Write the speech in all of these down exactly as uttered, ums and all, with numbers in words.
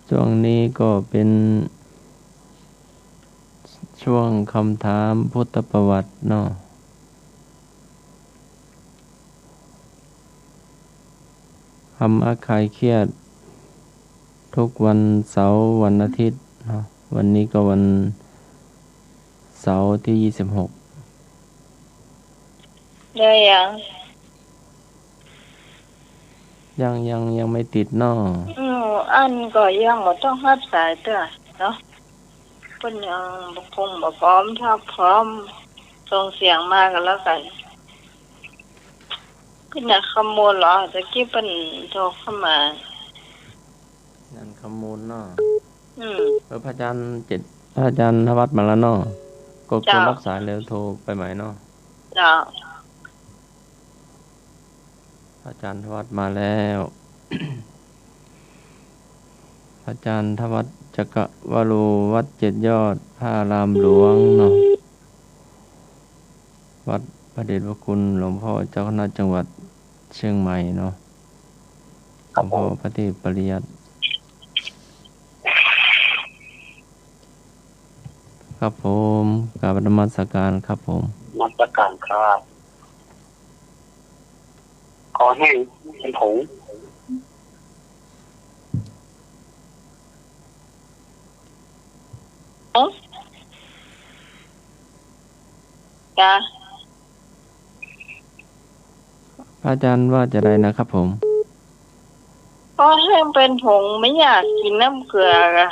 ช่วงนี้ก็เป๋นช่วงกำถามพุทธประวัติเนาะ ธรรมะคลายเครียด ทุกวันเสาร์วันอาทิตย์เนาะ วันนี้ก็วันเสาร์ตี้ยี่สิบหก ได้ยัง ยัง ยัง ยังไม่ติดเนาะ อืม อันก็ยังบ่ต้องฮับสายเตื้อเนาะ เปิ้นยังบ่คงบ่พร้อม ถ้าพร้อมส่งเสียงมาก็แล้วกั๋น เปิ้นยังคำมูลเหรอ ตะกี้เปิ้นโทรเข้ามา ยังคำมูลเนาะ อืม เออ พระอาจารย์เจ็ด พระอาจารย์ธวัฒน์มาแล้วเนาะ ก็ เจ้า กดฮับสายแล้วโทรไปใหม่เนาะ เจ้า พระอาจารย์ธวัฒน์มาแล้ว พระอาจารย์ธวัฒน์ จักรวโร วัดเจ็ดยอด พระอารามหลวงเนาะ วัดพระเดชพระคุณหลวงพ่อเจ้าคณะจังหวัดเชียงใหม่เนาะ หลวงพ่อพระเทพปริยัติ ครับผม กราบนมัสการครับผม นมัสการครับ คอแห้งเป๋นผง เอ้อ จ้ะ พระอาจารย์ว่าจะใดนะครับผม คอแห้งเป๋นผง ไม่อยากกิ๋นน้ำเกลืออะ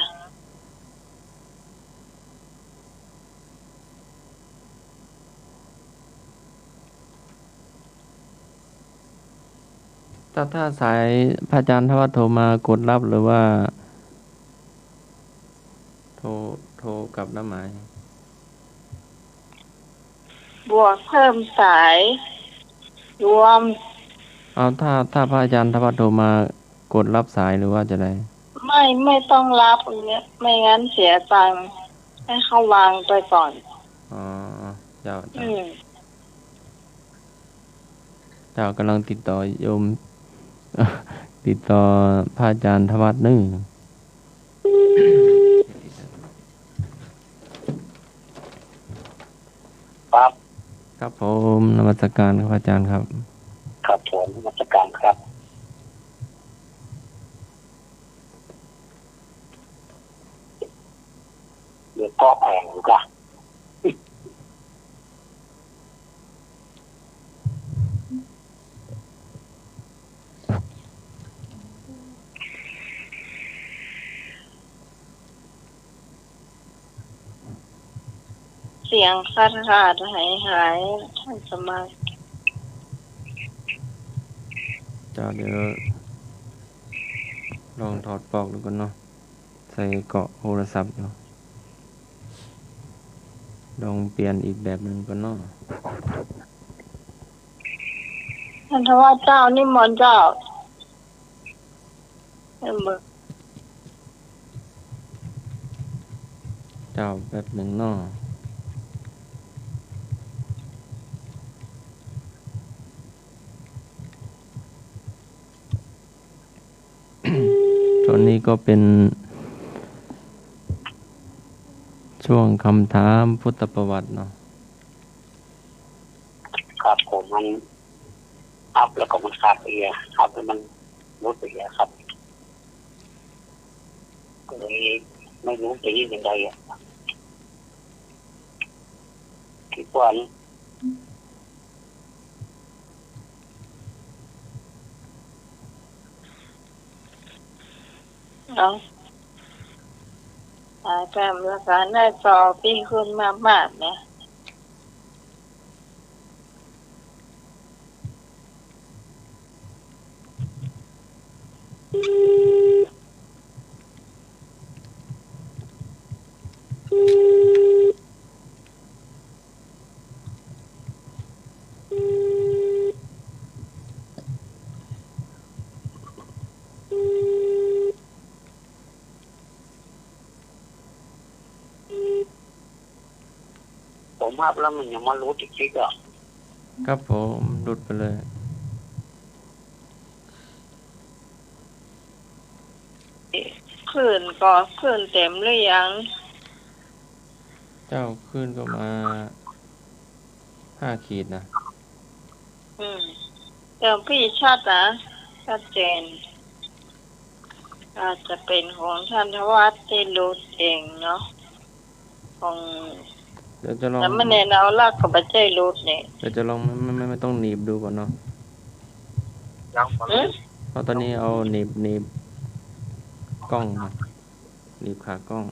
ถ้า ถ้าสายพระอาจารย์ธวัฒน์โทรมากดฮับหรือว่า โทร โทรกลับหน้าหมาย บวกเพิ่มสายรวม เอา ถ้า ถ้าพระอาจารย์ธวัฒน์โทรมากดฮับสายหรือว่าจะใด ไม่ ไม่ต้องฮับเนี่ย ไม่งั้นเสียตังค์ ให้เขาวางไปก่อน อ๋อ เจ้า เจ้า อืม เจ้า ก่ำลังติดต่อโยม ติดต่อพระอาจารย์ธวัฒน์นึ่ง ครับ ครับผม นมัสการครับอาจารย์ครับ ครับผม นมัสการครับ เดี๋ยวก็แผงอยู่กะ เสียงขาดๆ หายๆ ท่านสมาชิก เจ้า เดี๋ยวลองถอดปลั๊กดูก่อนเนาะ ใส่เกาะโทรศัพท์อยู่ ลองเปลี่ยนอีกแบบนึ่งก่อนเนาะ ท่านธวัฒน์เจ้า นิมนต์เจ้า เออ เจ้า แป๊บนึ่งเนาะ ช่วงนี้ก็เป๋นช่วงกำถามพุทธประวัติเนาะ ครับผม มันอัพแล้วก็มันขาดเอีย อัพแล้วมันหลุดไปเอียครับ ก็เลยไม่รู้จะยื่นยังไงอะ คิดว่า เอา อาจารย์ แล้วก็หน้าจอปี้ขึ้นมากๆ เนี่ย ผมอัพแล้วมันยังมาหลุดอีกทีก็ ครับผม หลุดไปเลย เอ๊ะ คลื่นก็คลื่นเต็มหรือยัง เจ้า คลื่นก็มาห้าขีดนะ อืม เสียงพี่ชัดนะ ชัดเจน อาจจะเป๋นของท่านธวัฒน์ตี้หลุดเองเนาะ ของ เดี๋ยวจะลอง สามเณรเอาลักษณ์ก็บ่ใจ้หลุดนี่ เดี๋ยวจะลอง ไม่ ไม่ ไม่ ไม่ต้องหนีบดูก่อนเนาะ ยัง หือ เพราะตอนนี้เอาหนีบ หนีบกล้องนะ หนีบขากล้อง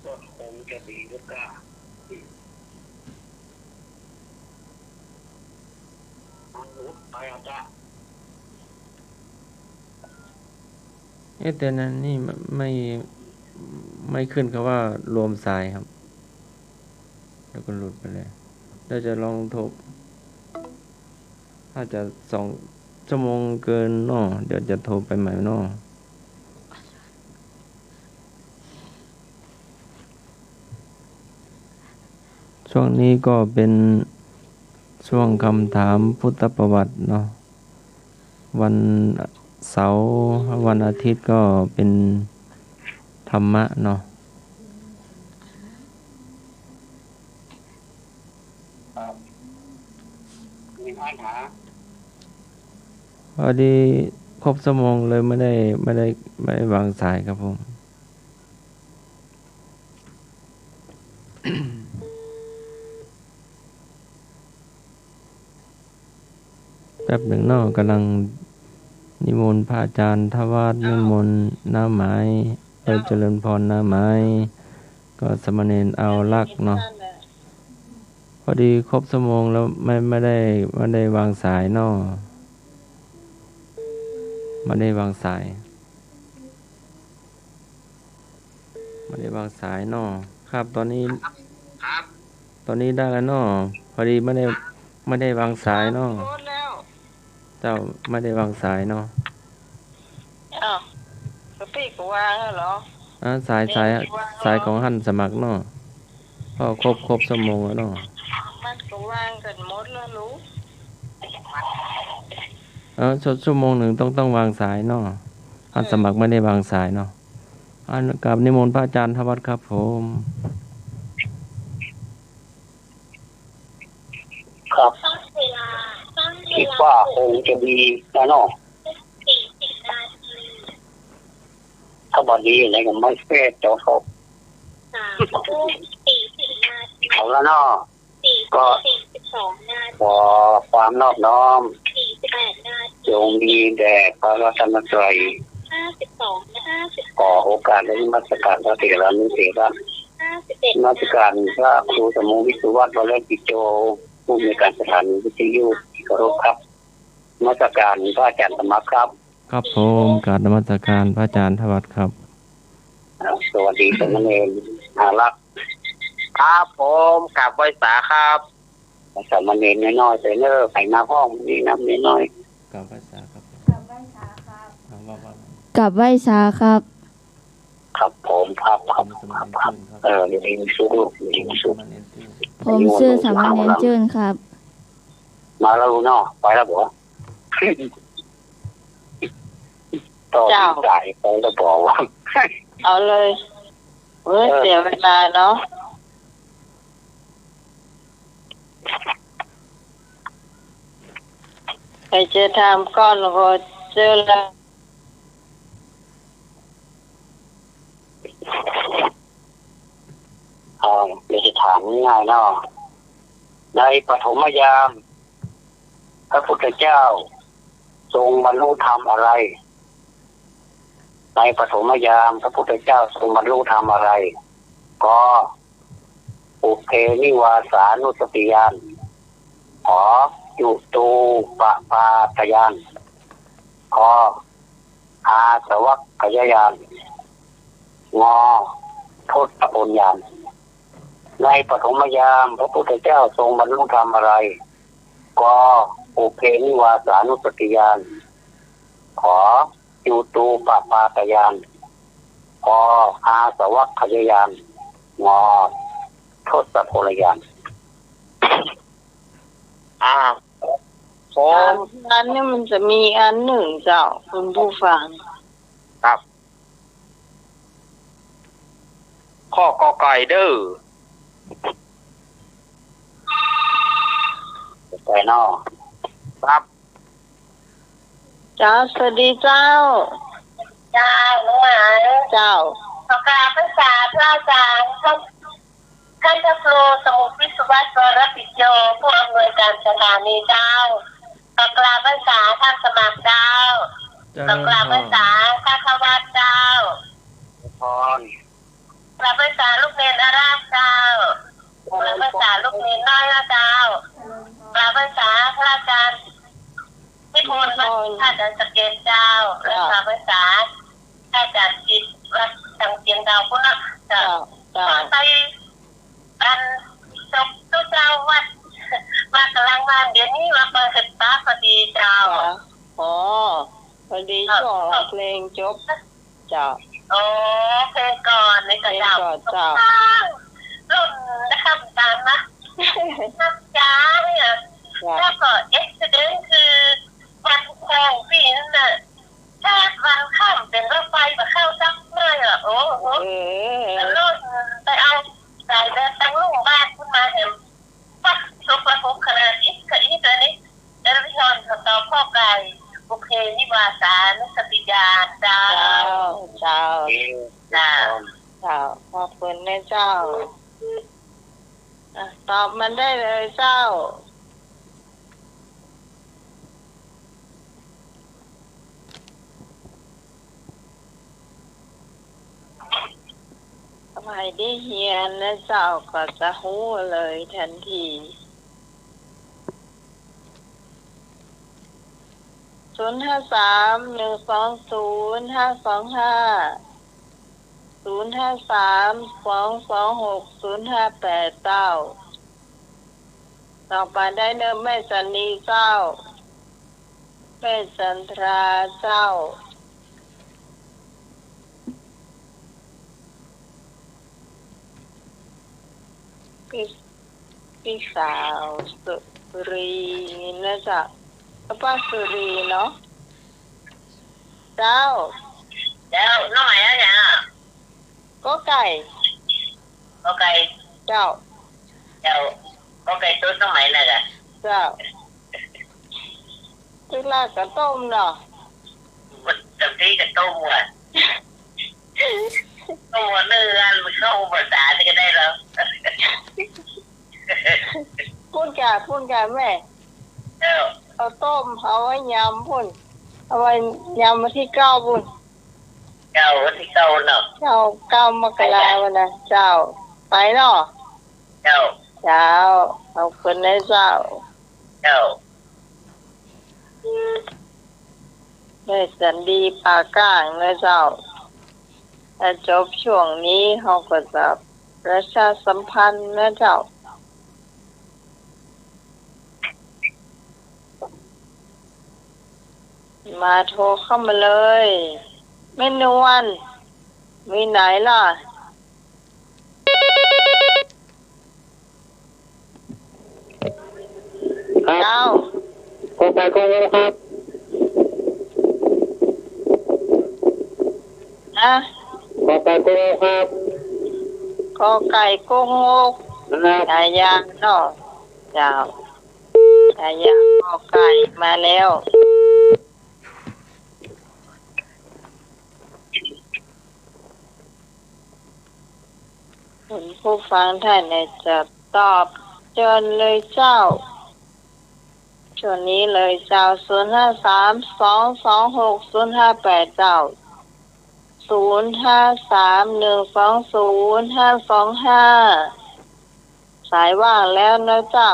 ก็คงจะดีหรือเปล่า มันหลุดไปอาจารย์ เอ๊ะ แต่นั้นนี่ไม่ ไม่ ไม่ขึ้นคำว่ารวมสายครับ แล้วก็หลุดไปเลย เดี๋ยวจะลองโทร น่าจะสองชั่วโมงเกินเนาะ เดี๋ยวจะโทรไปใหม่เนาะ ช่วงนี้ก็เป็นช่วงคำถามพุทธประวัติเนาะ วันเสาร์ วันอาทิตย์ก็เป็นธรรมะเนาะ พอดีครบชั่วโมงเลยไม่ได้ ไม่ได้ ไม่ได้วางสายครับผม แป๊บหนึ่งเนาะ กำลังนิมนต์พระอาจารย์ธวัฒน์ นิมนต์น้าหมาย เออ เจริญพรน้าหมาย ก็สามเณรเอาลักษณ์เนาะ พอดีครบชั่วโมงแล้ว ไม่ ไม่ได้ ไม่ได้วางสายเนาะ ไม่ได้วางสาย ไม่ได้วางสายเนาะ ครับ ตอนนี้ ครับ ตอนนี้ได้แล้วเนาะ พอดีไม่ได้ ไม่ได้วางสายเนาะ ครับ โพสต์แล้ว เจ้า ไม่ได้วางสายเนาะ อ้าว แล้วปี้ก็วางแล้วเหรอ อ่า สาย สาย เอ๊ะ วางแล้วเหรอ สายของหันสมัครเนาะ ก็ครบ ครบชั่วโมงแล้วเนาะ มันก็วางกั๋นหมดแล้วลูก เออ ชั่ว ชั่วโมงหนึ่งต้อง ต้องวางสายเนาะ หันสมัครไม่ได้วางสายเนาะ อัน กราบนิมนต์พระอาจารย์ธวัฒน์ครับผม ครับ คิดว่าคงจะดีนะเนาะ ถ้าบ่ดีอะไรก็ไม่แก้เจ้าเขา เอาละเนาะ ก็ขอความนอบน้อม จงมีแด่พระรัตนตรัย ขอโอกาสและนมัสการพระเถรานุเถระ นมัสการพระครูสมพงษ์ วิศวัฒน์ วรกิจโจ ผู้อำนวยการสถานีวิทยุ ที่เคารพครับ นมัสการพระอาจารย์สมัครครับ ครับผม กราบนมัสการพระอาจารย์ธวัฒน์ครับ ครับ สวัสดีสามเณรอารักษ์ ครับผม กราบไหว้สาครับ สามเณรน้อยๆ ไปเน่อ ไปหน้าห้องนี่นะน้อยๆ กราบไหว้สาครับ กราบไหว้สาครับ ครับผม ครับ ครับ ครับ เออ อยู่ดีมีสุขลูก อยู่ดีมีสุข ผมชื่อสามเณรจื้นครับ มาแล้วลูกเนาะ ไปแล้วบ่ ต่อ เจ้า สายไปแล้วบ่ เอาเลย เว้ย เออ เสียเวลาเนาะ ใผจะถามก่อนก็เจอแล้ว อ่า เดี๋ยวจะถามง่ายๆเนาะ ในปฐมยาม พระพุทธเจ้าทรงบรรลุธรรมอะไร ในปฐมยาม พระพุทธเจ้าทรงบรรลุธรรมอะไร ก ปุพเพนิวาสานุสติญาณ ข จุตูปปาตญาณ ค อาสวัคคยญาณ ง ทศพลญาณ ในปฐมยาม พระพุทธเจ้าทรงบรรลุธรรมอะไร ก ปุพเพนิวาสานุสติญาณ ข จุ ตูปปาตญาณ ปออาสวัคคยญาณ งอทศพลญาณ อ่า ผม อันนี้มันจะมีอันหนึ่งเจ้า คุณผู้ฟัง ครับ ข้อกอไก่เด้อ ไปเนาะ ครับ เจ้า สวัสดีเจ้า เจ้า น้องหมาย เจ้า ขอกราบนมัสการพระอาจารย์ ท่าน ท่านพระครูสมุทรวิศวัฒน์ วรปิญโญ ผู้อำนวยการสถานีเจ้า ขอกราบนมัสการท่านสมัครเจ้า เจริญพร ขอกราบนมัสการพระธวัฒน์เจ้า พร กราบนมัสการลูกเณรอาราธเจ้า กราบนมัสการลูกเณรน้อยเจ้า กราบนมัสการพระอาจารย์พิบูล พระอาจารย์สะเกษเจ้า และกราบนมัสการพระอาจารย์จิตรวัฒน์ ตังเจียงดาวพุ้นเนาะ เจ้า เจ้า ไป อัน จบตุ๊เจ้าวัด มากำลังมาเดี๋ยวนี้มาเปิดศึกษาพอดีเจ้า อ๋อ พอดี เจ้า ช่วงร้องเพลงจบ เจ้า อ๋อ เพลงก่อนนี่ก็เจ้า เพลงก่อนเจ้า รุ่นนะครับตามนะ น้ำยาเนี่ย เจ้า แล้วก็เอ็กซิเดนต์คือวันของปีนั่นน่ะ ชาติวันค่ำเป็นรถไฟมาเข้าจักหน่อยอ่ะ โอ้โห เออ แล้วรถไปเอาสายเดินตั้งลุ่งบ้านขึ้นมาเห็น ปักสุกละหกขนาดอิดกะอิดอันนี้ เอริฮอนขอตอบข้อไก่ บุพเพนิวาสานุสติญาณเจ้า เจ้า เจ้า เจ้า เจ้า ขอบคุณนะเจ้า อ่ะ ตอบมันได้เลยเจ้า ใผได้เฮียนนะเจ้า ก็จะฮู้เลยทันที ศูนย์ห้าสาม หนึ่งสองศูนย์ ห้าสองห้า ศูนย์ห้าสาม สองสองหก ศูนย์ห้าแปด เจ้า ต่อไปได้เนิ่มแม่จันนีเจ้า แม่จันทราเจ้า พี่ พี่สาวสุรีนะเจ้า ป้าสุรีเนาะ เจ้า เจ้า น้องหมายอะหยังอะ กอไก่ กอไก่ เจ้า เจ้า กอไก่ตุ๊ดน้องหมายนะกะ เจ้า ตุ๊ดลาบกับต้มเนาะ จำที่กับต้มว่ะ ต้มว่ะ เนื้ออันมันเข้าภาษาที่ก็ได้แล้ว ปุ้นกะ ปุ้นกะแม่ เจ้า เอาต้ม เอาไว้ยำปุ้น เอาไว้ยำวันที่เก้าปุ้น เจ้า วันที่เก้าเนาะ เจ้า เก้ามกราวันนะ เจ้า ไปเนาะ เจ้า เจ้า ขอบคุณนะเจ้า เจ้า แม่จันดีปาก้างนะเจ้า ถ้าจบช่วงนี้เฮาก็จะประชาสัมพันธ์นะเจ้า มาโทรเข้ามาเลย แม่นวล มีไหนล่ะ ครับ เจ้า กอไก่กองูครับ ฮะ กอไก่กองูครับ กอไก่กองู ครับ ฉายาเนาะ เจ้า ฉายากอไก่มาแล้ว คุณผู้ฟังท่านไหนจะตอบ เจิญเลยเจ้า ช่วงนี้เลยเจ้า ศูนย์ห้าสาม สองสองหก ศูนย์ห้าแปด เจ้า ศูนย์ห้าสาม หนึ่งสองศูนย์ ห้าสองห้า สายว่างแล้วนะเจ้า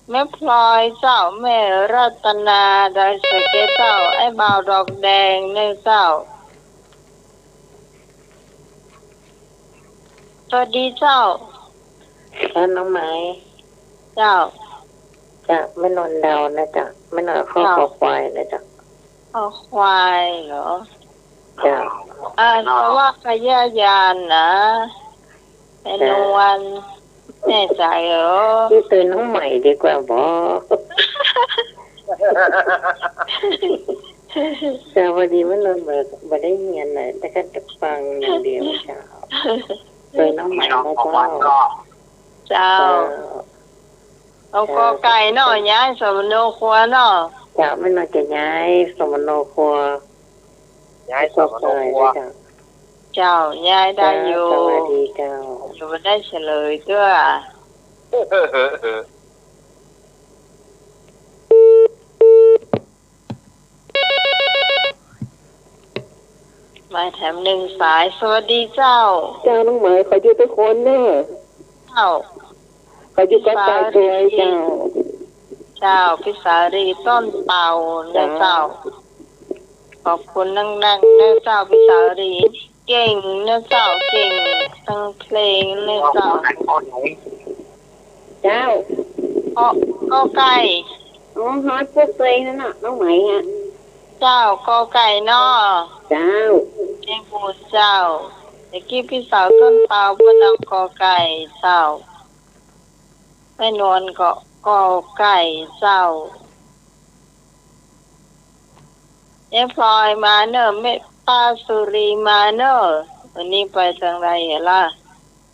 แม่พลอยเจ้า แม่รัตนา ดอยสะเก็ดเจ้า ไอ้บ่าวดอกแดงเนี่ยเจ้า สวัสดีเจ้า ครับ น้องไหม เจ้า จ้ะ แม่นวลดาวนะจ๊ะ แม่นวลข้อ เจ้า คอควายนะจ๊ะ คอควายเหรอ เจ้า อ่า สวัคยายานนะ แม่นวล แน่ใจ๋เหรอ ตี้เตยน้องใหม่ดีกว่าบ่ เจ้า พอดีมันบ่ บ่ได้เฮียนน่ะ แต่ก็ฟังอย่างเดียวเจ้า เตยน้องใหม่นะเจ้า เจ้า เจ้า เอากอไก่เนาะ ย้ายสมโนครัวเนาะ เจ้า แม่นวลจะย้ายสมโนครัว ย้ายสมโนครัว เจ้า เจ้า ย้ายได้อยู่ เจ้า สวัสดีเจ้า อยู่ได้เฉลยด้วย มาแถมหนึ่งสาย สวัสดีเจ้า เจ้า น้องใหม่ ขออยู่ตวยคนเน่อ เจ้า ขออยู่กอไก่ตวยเจ้า เจ้า พี่สาลีต้นเปาเน่อเจ้า ขอบคุณนักๆ เน่อเจ้า พี่สาลี เก่งเน่อเจ้า เก่งตังเพลงเน่อเจ้า เจ้า กอ กอไก่ อ๋อ ฮอดพวกเตยนั่นน่ะ น้องใหม่อะ เจ้า กอไก่เนาะ เจ้า เก่งหมู่เจ้า ตะกี้พี่สาวต้นเปาเปิ้นเอากอไก่เจ้า แม่นวลก็กอไก่เจ้า แม่พลอยมาเน่อ แม่ป้าสุรีมาเน่อ วันนี้ไปตางใดล่ะ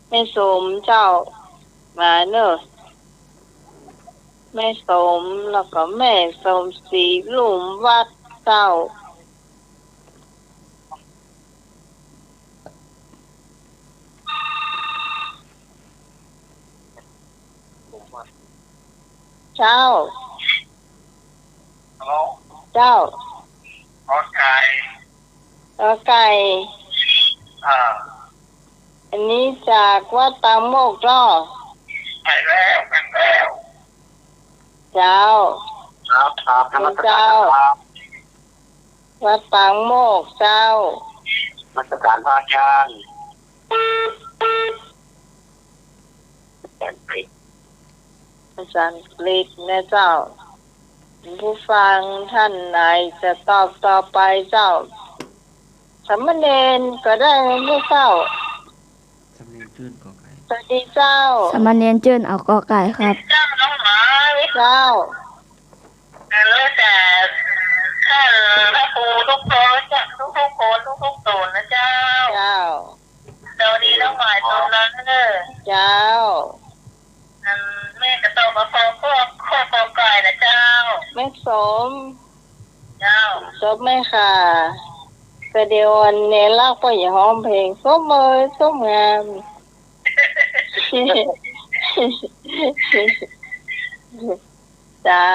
แม่สมเจ้า มาเน่อ แม่สม แล้วก็แม่สมศรีลุ่มวัดเจ้า เจ้า ฮัลโหล เจ้า กอไก่ กอไก่ อ่า อันนี้จากวัดปางโมกข์เนาะ ไปแล้ว ไปแล้ว เจ้า ครับ ครับ นมัสการ เจ้า ครับ วัดปางโมกข์เจ้า นมัสการพระอาจารย์ อาจารย์กฤษ อาจารย์กฤษนะเจ้า ผู้ฟังท่านไหนจะตอบต่อไปเจ้า สามเณรก็ได้นะเจ้า สามเณรจื้นกอไก่ สวัสดีเจ้า สามเณรจื้นเอากอไก่ครับ เจ้า น้องหมา เจ้า แล้วแต่ท่านพระครูทุกคน ทุกๆ คน ทุกๆ ตนนะเจ้า เจ้า สวัสดีน้องหมายตนนั้นเน่อ เจ้า อันแม่ก็ตอบมาข้อ ข้อ ข้อกอไก่นะเจ้า แม่สม เจ้า จบไหมคะ แต่เดี๋ยวอันเนรักก็อย่าฮ้องเพลง สมเอยสมงาม เจ้า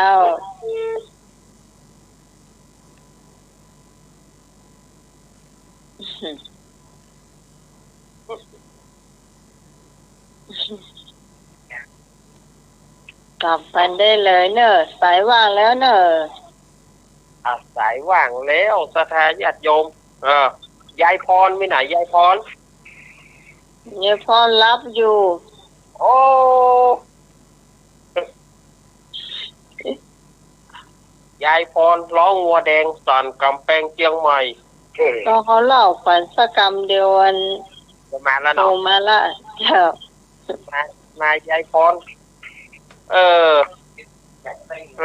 กลับไปได้เลยเน่อ สายว่างแล้วเน่อ อ่ะ สายว่างแล้ว ศรัทธาญาติโยม เออ ยายพรไปไหน ยายพร ยายพรหลับอยู่ โอ้ ยายพรฮ้องงัวแดงสั่นก๋ำแปงเจียงใหม่ เออ ก็เขาเล่าขวัญสักกำเดียวอัน จะมาแล้วเนาะ โทรมาละ เจ้า มา มายายพร เออ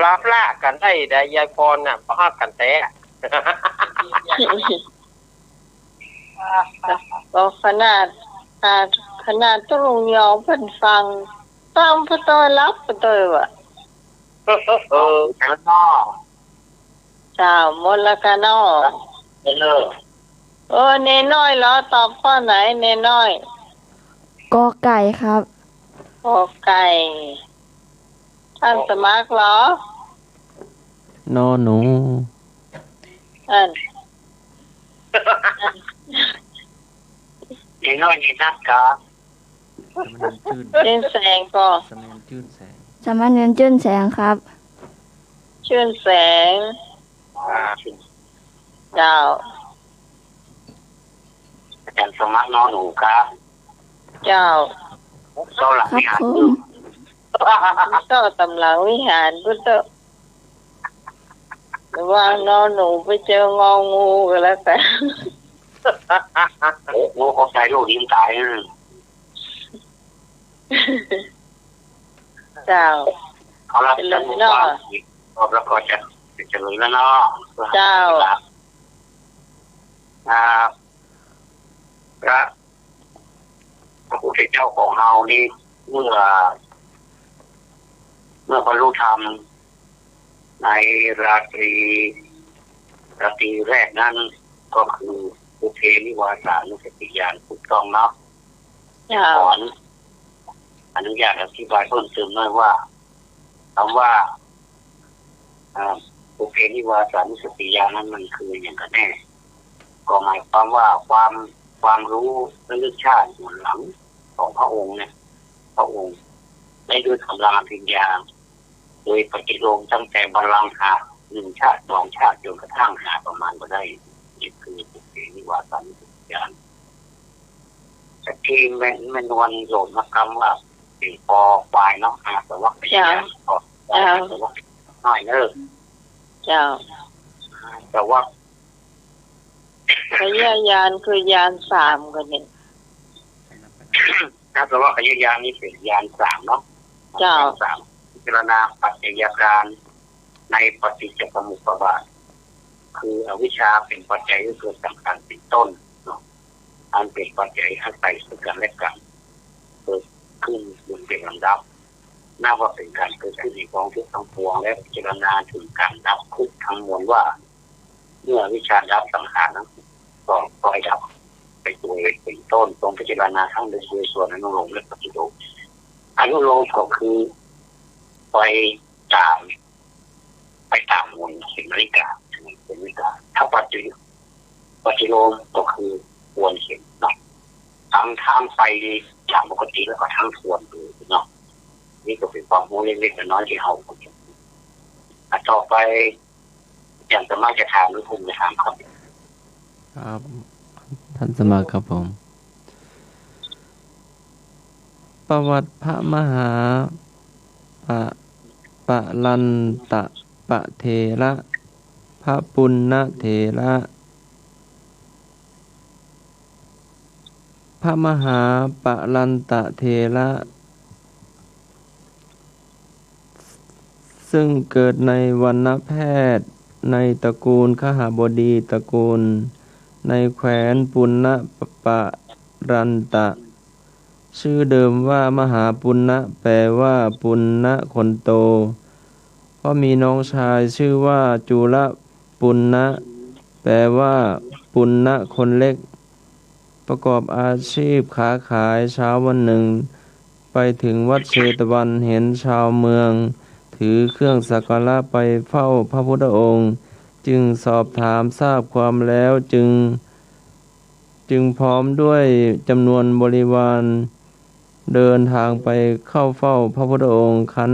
ลาพละกันได้ ได้ยายพรน่ะ บ่ฮักกันแต๊ ก็ขนาด อ่า ขนาดตุ๊ลุงยองเปิ้นฟัง ฟังไปตวยหลับไปตวยว่ะ เออ เออ เออ เจ้า หมดแล้วกะเนาะ เออ เออ เนน้อยเหรอ ตอบข้อไหน เนน้อย กอไก่ครับ กอไก่ ท่านสมัครเหรอ นอหนู อัน เนน้อยเนนักกะ สามเณรจื้น จื้นแสงก่อ สามเณรจื้นแสง สามเณรจื้นแสงครับ จื้นแสง อ่า เจ้า อาจารย์สมัครนอหนูครับ เจ้า เจ้าหลังวิหาร ครับผม เจ้าตำหลังวิหารพุทธ ระหว่างนอหนูไปเจององูก็แล้วแต่ โอ้ โอ้ เขาใส่ลูกยิงต๋ายนะ เจ้า เอาละ เจริญเนาะ รอบแล้วก็จะ จะเจริญแล้วเนาะ เจ้า อ่า พระ พระพุทธเจ้าของเฮานี่ เมื่อ เมื่อบรรลุธรรมในราตรี ราตรีแรกนั้น ก็คือปุพเพนิวาสานุสติญาณ ถูกต้องเนาะ เจ้า ขออนุญาตอธิบายเพิ่มเติมหน่อยว่า คำว่า อ่า ปุพเพนิวาสานุสติญาณนั้นมันคืออะหยังกั๋นแน่ ก็หมายความว่าความ ความรู้ระลึกชาติหมุนหลังของพระองค์เนี่ย พระองค์ได้ด้วยกำลังอภิญญา โดยปฏิโลมตั้งแต่บัลลังก์หาหนึ่งชาติสองชาติ จนกระทั่งหาประมาณบ่ได้ นี่คือปุพเพนิวาสานุสติญาณ แต่ที่แม่ แม่นวลโหลดมากำว่า เป็นคอควายเนาะ อาสวัคคยญาณ เจ้า คอควาย เจ้า อาสวัคคยญาณน้อยเนอะ เจ้า อาสวัค ขยญาณคือญาณสามกั๋นเนี่ย อาสวัคคยญาณนี่เป็นญาณสามเนาะ เจ้า ญาณสาม พิจารณาปัจจัยอาการในปฏิจจสมุปบาท คืออวิชชาเป็นปัจจัยให้เกิดสังขารเป็นต้นเนาะ อันเป็นปัจจัยอาศัยซึ่งกันและกัน เกิดขึ้นบนเป็นลำดับ นับว่าเป็นการเกิดขึ้นแห่งกองทุกข์ทั้งปวง และพิจารณาถึงการดับทุกข์ทั้งมวลว่า เมื่ออวิชชาดับ สังขารทั้งปวงก็ค่อยดับไปโดยเป็นต้น ทรงพิจารณาทั้งโดยส่วนอนุโลมและปฏิโลม อนุโลมก็คือไปตาม ไปตามหมุนเข็มนาฬิกา เข็มนาฬิกา ถ้าปฏิ ปฏิโลมก็คือทวนเข็มเนาะ ทั้ง ทั้งไปอย่างปกติแล้วก็ทั้งทวนดูเนาะ นี่ก็เป็นความรู้เล็กๆน้อยๆที่เฮาควรจะรู้ อ่ะ ต่อไป อาจารย์สมัครจะถามหรือผมจะถามครับ ครับ ท่านสมัครครับผม ประวัติพระมหาปะ ปะลันตะปะเถระ พระปุณณเถระ พระมหาปะลันตะเถระ ซึ่งเกิดในวรรณแพทย์ ในตระกูลคหบดีตระกูล ในแคว้นปุณณปะรันตะ ชื่อเดิมว่ามหาปุณณะ แปลว่าปุณณะคนโต เพราะมีน้องชายชื่อว่าจุลปุณณะ แปลว่าปุณณะคนเล็ก ประกอบอาชีพค้าขาย เช้าวันหนึ่ง ไปถึงวัดเชตวัน เห็นชาวเมืองถือเครื่องสักการะไปเฝ้าพระพุทธองค์ จึงสอบถามทราบความแล้วจึง จึงพร้อมด้วยจำนวนบริวาร เดินทางไปเข้าเฝ้าพระพุทธองค์ ครั้น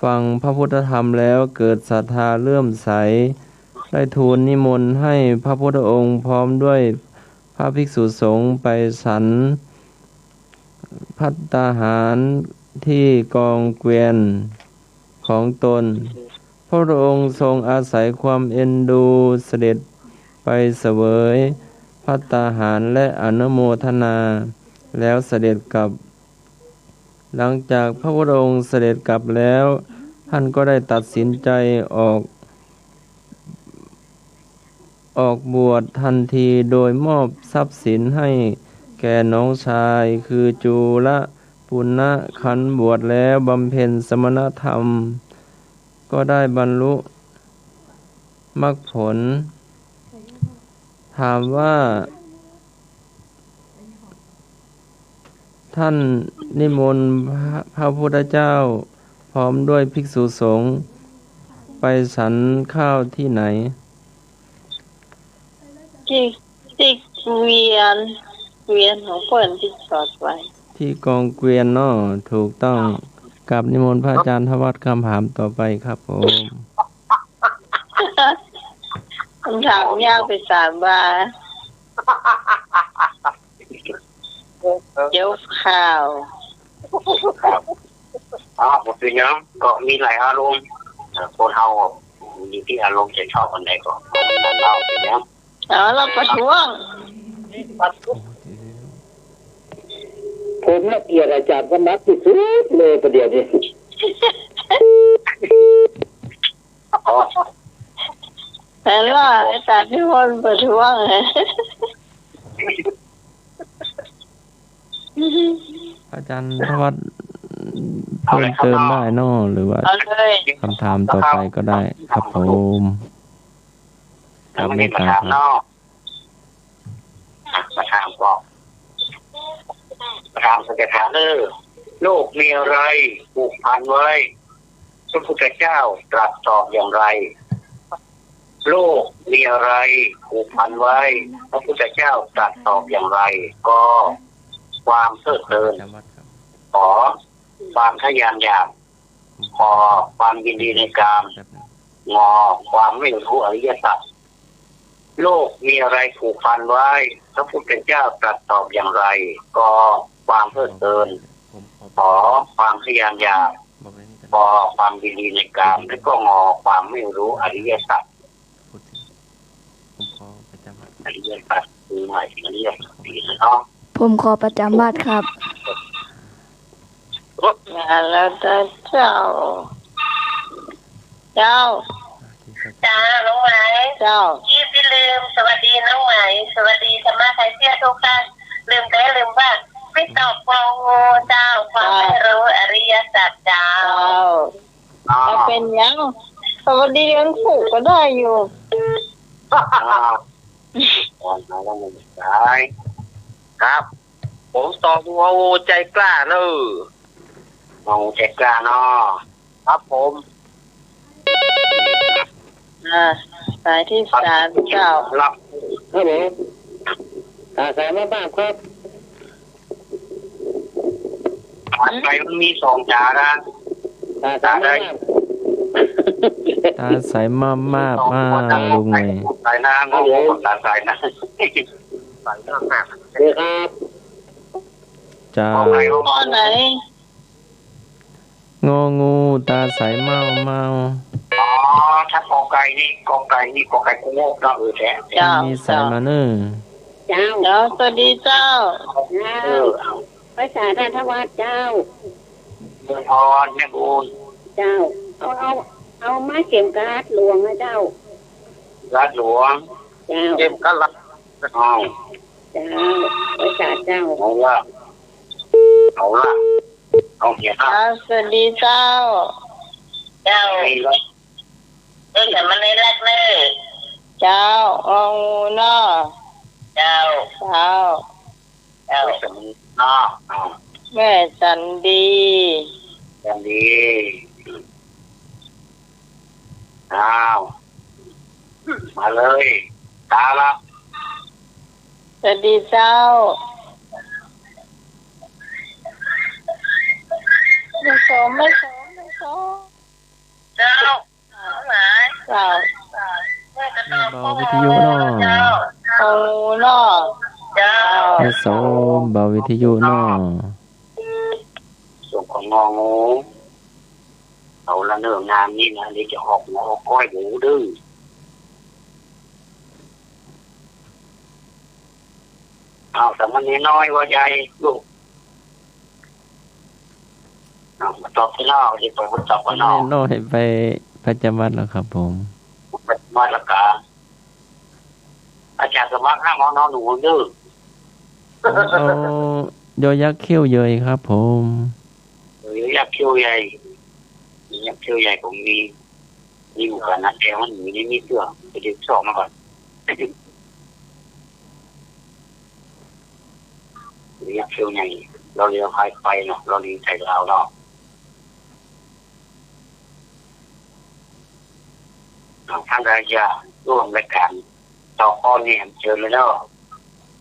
ฟังพระพุทธธรรมแล้วเกิดศรัทธาเลื่อมใส ได้ทูลนิมนต์ให้พระพุทธองค์พร้อมด้วยพระภิกษุสงฆ์ไปฉันภัตตาหารที่กองเกวียนของตน พระพุทธองค์ทรงอาศัยความเอ็นดูเสด็จไปเสวยภัตตาหารและอนุโมทนา แล้วเสด็จกลับ หลังจากพระพุทธองค์เสด็จกลับแล้ว ท่านก็ได้ตัดสินใจออก ออกบวชทันทีโดยมอบทรัพย์สินให้แก่น้องชาย คือจุลปุณณะ ครั้นบวชแล้วบำเพ็ญสมณธรรม ก็ได้บรรลุมรรคผล ถามว่า ท่านนิมนต์พระ พระพุทธเจ้าพร้อมด้วยภิกษุสงฆ์ไปฉันข้าวที่ไหน ที่ ที่เกวียน เกวียนของเปิ้นตี้จอดไว้ ที่กองเกวียนเนาะ ถูกต้อง กราบนิมนต์พระอาจารย์ทวัฒน์คำผามต่อไปครับผม คำถามยากไปสามว่า เกี่ยวข้าว ครับ อ๋อ บ่เป๋นหยัง ก็มีหลายอารมณ์ เอ่อ คนเฮา อยู่ตี้อารมณ์จะชอบอันใดก็เอาอันนั้นเนาะ เป๋นหยัง เอาละ ประท้วง ผมละเกลียดอาจ๋ารย์สมัครตี้สุดเลยประเดี๋ยวนี้ อ๋อ แต่ละอาจ๋ารย์นิพนธ์ประท้วง อาจ๋ารย์ธวัฒน์ เอาเลยครับ เพิ่มเติมได้เนาะ หรือว่า เอาเลย คำถามต่อไปก็ได้ครับผม ครับ เมตตาครับ มาถามเนาะ อ่ะ มาถามก่อน มาถามสัจธรรมเด้อ โลกมีอะไรผูกพันไว้ พระพุทธเจ้าตรัสตอบอย่างไร โลกมีอะไรผูกพันไว้ พระพุทธเจ้าตรัสตอบอย่างไร ก ความเพลิดเพลิน จำวัดครับ ข ความทะยานอยาก ข ความยินดีในกาม แป๊บหนึ่ง ง ความไม่รู้อริยสัจ โลกมีอะไรผูกพันไว้ พระพุทธเจ้าตรัสตอบอย่างไร ก ความเพลิดเพลิน ผมขอ ข ความทะยานอยาก บอกเลยนี่กัน ก ความยินดีในกาม และก็ ง ความไม่รู้อริยสัจ พูดถึง ผมขอประจำวัด อริยสัจคือใหม่ อริยสัจสี่เนาะ ผมขอประจำวัดครับ มาแล้วจ้าเจ้า เจ้า จ้า น้องไหม เจ้า ยี่สิบลืม สวัสดีน้องไหม สวัสดีธรรมะไทยเสี้ยทุกท่าน ลืมแต๊ลืมว่า ไม่ตอบงองูเจ้า ความไม่รู้อริยสัจเจ้า เจ้า อ่า เอาเป๋นหยัง สวัสดีวันศุกร์ก็ได้อยู่ อ่า อ่อนมาแล้วมันสาย ครับ ผมตอบงองูใจกล้าเนอะ งองูใจกล้าเนาะ ครับผม อ่า สายตี้สามเจ้า ครับ ครับผม อ่า สายมาบ้างครับ ตาใสมันมีสองจ๋านะ ตาใส ตาใด มากๆ ตาใสมากๆ มา ลุงไง ตาใสนะ ครับผม ตาใสนะ ใสมากๆ เดี๋ยวครับ เจ้า ข้อไหน งองูตาใสเมาเมา อ๋อ ถ้ากอไก่นี่ กอไก่นี่ กอไก่กูโง่เนาะ เออ แท้ เจ้า มีสายมาเนอะ เจ้า เจ้า สวัสดีเจ้า เจ้า เออ ภาษาท่านทวัฒน์เจ้า เมืองพร แม่บูน เจ้า เอา เอา เอาไม้เข็มกลัดหลวงนะเจ้า กลัดหลวง เจ้า เข็มกลัดหลวง เจ้า ภาษาเจ้า เอาละ เอาละ เอาเหีย เจ้า สวัสดีเจ้า เจ้า มีละ เอ้ย แต่มันในรักเนอะ เจ้า งองูเนาะ เจ้า เจ้า เจ้า เจ้า เนาะ อ้าว แม่สันดี สันดี อ้าว มาเลย ตาละ สวัสดีเจ้า ไม่สม ไม่สม ไม่สม เจ้า เจ้า แม่เบาวิทยุเนาะ เจ้า เบาเนาะ เจ้า แม่สม เบาวิทยุเนาะ ส่งของงองู เอาละเนิ่น งานนี้นะ เดี๋ยวจะออกหัวออกก้อยหมูดื้อ เอา สามเณรน้อยว่าใหญ่ลูก เอา มาตอบที่นอก เดี๋ยวไปตอบกันนอก สามเณรน้อยไปประจำวัดแล้วครับผม ประจำวัดแล้วกา อาจ๋ารย์สมัครห้ามเอานอหนูเด้อ ผมเอายอยักษ์เขี้ยวใหญ่ครับผม เออ ยอยักษ์เขี้ยวใหญ่ ยอยักษ์เขี้ยวใหญ่ผมมี นี่หมู่บ้านนะ แต่มันอยู่ในนี้เตื้อ ไปดึงซอกมาก่อน เรียกเที่ยวใหญ่ รอเรือพายไปเนาะ รอลิงไทยลาวเนาะ เอา ท่านใดจะร่วมรายการต่อข้อนี้เชิญเลยเนาะ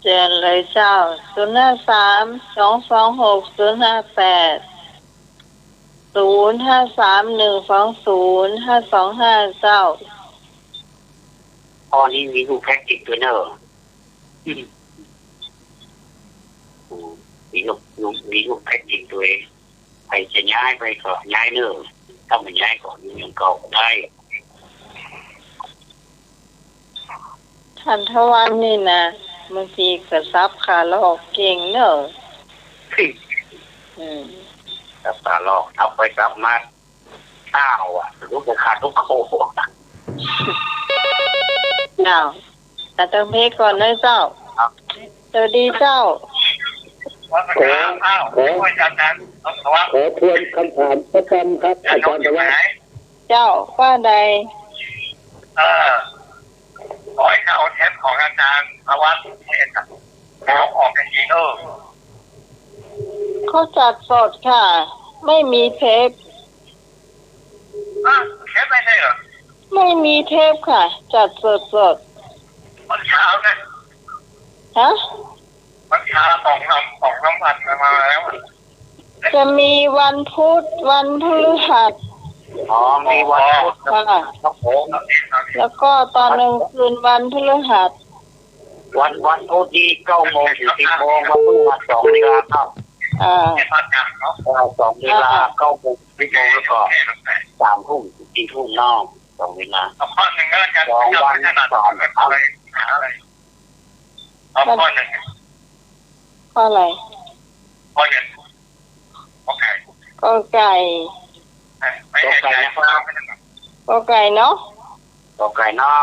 เชิญเลยเจ้า ศูนย์ห้าสาม สองสองหก ศูนย์ห้าแปด ศูนย์ห้าสาม หนึ่งสองศูนย์ ห้าสองห้า เจ้า ข้อนี้มีรูปแพ็กเกจด้วยเนอะ อืม มีรูป มีรูป มีรูปแพ็กเกจด้วย ใผจะย้ายไปก็ย้ายเนอะ ถ้าบ่ย้ายก็อยู่อย่างเก่าก็ได้ ท่านทวัฒน์นี่นะ บางทีก็สับขาหลอกเก่งเนอะ อืม สับขาหลอก สับไปสับมา อ้าวอะ ลูกขาดลูกโค เจ้า อ่ะ เติมเพลงก่อนนะเจ้า ครับ สวัสดีเจ้า ขอ อ้าว ขอ ขอ อาจารย์ ขอ ขอทวนคำถามสักคำครับ อาจารย์ทวัฒน์ เจ้า ว่าใด เออ ขอให้เขาเอาเทปของอาจารย์ทวัฒน์เทศน์อะ เอาออกจริงๆ เออ เขาจัดสดค่ะ ไม่มีเทป อ้าว เทปไม่ใช่เหรอ ไม่มีเทปค่ะ จัดสดๆ วันเช้านะ ฮะ วันเช้าสองสาม สองสามวันมาแล้วอะ จะมีวันพุธ วันพฤหัส อ๋อ มีวันพุธ ค่ะ ครับผม แล้วก็ตอนกลางคืนวันพฤหัส วัน วันพุธนี่เก้าโมงถึงสิบโมง วันพฤหัสสองเวลาครับ อ่า เอ่อ สองเวลา อ่า เก้าโมงถึงสิบโมง แล้วก็สามทุ่มถึงสี่ทุ่มเนาะ สองเวลา เอาข้อหนึ่งก็แล้วกัน สองวัน ไม่ถนัด สอง ก็เลยหาอะไร เอาข้อหนึ่ง ข้ออะไร ข้อหนึ่ง กอไก่ กอไก่ อ่ะ ไม่ กอไก่นะครับ กอไก่เนาะ กอไก่เนาะ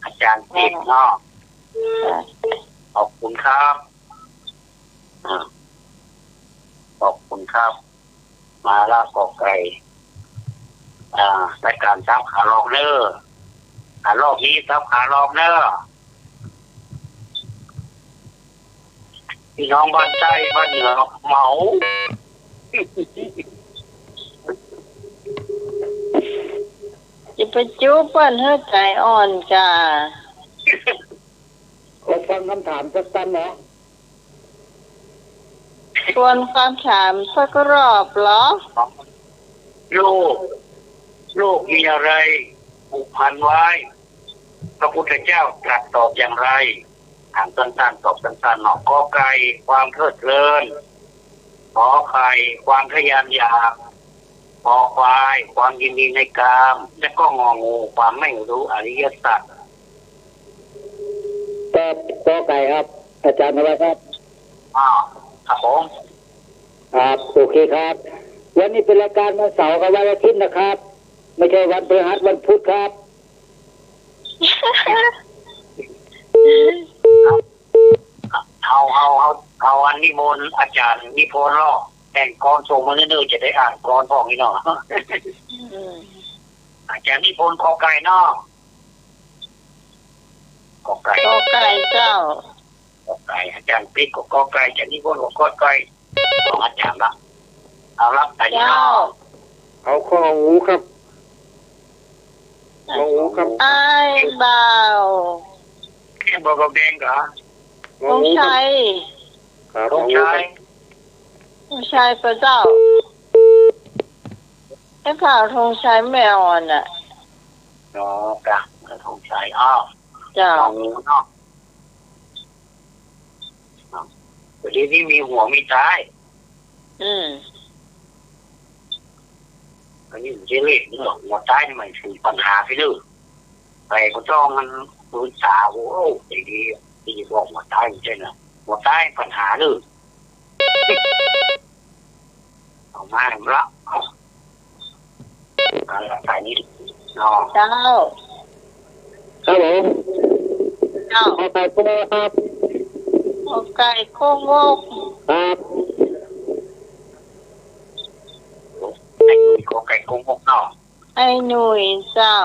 อาจารย์ติดเนาะ อ่า ขอบคุณครับ อ่า ขอบคุณครับ มาละกอไก่ อ่า รายการสับขาหลอกเน้อ อ่า รอบนี้สับขาหลอกเน้อ พี่น้องบ้านใต้บ้านเหนือเหมา จะไปจู๊เปิ้นหื้อใจ๋อ่อนก่า ขอฟังคำถามสักตั้นเนาะ ทวนคำถามสักรอบเหรอ โลก โลกมีอะไรผูกพันไว้ พระพุทธเจ้าตรัสตอบอย่างไร ถามสั้นๆ ตอบสั้นๆ เนาะ กอไก่ ความเพลิดเพลิน ขอไข่ ความทะยานอยาก คอควาย ความยินดีในกาม และก็งองู ความไม่รู้อริยสัจ ตอบกอไก่ครับ อาจารย์นวัฒน์ครับ อ่า ครับผม ครับ โอเคครับ วันนี้เป็นรายการวันเสาร์กับวันอาทิตย์นะครับ ไม่ใช่วันพฤหัสวันพุธครับ เอา เอา เอา เอาอันนิมนต์อาจารย์นิพนธ์เนาะ แต่งกลอนส่งมาเน้อ จะได้อ่านกลอนพ่องนี้เนาะ อืม อาจารย์นิพนธ์กอไก่เนาะ กอไก่ กอไก่เจ้า กอไก่ อาจารย์ปิ๊กก็กอไก่ อาจารย์นิพนธ์ก็กอไก่ สองอาจารย์ละ เอาละ อาจารย์ เจ้า เอาข้องูครับ ข้องูครับ อ้ายบ่าว อ้ายบ่าวแดงกา ธงชัย ครับ ธงชัย ธงชัยปะเจ้า ไอ้ข่าวธงชัยแม่อ่อนน่ะ อ๋อ ครับ ธงชัย อ้าว เจ้า ข้องูเนาะ เดี๋ยวนี้มีหัวมีตาย อืม อันนี้มันจะเล่นเรื่องหัวตายนี่มันคือปัญหาไปเลย ไปก็ต้องมันปืนสาว โอ้ ไอ้ดี ที่บอกหัวตายมันใช่นะ หัวตายปัญหาเลย เอามาละ เอา เอาละ สายนี้เนาะ เจ้า ครับผม เจ้า ขอไข่โก้งครับ ขอไก่โก้งงก ครับ ไอ้หนุ่ยขอไก่โก้งงกเนาะ ไอ้หนุ่ยเจ้า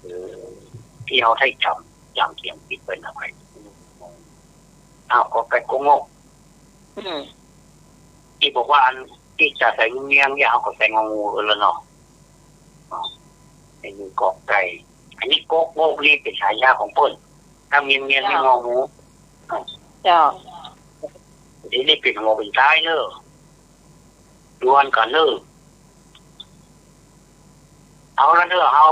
เออ ตี้เฮาได้จ๋ำ จ๋ำเสียงผิดไปหน่อย อ้าว ขอไก่โก้งงก อืม ตี้บอกว่าอันตี้จะใส่เมียง อย่างเฮาก็ใส่งองู เออ แล้วเนาะ อ๋อ ไอ้หนึ่งกอไก่ อันนี้โก๊กโงกนี่เป๋นฉายาของเปิ้น ถ้าเมียนๆ นี่ เจ้า งองู เจ้า นี่ นี่เป๋นหัวเป๋นตายเน้อ ดวนกั๋นเน้อ เอาละเน้อ เอา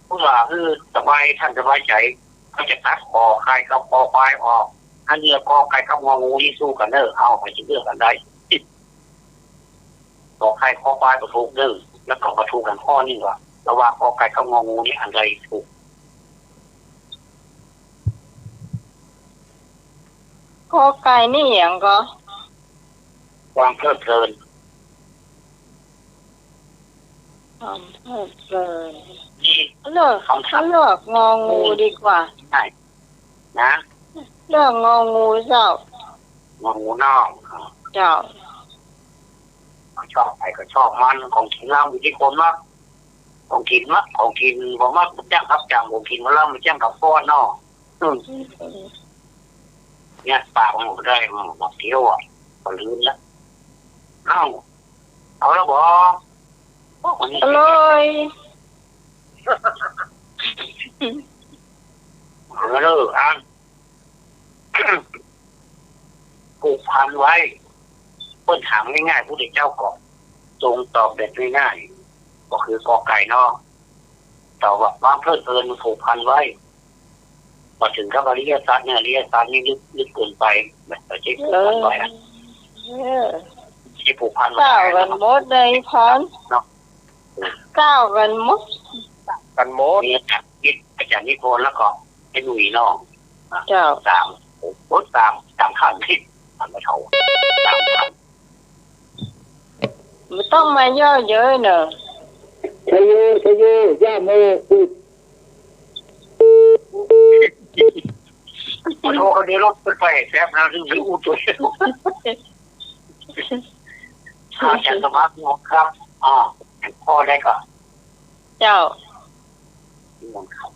เปื้อหื้อสบาย ต้านสบายใจ๋ เฮาจะตัดขอไข่กับคอควายออก อันเหลือกอไก่กับงองูนี่สู้กั๋นเน้อ เอา ใผจะเลือกอันใด ขอไข่คอควายก็ถูกเน้อ แล้วก็ถูกกั๋นข้อนึ่งว่า ระหว่างกอไก่กับงองูนี่อันใดถูก กอไก่นี่อะหยังก่อ ความเพลิดเพลิน ความเพลิดเพลิน นี่ เลือก คำถาม เลือกงองูดีกว่า ง่าย นะ เลือกงองูเจ้า งองูเนาะ เจ้า ชอบใผก็ชอบมัน ของกิ๋นลำอยู่ตี้คนมัก ของกิ๋นมัก ของกิ๋นบ่มัก บ่จ้างกับจ้าง ของกิ๋นบ่ลำ บ่จ้างกับป้อนเนาะ อืม เนี่ย ปากมันบ่ได้ มันบ่เคี้ยวอะ ก็ลืมละ เอ้า เอาละบ่ โอ้ วันนี้ อร่อย เออ อ่ะ ผูกพันไว้ เปิ้นถามง่ายๆ พุทธเจ้าก็ทรงตอบแบบง่ายๆ ก็คือกอไก่เนาะ ตอบว่าความเพลิดเพลินมันผูกพันไว้ พอเถิงกับอริยสัจเนี่ย อริยสัจนี่ลึก ลึกเกินไป แบบบ่ใจ้ผูกพันไว้อะ เออ บ่ใจ้ผูกพันไว้ ก้าวกั๋นหมดเลยพร เนาะ ก้าวกั๋นหมด กั๋นหมด นี่อาจ๋ารย์นิ อาจ๋ารย์นิพนธ์แล้วก็ไอ้หนุ่ยเนาะ เจ้า สาม โอ้ สาม สามท่านที่ สามเฒ่า สามท่าน บ่ต้องมาเยาะเย้ยเน่อ ชัยโย ชัยโย ย่าโม อุด ขอโทษ เดี๋ยวรถเปิ้นไปแป๊บนะ ถึง ถึงอุดตัว อาจ๋ารย์สมาธิครับ อ่า ข้อใดก่อ เจ้า นิมนต์ครับ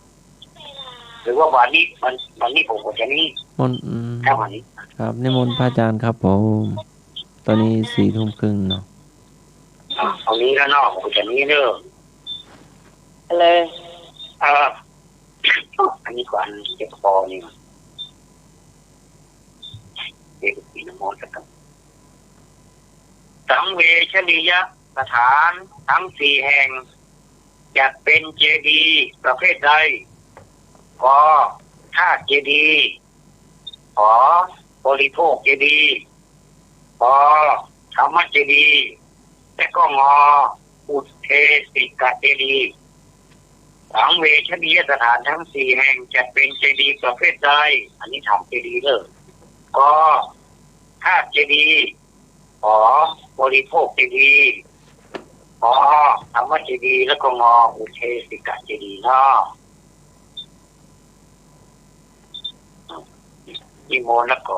หรือว่าวันนี้ วัน วันนี้ผมก็จะนี่ มนต์ อืม ครับ วันนี้ ครับ นิมนต์พระอาจารย์ครับผม ตอนนี้สี่ทุ่มครึ่งเนาะ อ่ะ เอานี้แล้วเนาะ ผมจะนี่เด้อ อะไร เออ อันนี้ก่อน เจ็บคอนี่ เดี๋ยวกินน้ำมนต์สักคำ สังเวชนียสถานทั้งสี่แห่ง จัดเป็นเจดีย์ประเภทใด ก ธาตุเจดีย์ ข บริโภคเจดีย์ ป ธรรมเจดีย์ และก็ ง อุเทสิกเจดีย์ สังเวชนียสถานทั้งสี่แห่งจัดเป็นเจดีย์ประเภทใด อันนี้ถามเจดีย์เด้อ ก ธาตุเจดีย์ ข บริโภคเจดีย์ ป ธรรมเจดีย์ แล้วก็ ง อุเทสิกเจดีย์เนาะ นิมนต์แล้วก็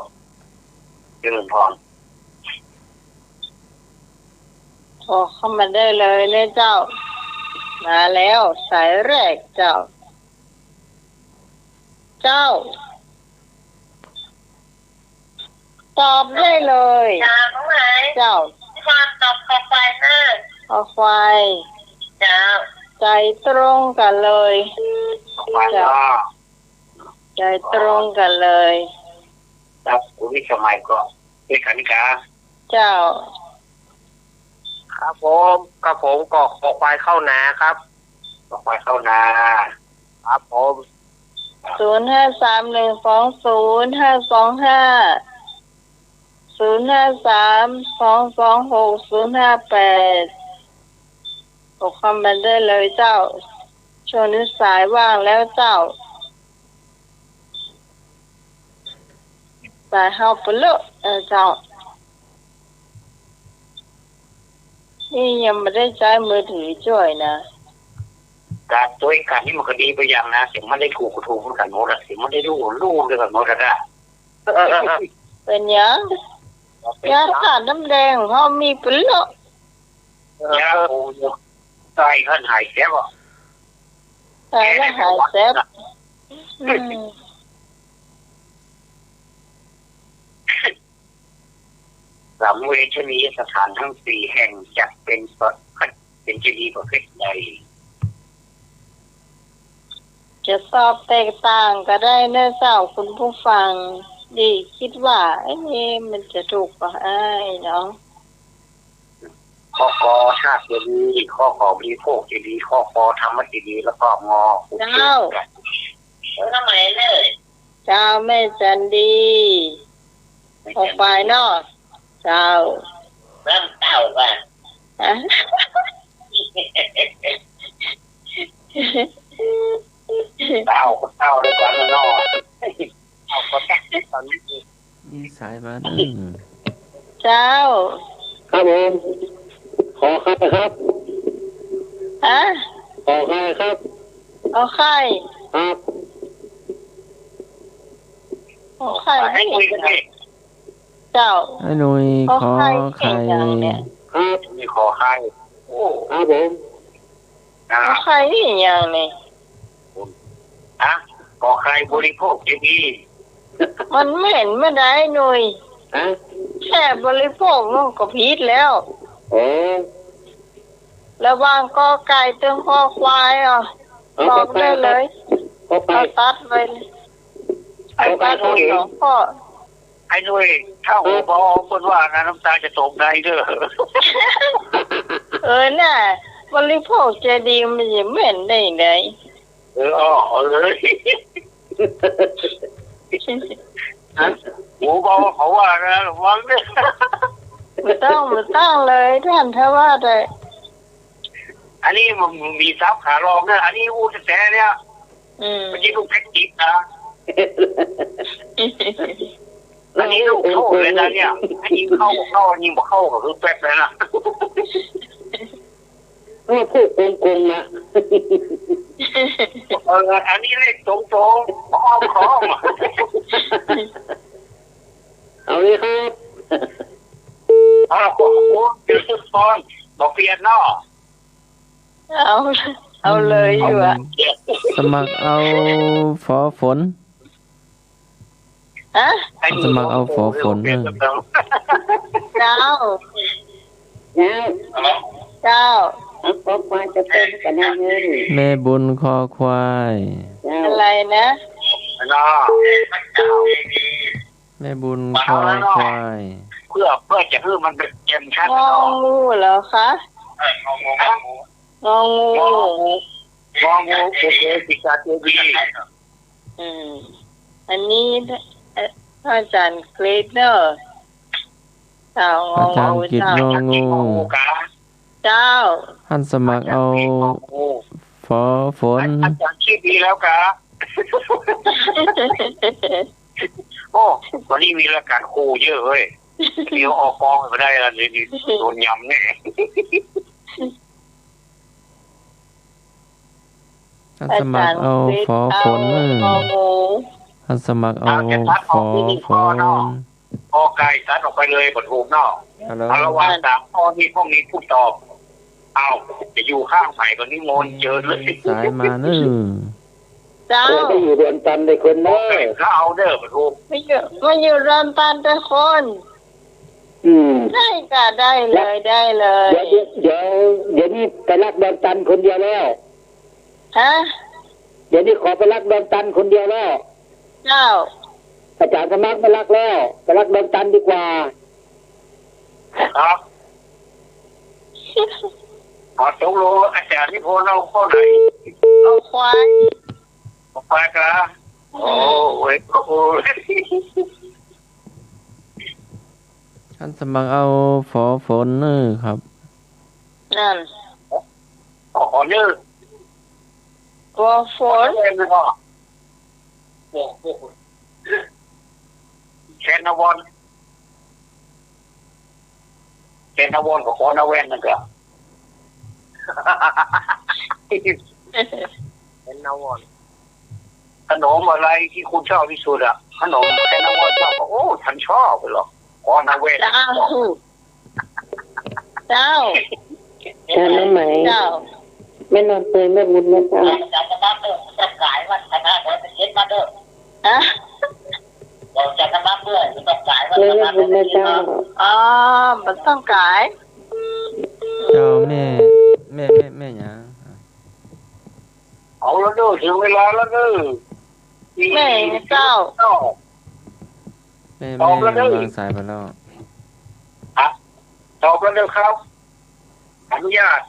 เจริญพร โทรเข้ามาได้เลยนะเจ้า มาแล้วสายแรกเจ้า เจ้า ตอบได้เลย เจ้า ตอบคอควายเน่อ คอควาย เจ้า ใจ๋ตรงกั๋นเลย คอควายเนาะ ใจ๋ตรงกั๋นเลย ครับ คุณวิสมัยก็ เลขานิกา เจ้า ครับผม ครับผมก็คอควายเข้านาครับ คอควายเข้านา ครับผม ศูนย์ห้าสามหนึ่งสองศูนย์ห้าสองห้า ศูนย์ห้าสามสองสองหกศูนย์ห้าแปด โทรเข้ามาได้เลยเจ้า ช่วงนี้สายว่างแล้วเจ้า สายเฮาเปลือ เออเจ้า นี่ยังบ่ได้ใจ๊มือถือจ้วยนะ ก๋านตวยกั๋นนี่มันก็ดีไปอย่างนะ เสียงมันได้ถูกก็ถูกเหมือนกั๋นหมดอะ เสียงมันได้รู้ รู้เหมือนกั๋นหมดอะนะ เป๋นหยัง ยาธาตุน้ำแดงของเฮามีเปลือ ยาปู ใส่หั้นหายแสบอะ ใส่แล้วหายแสบ อืม สังเวชนียสถานทั้งสี่แห่งจัดเป็นประ เป็นเจดีย์ประเภทใด จะตอบแตกต่างก็ได้เน่อเจ้า คุณผู้ฟังดีคิดว่า เอ๊ะ มันจะถูกบ่อ้ายเนาะ ข้อ ก ธาตุเจดีย์ ข้อ ข บริโภคเจดีย์ ข้อ ป ธรรมเจดีย์ แล้วก็ ง อุเทสิกเจดีย์ เจ้า เออ ทำไมเนี่ย เจ้า แม่จันดี แม่จันดี คอควายเนาะ เจ้า น้ำเต้าว่ะ ฮะ เต้าก็เต้าด้วยกันเนาะ เต้าก็แตกตอนนี้ มีสายมา อืม เจ้า ครับผม ขอไข่ครับ ฮะ ขอไข่ครับ ขอไข่ ครับ ขอไข่ ไอ้หนุ่ยกันดิ เจ้า ไอ้หนุ่ย ขอไข่ ขอไข่ เสียงดังเนี่ย ครับ นี่ขอไข่ โอ้ ครับผม ขอไข่นี่อย่างนี้ ฮะ ขอไข่บริโภคจะดี มันเหม็นมาได้หนุ่ย ฮะ แค่บริโภคมันก็ผิดแล้ว โอ้ ระหว่างกอไก่เถิงคอควายอ่ะ เอา บอกได้เลย ขอไข่ เอาตัดไปเลย ขอไข่ เอาตัดไป ครับ สองข้อ ไอ้หนุ่ย ถ้าหัวปอเปิ้นว่านะ น้ำตาจะตกในเด้อ เออน่ะ บริโภคจะดีมันจะเหม็นได้ไง เออ อ้อ เอาเลย ฮะ หัวปอเขาว่านะ ระวังเด้อ บ่ต้อง บ่ต้องเลย ท่านทวาสเลย อันนี้มันมีศัพท์ขาลองเด้อ อันนี้อู้แต๊ๆ เนี่ย อืม บ่ใจ้ลูกแป๊กจิ๋วนะ อันนี้ลูกโต้เลยนะเนี่ย อันนี้เข้าบ่เข้า อันนี้บ่เข้าก็คือแป๊กเลยนะ เออ พูดโกงๆ นะ เออ อันนี้เลขตรงๆ อ้อมค้อม เอาเลยครับ เอาละ โอ้โห เดี๋ยวสุดตอน บ่เปลี่ยนเนาะ เอา เอาเลยอยู่อะ สมัครเอาฝอฝน ฮะ สมัครเอาฝอฝน เออ เจ้า เจ้า เจ้า เอาคอควายจะเต้นกันนะเฮ้ย แม่บุญคอควาย เจ้า อะไรนะ แม่บุญคอควาย เพื่อ เพื่อจะหื้อมันเต็มชั้น งองูเหรอคะ เออ งองู งองู งองู งองู งองู โอเค กิจการเจดีย์ อืม อันนี้ เอ่อ พระอาจารย์กฤษเนอะ เจ้า งองู พระอาจารย์กฤษ เจ้า งองู เจ้า หันสมัครเอา งองู ฝอฝน อาจารย์กฤษดีแล้วกะ โอ้ วันนี้มีรายการคู่เยอะเว้ย เดี๋ยวออกกองไปได้ละ เดี๋ยวนี้โดนยำแน่ หันสมัครเอาฝอฝน เออ หันสมัครเอาฝอฝน กอไก่ตัดออกไปเลย บ่ถูกเนาะ ฮัลโหล เอาระหว่างสามข้อนี้ พวกนี้ผู้ตอบ เอา จะอยู่ข้างไหนก็นิมนต์เชิญเลย สายมาเนอะ เจ้า คนไปอยู่ดอนตันได้คนเนอะ ก็เอาเด้อ บ่ถูก มาอยู่ มาอยู่ดอนตันได้คน อืม ได้ค่ะ ได้เลย ได้เลย เดี๋ยว เดี๋ยว เดี๋ยวนี้ไปลักดอนตันคนเดียวแล้ว ฮะ เดี๋ยวนี้ขอไปลักดอนตันคนเดียวแล้ว เจ้า อาจารย์สมัครไม่ลักแล้ว ไปลักดอนตันดีกว่า ครับ ขอตกลงอาจารย์นิพนธ์เอาข้อไหน เอาควาย เอาควายครับ โอ้ย โอ้ย หันสมัครเอาฝอฝนเนอะครับ นั่น ขอเนอะ ฝอฝน แคนนาวอน แคนนาวอนกับขอนาแว่นนั่นก็ แคนนาวอน ขนมอะไรที่คุณชอบที่สุดอะ ขนมแคนนาวอนชอบ โอ้ ฉันชอบเลยหรอก ขอนาแว่น เจ้า เจ้า เจ้าน้องไหม เจ้า แม่นอนเปย แม่บุญ แม่เจ้า ฮะ แม่ แม่บุญ แม่เจ้า อ๋อ บ่ต้องกาย เจ้า แม่ แม่ แม่ แม่หยัง เอาละเด้อ ถึงเวลาแล้วเด้อ แม่เจ้า แม่ ตอบแล้วเด้อ แม่วางสายไปแล้ว อ่ะ ตอบแล้วเด้อครับ อนุญาต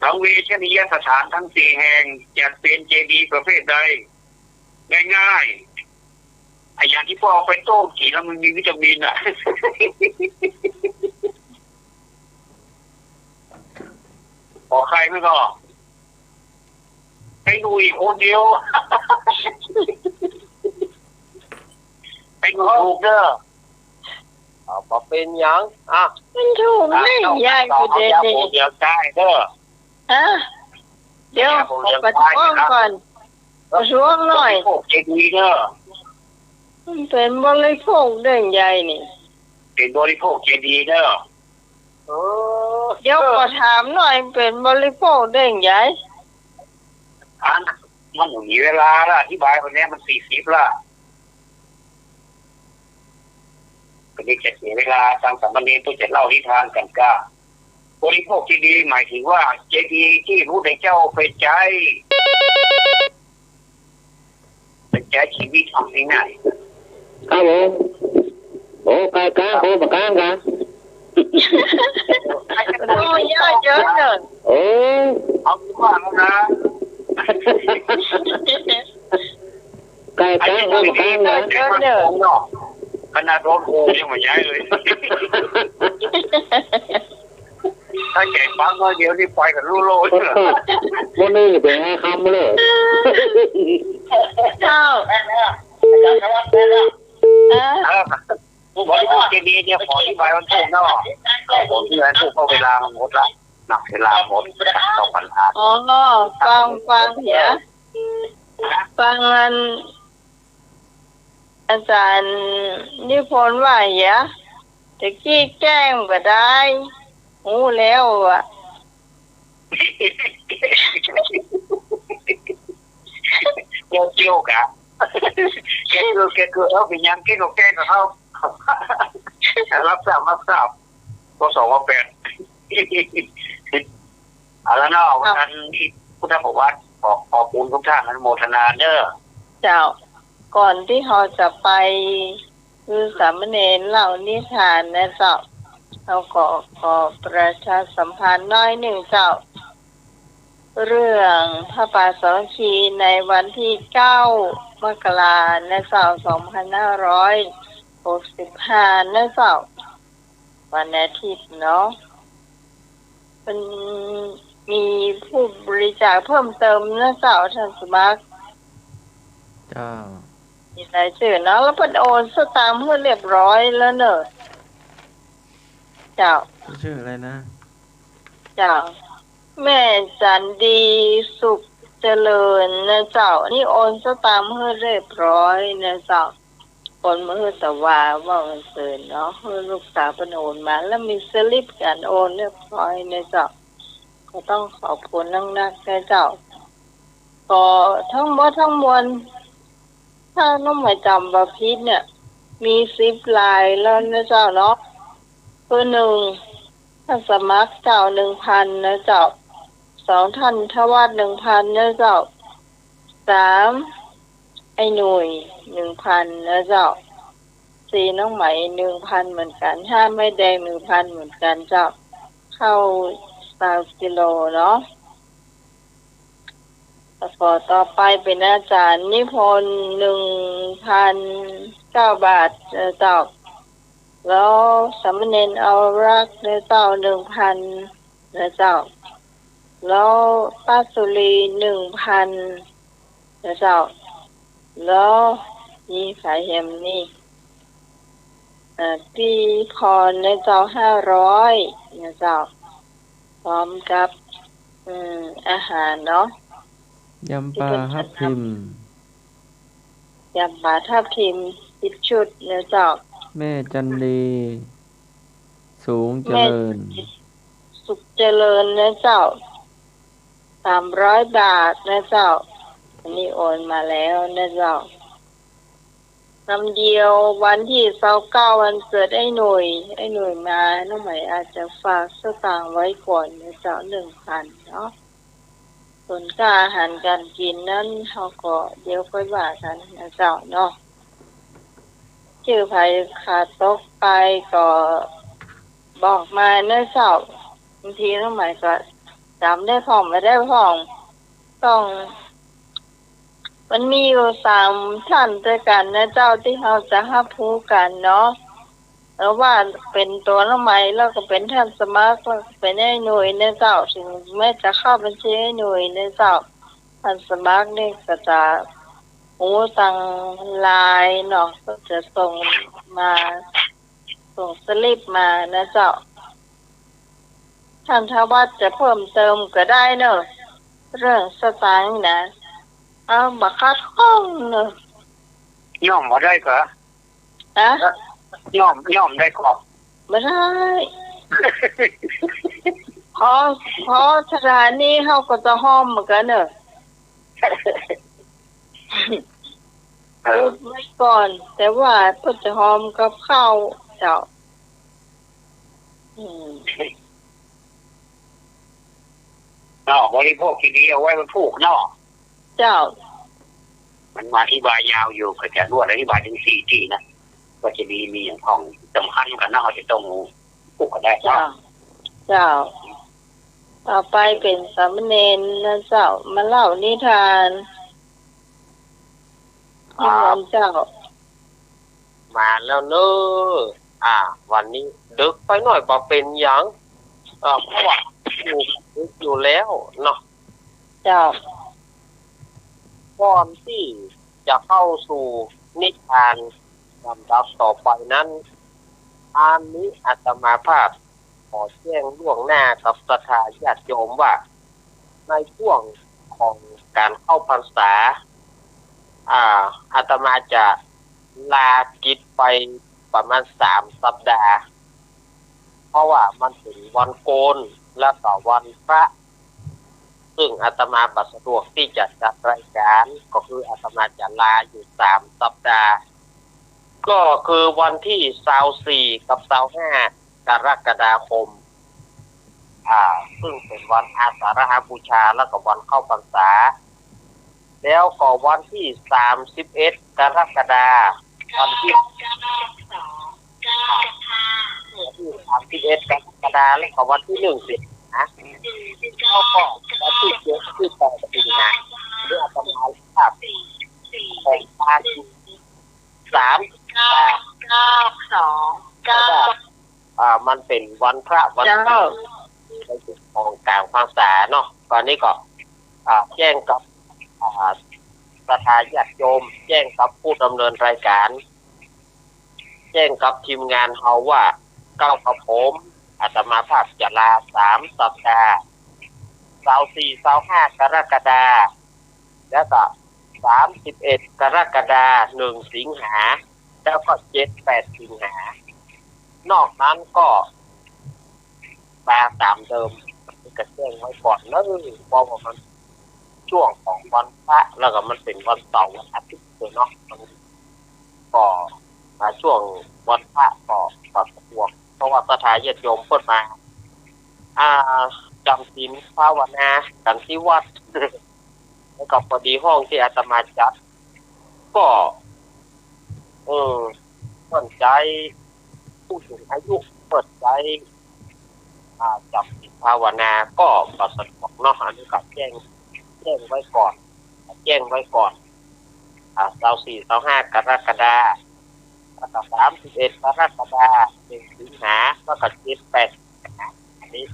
สังเวชนียสถานทั้งสี่แห่ง จัดเป็นเจดีย์ประเภทใด ง่ายๆ ไอ้อย่างที่พ่อเอาไปต้มกินแล้วมันมีวิตามินอ่ะ ขอใครไม่ก็ ไอ้หนุ่ยคนเดียว ไอ้หนุ่ยถูกเด้อ เอา บ่เป๋นหยัง อ่ะ มันถูกไหม อ่ะ ยาย เฮา กูเดะ เฮาอย่าโหดเหยื่อใก้เน่อ ฮะ เดี๋ยว อย่าโหดเหยื่อใก้ ขอประท้วงก่อน นะ ประท้วงหน่อย บริโภคเจดีย์เน่อ มันเป๋นบริโภคเด้งใดนี่ เป๋นบริโภคเจดีย์เน่อ เออ เดี๋ยว เออ ขอถามหน่อย เป๋นบริโภคเด้งใด อัน มันบ่มีเวลาละ อธิบายวันนี้มันสี่สิบละ ก็นี่จะเสียเวลาตังสามเณรเปื้อจะเล่านิทานกั๋นก้า บริโภคเจดีย์หมายถึงว่าเจดีย์ตี้พระพุทธเจ้าไปใจ๊ ไปใจ๊ชีวิตเอาง่ายๆ ครับผม โอ้ ใก้ก๊าง โอ้ บ่ก๊างกา โอ้ เยอะๆ เยอะ โอ้ เอาดีกว่าแล้วนะ ใก้ก๊าง โอ้ บ่ก๊างกา เยอะๆ ขนาดโดนโกงยังบ่ย้ายเลย ถ้าแก่งฟังน้อยเดียวนี่ไปกั๋นลู่โลด มื้อนี้เป๋นไงคำเลย เจ้า เออ เออ ผมว่าพวกเจดีย์เนี่ย ขออธิบายวันพูกเนาะ ขออธิบายวันพูก เพราะเวลามันหมดละนะ เวลาหมด สองพันห้า อ๋อ ฟัง ฟังเหีย ฟังอัน อาจ๋ารย์นิพนธ์ว่าเหีย ตะกี้แก้งบ่ได้ ฮู้แล้วอะ เกี่ยวๆ กะ แก้คือ แก้คือ เอาไปยัง แก้ก็แก้กับเขา รับทราบ รับทราบ ป.สอง ป.แปด เอาละเนาะ ค่ะ วันนี้พุทธประวัติ ขอ ขอบคุณทุกท่าน อนุโมทนาเด้อ เจ้า ก่อนตี้เฮาจะไป คือสามเณรเล่านิทานนะเจ้า เฮาก็ขอประชาสัมพันธ์หน้อยนึ่งเจ้า เรื่องผ้าป่าสามัคคีในวันตี้เก้า มกรานะเจ้า สองพันห้าร้อยหกสิบห้านะเจ้า วันอาทิตย์เนาะ มันมีผู้บริจาคเพิ่มเติมนะเจ้า ท่านสมัคร เจ้า มีรายจื้อเนาะ แล้วเปิ้นโอนสตางค์หื้อเรียบร้อยแล้วเนอะ เจ้า ชื่ออะไรนะ เจ้า แม่จันดีสุขเจริญนะเจ้า นี่โอนสตางค์หื้อเรียบร้อยนะเจ้า โอนมาหื้อตะวา ว่าวันซืนเนาะ หื้อลูกสาวเปิ้นโอนมา แล้วมีสลิปก๋านโอนเรียบร้อยนะเจ้า ก็ต้องขอบคุณนักๆ นะเจ้า ก็ทั้งหมดทั้งมวล ถ้าน้องหมายจ๋ำบ่ผิดเนี่ย มีสิบรายแล้วนะเจ้าเนาะ คือหนึ่ง ท่านสมัครเจ้า หนึ่งพันนะเจ้า สอง ท่านทวัฒน์ หนึ่งพันนะเจ้า สาม ไอ้หนุ่ย หนึ่งพันนะเจ้า สี่ น้องไหม หนึ่งพันเหมือนกั๋น ห้า ไม้แดง หนึ่งพันเหมือนกั๋นเจ้า ข้าวซาวกิโลเนาะ แล้วก็ต่อไปเป๋นอาจ๋ารย์นิพนธ์ หนึ่งพันเก้าบาทนะเจ้า แล้วสามเณรอาวรักษ์นะเจ้า หนึ่งพันนะเจ้า แล้วป้าสุรี หนึ่งพันนะเจ้า แล้วมีใผแหมนี่ เอ่อ พี่พรนะเจ้า ห้าร้อยนะเจ้า พร้อมกับ อืม อาหารเนาะ ยำปลาทับทิม ยำปลาทับทิม สิบชุดนะเจ้า แม่จันดี สูงเจริญ แม่สุขเจริญนะเจ้า สามร้อยบาทนะเจ้า อันนี้โอนมาแล้วนะเจ้า กำเดียววันตี้ซาวเก้าวันเกิดไอ้หนุ่ย ไอ้หนุ่ยมา น้องไหมอาจจะฝากสตางค์ไว้ก่อนนะเจ้า หนึ่งพันเนาะ ส่วนค่าอาหารก๋านกิ๋นนั้น เฮาก็เดี๋ยวค่อยว่ากั๋นนะเจ้าเนาะ จื้อใผขาดตกไปก็บอกมานะเจ้า บางทีน้องไหมก็จ๋ำได้พ่องบ่ได้พ่อง ต้อง มันมีอยู่สามท่านตวยกั๋นนะเจ้า ตี้เฮาจะฮับฮู้กั๋นเนาะ เออ ว่าเป๋นตั๋วน้องไหม แล้วก็เป๋นท่านสมัคร แล้วก็เป๋นไอ้หนุ่ยนะเจ้า เถิงแม้จะเข้าบัญชีไอ้หนุ่ยนะเจ้า ท่านสมัครนี่ก็จะฮู้ตางไลน์เนาะ ก็จะส่งมา ส่งสลิปมานะเจ้า ท่านทวัชจะเพิ่มเติมก็ได้เนอะ เรื่องสตางค์นี่นะ เอาบ่ขัดข้องเนอะ ย่อมบ่ได้ก็ ฮะ ย่อม ย่อมได้ก็ บ่ได้ ขอ ขอสถานีเฮาก็จะฮอมเหมือนกันเนอะ เออ อุบไว้ก่อน แต่ว่าเปิ้นจะฮอมกับข้าวเจ้า อืม เนาะ บริโภคที่ดีเอาไว้วันพูกเนาะ เจ้า มันมาอธิบายยาวอยู่ ก็จะรวดอธิบายถึงสี่ตี้นะ ว่าจะมี มีอย่างของสำคัญกันเนาะ เฮาจะต้องพูกกันได้เนาะ เจ้า เจ้า ต่อไปเป๋นสามเณรนะเจ้า มาเล่านิทาน ครับ นิมนต์เจ้า มาแล้วเนอะ อ่า วันนี้ดึกไปหน่อยบ่เป๋นหยัง เอ่อ เพราะว่าอยู่ อยู่แล้วเนาะ เจ้า ก่อนตี้จะเข้าสู่นิทานลำดับต่อไปนั้น อันนี้อาตมาภาพขอแจ้งล่วงหน้ากับศรัทธาญาติโยมว่า ในช่วงของการเข้าพรรษา อ่า อาตมาจะลากิจไปประมาณสามสัปดาห์ เพราะว่ามันเป๋นวันโกน แล้วก็วันพระ ซึ่งอาตมาบ่สะดวกตี้จะจัดรายการ ก็คืออาตมาจะลาอยู่สามสัปดาห์ ก็คือวันตี้ซาวสี่กับซาวห้ากรกฎาคม อ่า ซึ่งเป๋นวันอาสาฬหบูชา แล้วก็วันเข้าพรรษา แล้วก็วันตี้สามสิบเอ็ดกรกฎาคม วันตี้ วันตี้สามสิบเอ็ดกรกฎาคม แล้วก็วันตี้หนึ่งสิงหา แล้วก็วันตี้เจ็ด ตี้แปดสิงหา หรืออาตมาภาพของพระ สาม เก้า เก้า สอง เก้า เพราะว่า อ่า มันเป๋นวันพระวัน เจ้า ของกลางพรรษาเนาะ ตอนนี้ก็ อ่า แจ้งกับ อ่า ศรัทธาญาติโยม แจ้งกับผู้ดำเนินรายการ แจ้งกับทีมงานเฮาว่า เก้ากับผม อาตมาภาพจะลาสามสัปดาห์ ซาวสี่ ซาวห้ากรกฎาคม แล้วก็สามสิบเอ็ดกรกฎาคม หนึ่งสิงหา แล้วก็เจ็ด แปดสิงหา นอกนั้นก็มาต๋ามเดิม ก็แจ้งไว้ก่อนเนอะ เพราะว่ามันช่วงของวันพระ แล้วก็มันเป๋นวันเสาร์วันอาทิตย์เนาะ มันก็มาช่วงวันพระก็ ก็สะดวก เพราะว่าศรัทธาญาติโยมเปิ้นมา อ่า จ๋ำศีลภาวนากั๋นตี้วัด แล้วก็พอดีห้องตี้อาตมาจัด ก็ เออ เปิ้นใจ๊ผู้สูงอายุ เปิ้นใจ๊ อ่า จ๋ำศีลภาวนา ก็บ่สะดวกเนาะ อันนี้ก็แจ้ง แจ้งไว้ก่อน แจ้งไว้ก่อน อ่า ซาวสี่ ซาวห้ากรกฎาคม แล้วก็สามสิบเอ็ดกรกฎาคม หนึ่งสิงหา แล้วก็เจ็ด แปดสิงหา อันนี้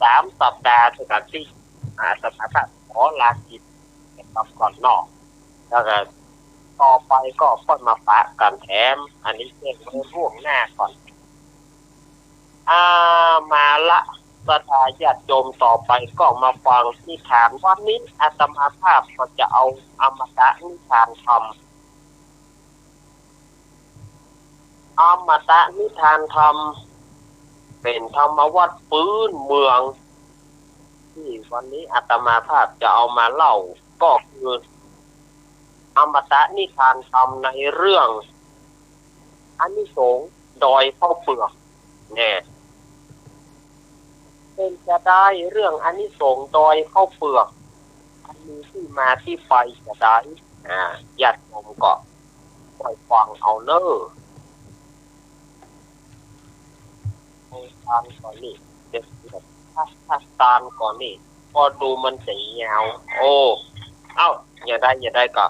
สามสัปดาห์เท่านั้นตี้ อ่า อาตมาภาพขอลากิจไปก่อนเนาะ แล้วก็ต่อไปก็ค่อยมาปะกั๋นแถม อันนี้แจ้งไว้ล่วงหน้าก่อน อ่า มาละ ศรัทธาญาติโยม ต่อไปก็มาฟังนิทาน วันนี้อาตมาภาพก็จะเอาอมตะนิทานธรรม อมตะนิทานธรรม เป๋นธรรมวัตรปื้นเมือง ตี้วันนี้อาตมาภาพจะเอามาเล่า ก็คือ อมตะนิทานธรรมในเรื่อง อานิสงส์ดอยข้าวเปลือก แน่ เป๋นจาใดเรื่องอานิสงส์ดอยข้าวเปลือก มันมีตี้มาตี้ไปจาใด อ่า ญาติโยมก็ค่อยฟังเอาเน่อ ตานก่อนนี่ เดี๋ยว ถ้า ถ้าตานก่อนนี่ ก็ดูมันจะยาว โอ้ เอ้า อย่าได้ อย่าได้ก็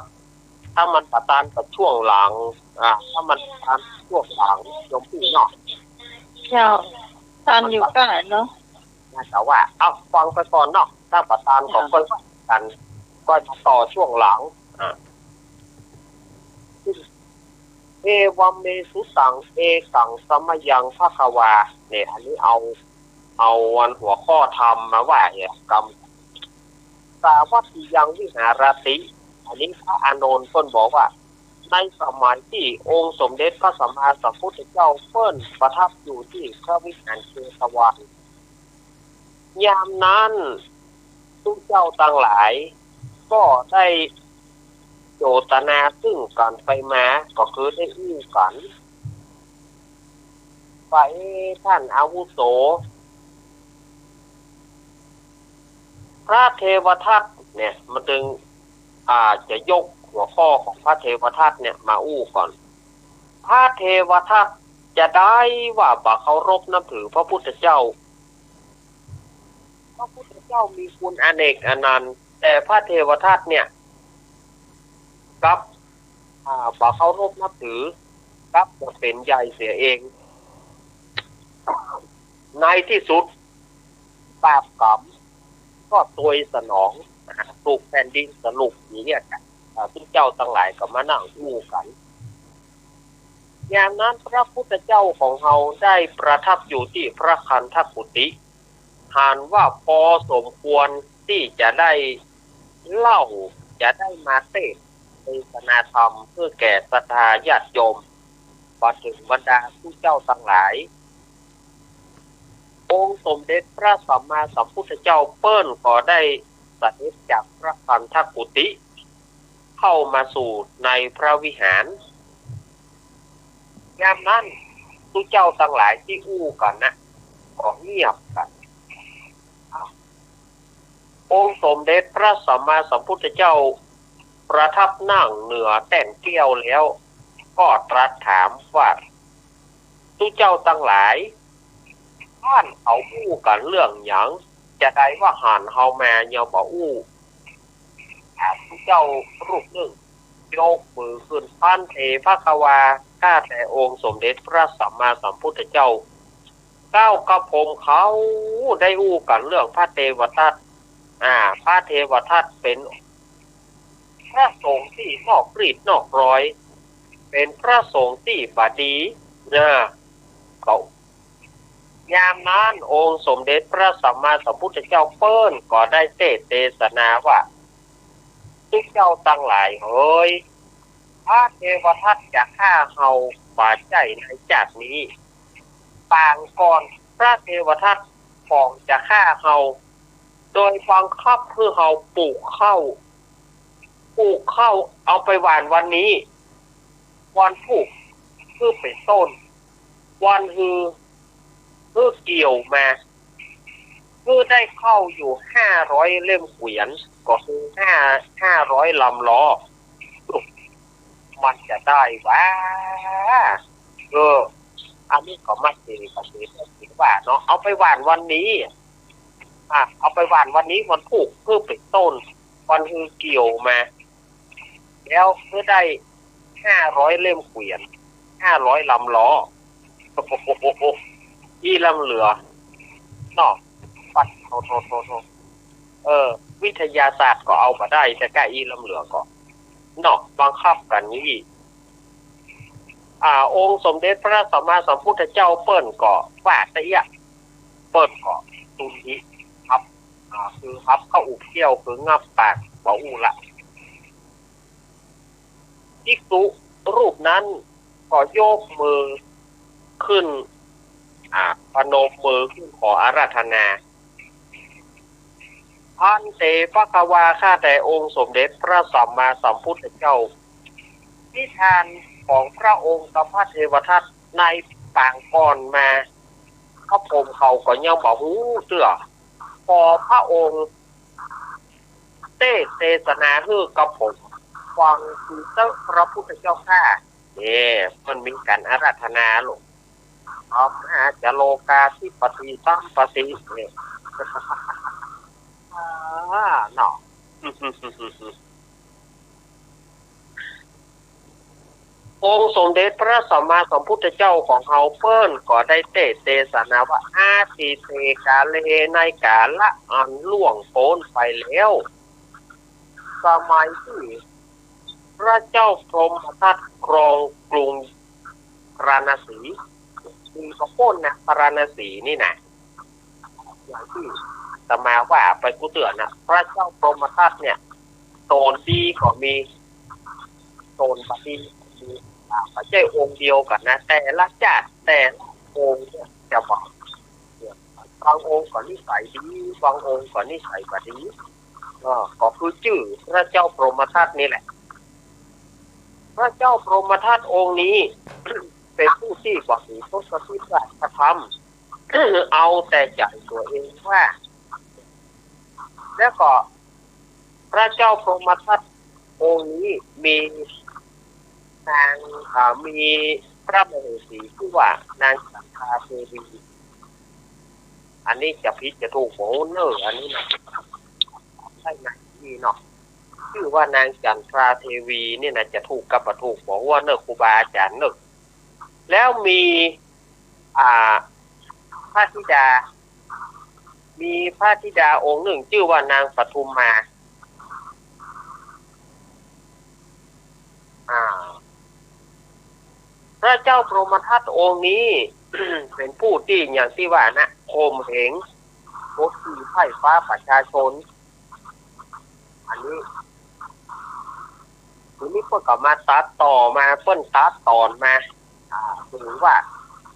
ถ้ามันบ่ตานก็ช่วงหลัง อ่า ถ้ามันบ่ตานช่วงหลัง โยมปี้เนาะ เจ้า ตานอยู่ก้าเนาะ แต่ว่า เอ้า ฟังไปก่อนเนาะ ถ้าบ่ตานก็ เจ้า ค่อยว่ากั๋น ค่อยมาต่อช่วงหลัง อ่า เอวัมเมสุตัง เอกังสะมะยัง ภะคะวา เนี่ย อันนี้เอา เอาอันหัวข้อธรรมมาว่าเนี่ย กำ สาวัตถียังวิหารติ อันนี้พระอานนท์เปิ้นบอกว่า ในสมัยตี้องค์สมเด็จพระสัมมาสัมพุทธเจ้าเปิ้นประทับอยู่ตี้พระวิหารเชตวัน ยามนั้นตุ๊เจ้าตังหลายก็ได้โจตนาซึ่งกั๋นไปมา ก็คือได้อู้กั๋นว่า เอ๊ะ ท่านอาวุโส พระเทวทัตเนี่ย มันจึง อ่า จะยกหัวข้อของพระเทวทัตเนี่ยมาอู้ก่อน พระเทวทัตจะได้ว่าบ่เคารพนับถือพระพุทธเจ้า พระพุทธเจ้ามีคุณอเนกอนันต์ แต่พระเทวทัตเนี่ย กลับ อ่า บ่เคารพนับถือ กลับจะเป๋นใหญ่เสียเอง ในตี้สุด บาปกรรมก็ตวยสนอง อ่า ถูกแผ่นดินสนุกอย่างเนี้ย อ่า ตุ๊เจ้าตังหลายก็มานั่งอู้กั๋น ยามนั้นพระพุทธเจ้าของเฮาได้ประทับอยู่ตี้พระคันธกุฏิ หันว่าพอสมควรตี้จะได้เล่า จะได้มาเตสน์เตสนาธรรมหื้อแก่ศรัทธาญาติโยม บ่าเถิงบรรดาตุ๊เจ้าตังหลาย องค์สมเด็จพระสัมมาสัมพุทธเจ้าเปิ้นก็ได้เสด็จจากพระคันธกุฏิ เข้ามาสู่ในพระวิหาร ยามนั้นตุ๊เจ้าตังหลายตี้อู้กั๋นนะ ก็เงียบกั๋น องค์สมเด็จพระสัมมาสัมพุทธเจ้าประทับนั่งเหนือแต้นแก้วแล้ว ก็ตรัสถามว่า ตุ๊เจ้าตังหลาย ท่านเขาอู้กั๋นเรื่องหยัง จะใดว่าหันเฮามายังบ่อู้ อ่า ตุ๊เจ้ารูปนึ่งยกมือขึ้น ภันเต ภะคะวา ข้าแต่องค์สมเด็จพระสัมมาสัมพุทธเจ้า เก้ากระผมเขาได้อู้กั๋นเรื่องพระเทวทัต อ่า พระเทวทัตเป๋นพระสงฆ์ตี้นอกรีดนอกรอย เป๋นพระสงฆ์ตี้บ่ดี นะ เขา ยามนั้นองค์สมเด็จพระสัมมาสัมพุทธเจ้าเปิ้นก็ได้เตสน์เตสนาว่า ตุ๊เจ้าตังหลายเหย พระเทวทัตจะฆ่าเฮาบ่ใจ้ในจาตินี้ ปางก่อนพระเทวทัตป๋องจะฆ่าเฮา โดยบังคับหื้อเฮาปลูกข้าว ปลูกข้าวเอาไปหว่านวันนี้ วันพูกหื้อเป๋นต้น วันฮือ หื้อเกี่ยวมา หื้อได้ข้าวอยู่ห้าร้อยเล่มเกวียน ก็คือห้า ห้าร้อยลำล้อ มันจะได้วะ เออ อันนี้ก็มาเสก ก็เสก ก็เสกว่าเนาะ เอาไปหว่านวันนี้ อ่ะ เอาไปหว่านวันนี้วันพูก หื้อเป๋นต้น วันฮือเกี่ยวมา แล้วหื้อได้ห้าร้อยเล่มเกวียน ห้าร้อยลำล้อ อี้ลำเหลือ เนาะ ปัด โถ โถ โถ โถ เออ วิทยาศาสตร์ก็เอาบ่ได้ จะก้าอี้ลำเหลือก็ เนาะ บังคับกั๋นอี้ อ่า องค์สมเด็จพระสัมมาสัมพุทธเจ้าเปิ้นก็ว่าตะเอี้ย เปิ้นก็ตุนหิฮับ อ่า คือฮับเข้าอุบเกี้ยว คืองับปาก บ่อู้ละ ภิกษุรูปนั้นก็ยกมือขึ้น อ่า ประนมมือขึ้นขออาราธนา ภันเต ภะคะวา ข้าแต่องค์สมเด็จพระสัมมาสัมพุทธเจ้า นิทานของพระองค์กับพระเทวทัตในปางก่อนมา กระผมเขาก็ยังบ่ฮู้เตื้อ ขอพระองค์เตสน์เตสนาหื้อกระผมฟังตี้เต๊อะพระพุทธเจ้าข้า เนี่ย มันมีก๋านอาราธนาลูก อะมหาจโลกาธิปติสัมปติ เนี่ย อ่า เนาะ องค์สมเด็จพระสัมมาสัมพุทธเจ้าของเฮาเปิ้นก็ได้เตสน์เตสนาว่า อาทิเต กาเล ในกาละอันล่วงป๊นไปแล้ว สมัยตี้พระเจ้าพรหมทัตครองกรุง สี ดีก็ป๊นนะ พาราณสีนี่นะ อย่างตี้อาตมาว่าไปกู้เตื้อนะ พระเจ้าพรหมทัตเนี่ย ต๋นดีก็มี ต๋นบ่ดีก็มี อ่า บ่ใจ้องค์เดียวกั๋นนะ แต่ละจาติแต่ละองค์เนี่ยจะบ่า บางองค์ก็นิสัยดี บางองค์ก็นิสัยบ่ดี ก็ ก็คือจื้อพระเจ้าพรหมทัตนี่แหละ พระเจ้าพรหมทัตองค์นี้ เป๋นผู้ตี้บ่มีทศพิธราชธรรม เอาแต่ใจ๋ตั๋วเองว่า แล้วก็พระเจ้าพรหมทัตองค์นี้มีนาง อ่า มีพระมเหสีจื้อว่านางจันทราเทวี อันนี้จะผิดจะถูกบ่ฮู้เน่อ อันนี้นะ ใจ้ไหม นี่เนาะ จื้อว่านางจันทราเทวีนี่นะ จะถูกกับบ่ถูกบ่ฮู้เน่อ ครูบาอาจ๋ารย์เน่อ แล้วมี อ่า พระธิดา มีพระธิดาองค์นึ่งจื้อว่านางปทุมมา อ่า พระเจ้าพรหมทัตองค์นี้ เป๋นผู้ตี้อย่างตี้ว่านะ ข่มเหง กดขี่ไพร่ฟ้าประชาชน อันนี้ ทีนี้เปิ้นก็มาตัดต่อมา เปิ้นตัดตอนมา อ่า ถือว่า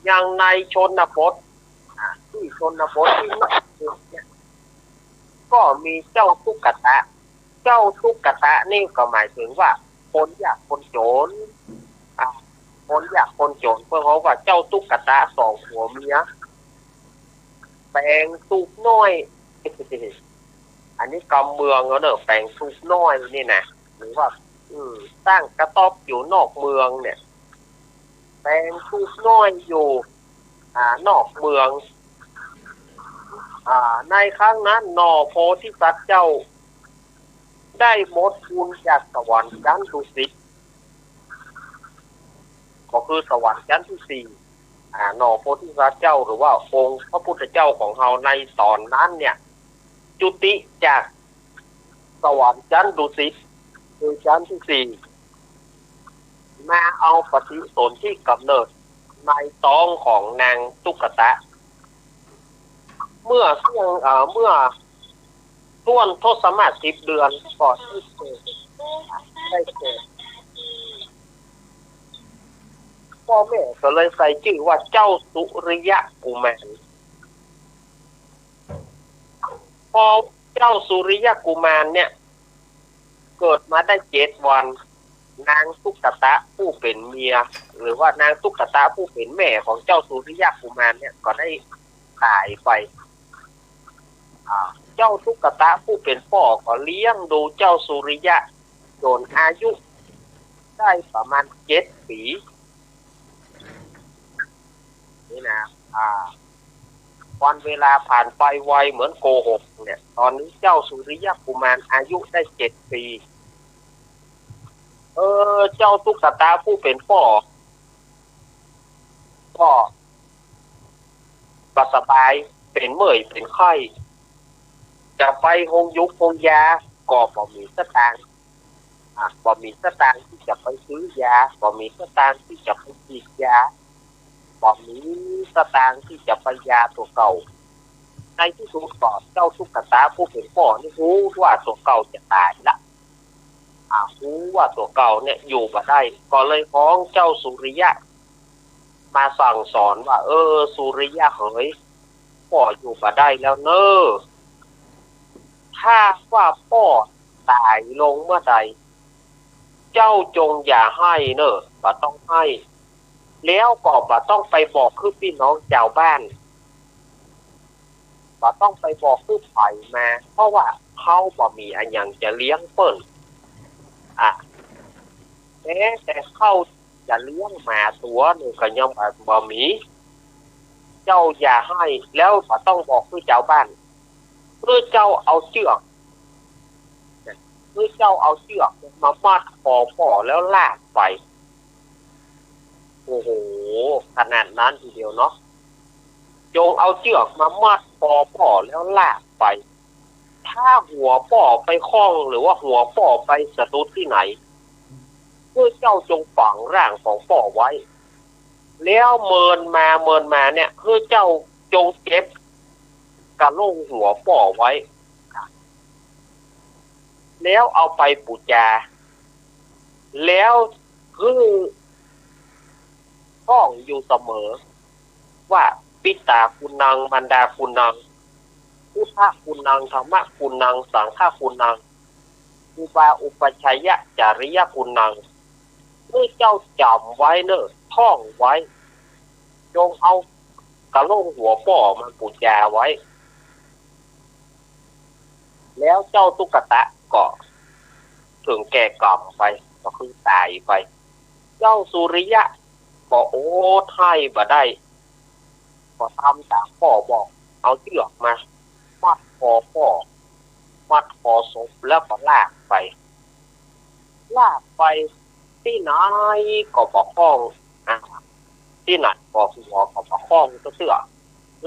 อย่างในชนบท อ่า ตี้ชนบทตี้นอกเมืองเนี่ย ก็มีเจ้าตุ๊กตะ เจ้าตุ๊กตะนี่ก็หมายถึงว่าคนยากคนจ๋น อ่า คนยากคนจ๋น เปิ้นฮ้องว่าเจ้าตุ๊กตะสองผัวเมีย แป๋งตูบน้อย อันนี้กำเมืองเอาเน่อ แป๋งตูบน้อยนี่นะ หรือว่า อืม ตั้งกระต๊อบอยู่นอกเมืองเนี่ย แป๋งตูบน้อยอยู่ อ่า นอกเมือง อ่า ในครั้งนั้นหน่อโพธิสัตว์เจ้า ได้หมดบุญจากสวรรค์ชั้นดุสิต ก็คือสวรรค์ชั้นตี้สี่ อ่า หน่อโพธิสัตว์เจ้า หรือว่าองค์พระพุทธเจ้าของเฮาในต๋อนนั้นเนี่ย จุติจากสวรรค์ชั้นดุสิต คือชั้นตี้สี่ มาเอาปฏิสนธิกำเนิดในต๊องของนางตุ๊กตะ เมื่อช่วง เอ่อ เมื่อต้วนทศมาศสิบเดือนก็ได้เกิด ได้เกิด ป้อแม่ก็เลยใส่จื้อว่าเจ้าสุริยะกุมาร พอเจ้าสุริยะกุมารเนี่ย เกิดมาได้เจ็ดวัน นางตุ๊กตะผู้เป๋นเมีย หรือว่านางตุ๊กตะผู้เป๋นแม่ของเจ้าสุริยะกุมารเนี่ยก็ได้ต๋ายไป อ่า เจ้าตุ๊กตะผู้เป๋นป้อก็เลี้ยงดูเจ้าสุริยะจ๋นอายุได้ประมาณเจ็ดปี๋ นี่นะ อ่า วันเวลาผ่านไปไวเหมือนโกหกเนี่ย ต๋อนนี้เจ้าสุริยะกุมารอายุได้เจ็ดปี๋ เออ เจ้าตุ๊กตะผู้เป๋นป้อ ก็บ่สบาย เป๋นเมื่อย เป๋นไข้ จะไปโฮงยูกโฮงยา ก็บ่มีสตางค์ อ่ะ บ่มีสตางค์ตี้จะไปซื้อยา บ่มีสตางค์ตี้จะไปฉีดยา บ่มีสตางค์ตี้จะไปยาตั๋วเก่า ในตี้สุดก็เจ้าตุ๊กตะผู้เป๋นป้อนี่ฮู้ว่าตั๋วเก่าจะต๋ายละ อ่ะ ฮู้ว่าตั๋วเก่าเนี่ยอยู่บ่ได้ ก็เลยฮ้องเจ้าสุริยะ มาสั่งสอนว่า เออ สุริยะเหย ป้ออยู่บ่ได้แล้วเน่อ ถ้าว่าป้อต๋ายลงเมื่อใด เจ้าจงอย่าไห้เน่อ บ่ต้องไห้ แล้วก็บ่ต้องไปบอกคือปี้น้องจาวบ้าน บ่ต้องไปบอกคือใผมา เพราะว่าเฮาบ่มีอะหยังจะเลี้ยงเปิ้น อ่ะ แม้แต่ข้าวจะเลี้ยงหมาตั๋วนึ่งก็ยังบ่ บ่มี เจ้าอย่าไห้ แล้วบ่ต้องบอกคือจาวบ้าน คือเจ้าเอาเจื้อก คือเจ้าเอาเจื้อกมามัดคอป้อแล้วลากไป โอ้โห ขนาดนั้นทีเดียวเนาะ จงเอาเจื้อกมามัดคอป้อแล้วลากไป ถ้าหัวป้อไปข้องหรือว่าหัวป้อไปสะดุดตี้ไหน พวกเจ้าจงฝังร่างของป้อไว้ แล้วเมินมาเมินมาเนี่ย หื้อเจ้าจงเก็บกะโหลงหัวป้อไว้ แล้วเอาไปปู๋จา แล้วหื้อท่องอยู่เสมอ ว่า ปิตาคุณนัง มารดาคุณนัง พุทธคุณนัง ธรรมคุณนัง สังฆคุณนัง ครูบาอุปัชฌาย์จริยคุณนัง หื้อเจ้าจ๋ำไว้เน่อ ท่องไว้ จงเอากะโหลงหัวป้อมาปู๋จาไว้ แล้วเจ้าตุ๊กตะก็เถิงแก่กรรมไป ก็คือต๋ายไป เจ้าสุริยะก็อดไห้บ่ได้ ก็ต๋ามต๋ามป้อบอก เอาเจื้อกมา มัดคอป้อ มัดคอศพ แล้วก็ลากไป ลากไปตี้ไหนก็บ่คล่อง อ่า ตี้ไหนก็หัวก็บ่คล่องเตื้อ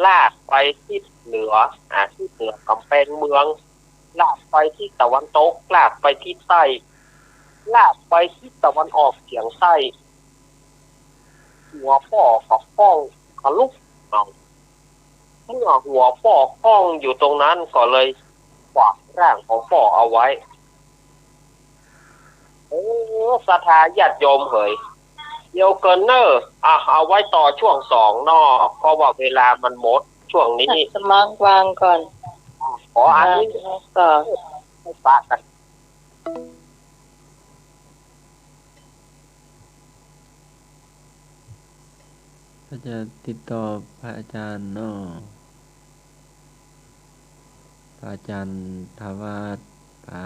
ลากไปทิศเหนือ อ่า ทิศเหนือก๋ำแปงเมือง ลากไปทิศตะวันตก ลากไปทิศใต้ ลากไปทิศตะวันออกเฉียงใต้ หัวป้อก็คล่องกะลุกเอา เมื่อหัวป้อคล่องอยู่ตรงนั้นก็เลยขวางร่างของป้อเอาไว้ โอ้ ศรัทธาญาติโยมเหย เดี๋ยวเกินเน่อ อ่ะ เอาไว้ต่อช่วงสองเนาะ เพราะว่าเวลามันหมดช่วงนี้ สมัครวางก่อน ขออนุญาต วางก่อน ให้ปะกัน ถ้าจะติดต่อพระอาจารย์เนาะ พระอาจารย์ทวัฒน์ พระ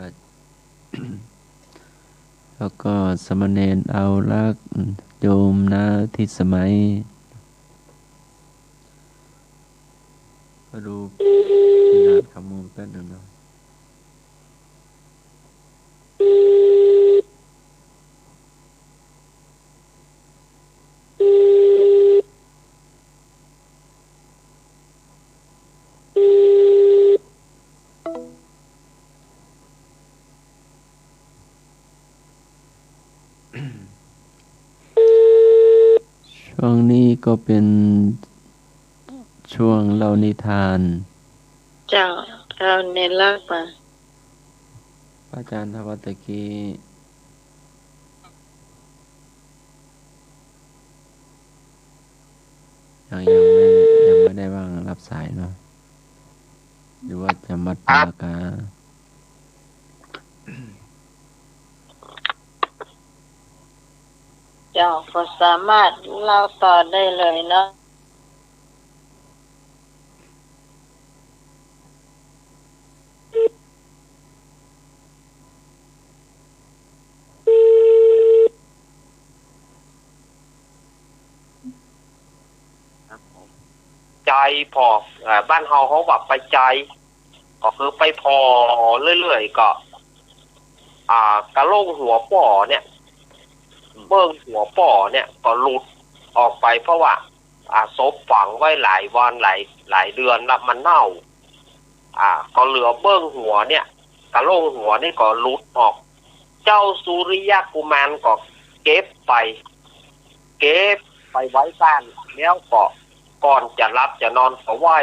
แล้วก็สามเณรเอารักษ์ โยมนาทิสมัย ก็ดูพินาศคำมูลแป๊บหนึ่งเนาะ ช่วงนี้ก็เป็นช่วงเล่านิทาน เจ้า เอาเณรรักษ์มา พระอาจารย์ทวัฒน์ตะกี้ ยัง ยังไม่ ยังไม่ได้วางรับสายเนาะ หรือว่าจะมัดปากกา เจ้า ก็สามารถเล่าต่อได้เลยเนาะ ใจ๊ผ่อ อ่า บ้านเฮาเขาว่าไปใจ๊ ก็คือไปผ่อเรื่อยๆ ก็ อ่า กะโหลงหัวป้อเนี่ย เบิ่งหัวป้อเนี่ยก็หลุดออกไป เพราะว่า อ่า ศพฝังไว้หลายวันหลาย หลายเดือนละมันเน่า อ่า ก็เหลือเบิ่งหัวเนี่ย กะโหลงหัวนี่ก็หลุดออก เจ้าสุริยะกุมารก็เก็บไป เก็บไปไว้บ้าน แล้วก็ก่อนจะหลับจะนอนก็ไหว้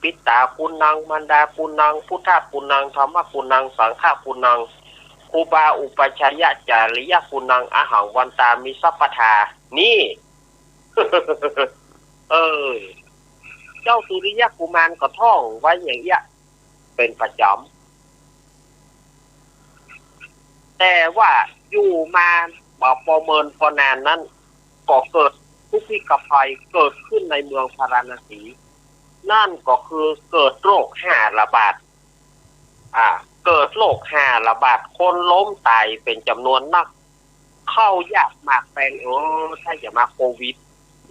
ปิตาคุณนัง มารดาคุณนัง พุทธคุณนัง ธรรมคุณนัง สังฆคุณนัง ครูบาอุปัชฌาย์จริยคุณนัง อหังวันตามิสัพพทา นี่ เออ เจ้าสุริยะกุมารก็ท่องไว้อย่างเอี้ย เป็นประจ๋ำ แต่ว่าอยู่มาบ่ปอเมินปอนานนั้น ก็เกิดทุกขิกภัยเกิดขึ้นในเมืองพาราณสี นั่นก็คือเกิดโรคแฮ่ระบาด อ่า เกิดโรคแฮ่ระบาด คนล้มต๋ายเป๋นจ๋ำนวนนัก ข้าวยากหมากแปง เออ ใค่จะมาโควิด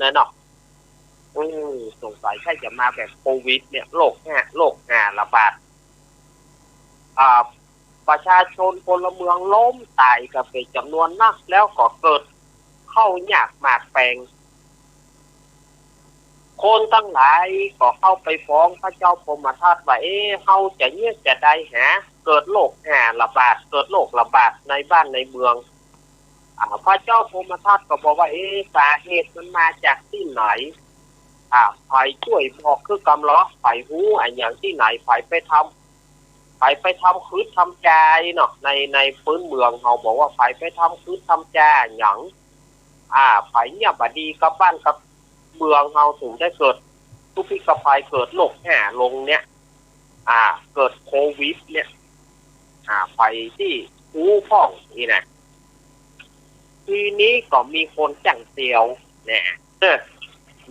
นะเนาะ อืม สงสัยใค่จะมาแบบโควิดเนี่ย โรคแฮ่ โรคแฮ่ระบาด อ่า ประชาชนพลเมืองล้มต๋ายกั๋นเป๋นจ๋ำนวนนัก แล้วก็เกิดข้าวยากหมากแปง คนตังหลายก็เข้าไปฟ้องพระเจ้าพรหมทัตว่า เอ๊ะ เฮาจะเยียะจะใดหา เกิดโรคแฮ่ระบาด เกิดโรคระบาดในบ้านในเมือง อ่า พระเจ้าพรหมทัตก็บอกว่า เอ๊ะ สาเหตุมันมาจากตี้ไหน อ่า ใผจ้วยบอกคือกำลอ ใผฮู้อะหยังตี้ไหน ใผไปทำ ใผไปทำขึดทำจาเนาะ ใน ในพื้นเมืองเฮาบอกว่าใผไปทำขึดทำจาอะหยัง อ่า ใผเนี่ยบ่ดีกับบ้านกับเมืองเฮา ถึงได้เกิดทุพพิฆภัย เกิดโรคแฮ่ลงเนี่ย อ่า เกิดโควิดเนี่ย อ่า ใผตี้ฮู้พ่องอี้นะ ทีนี้ก็มีคนจ้างเสียวเนี่ย เออ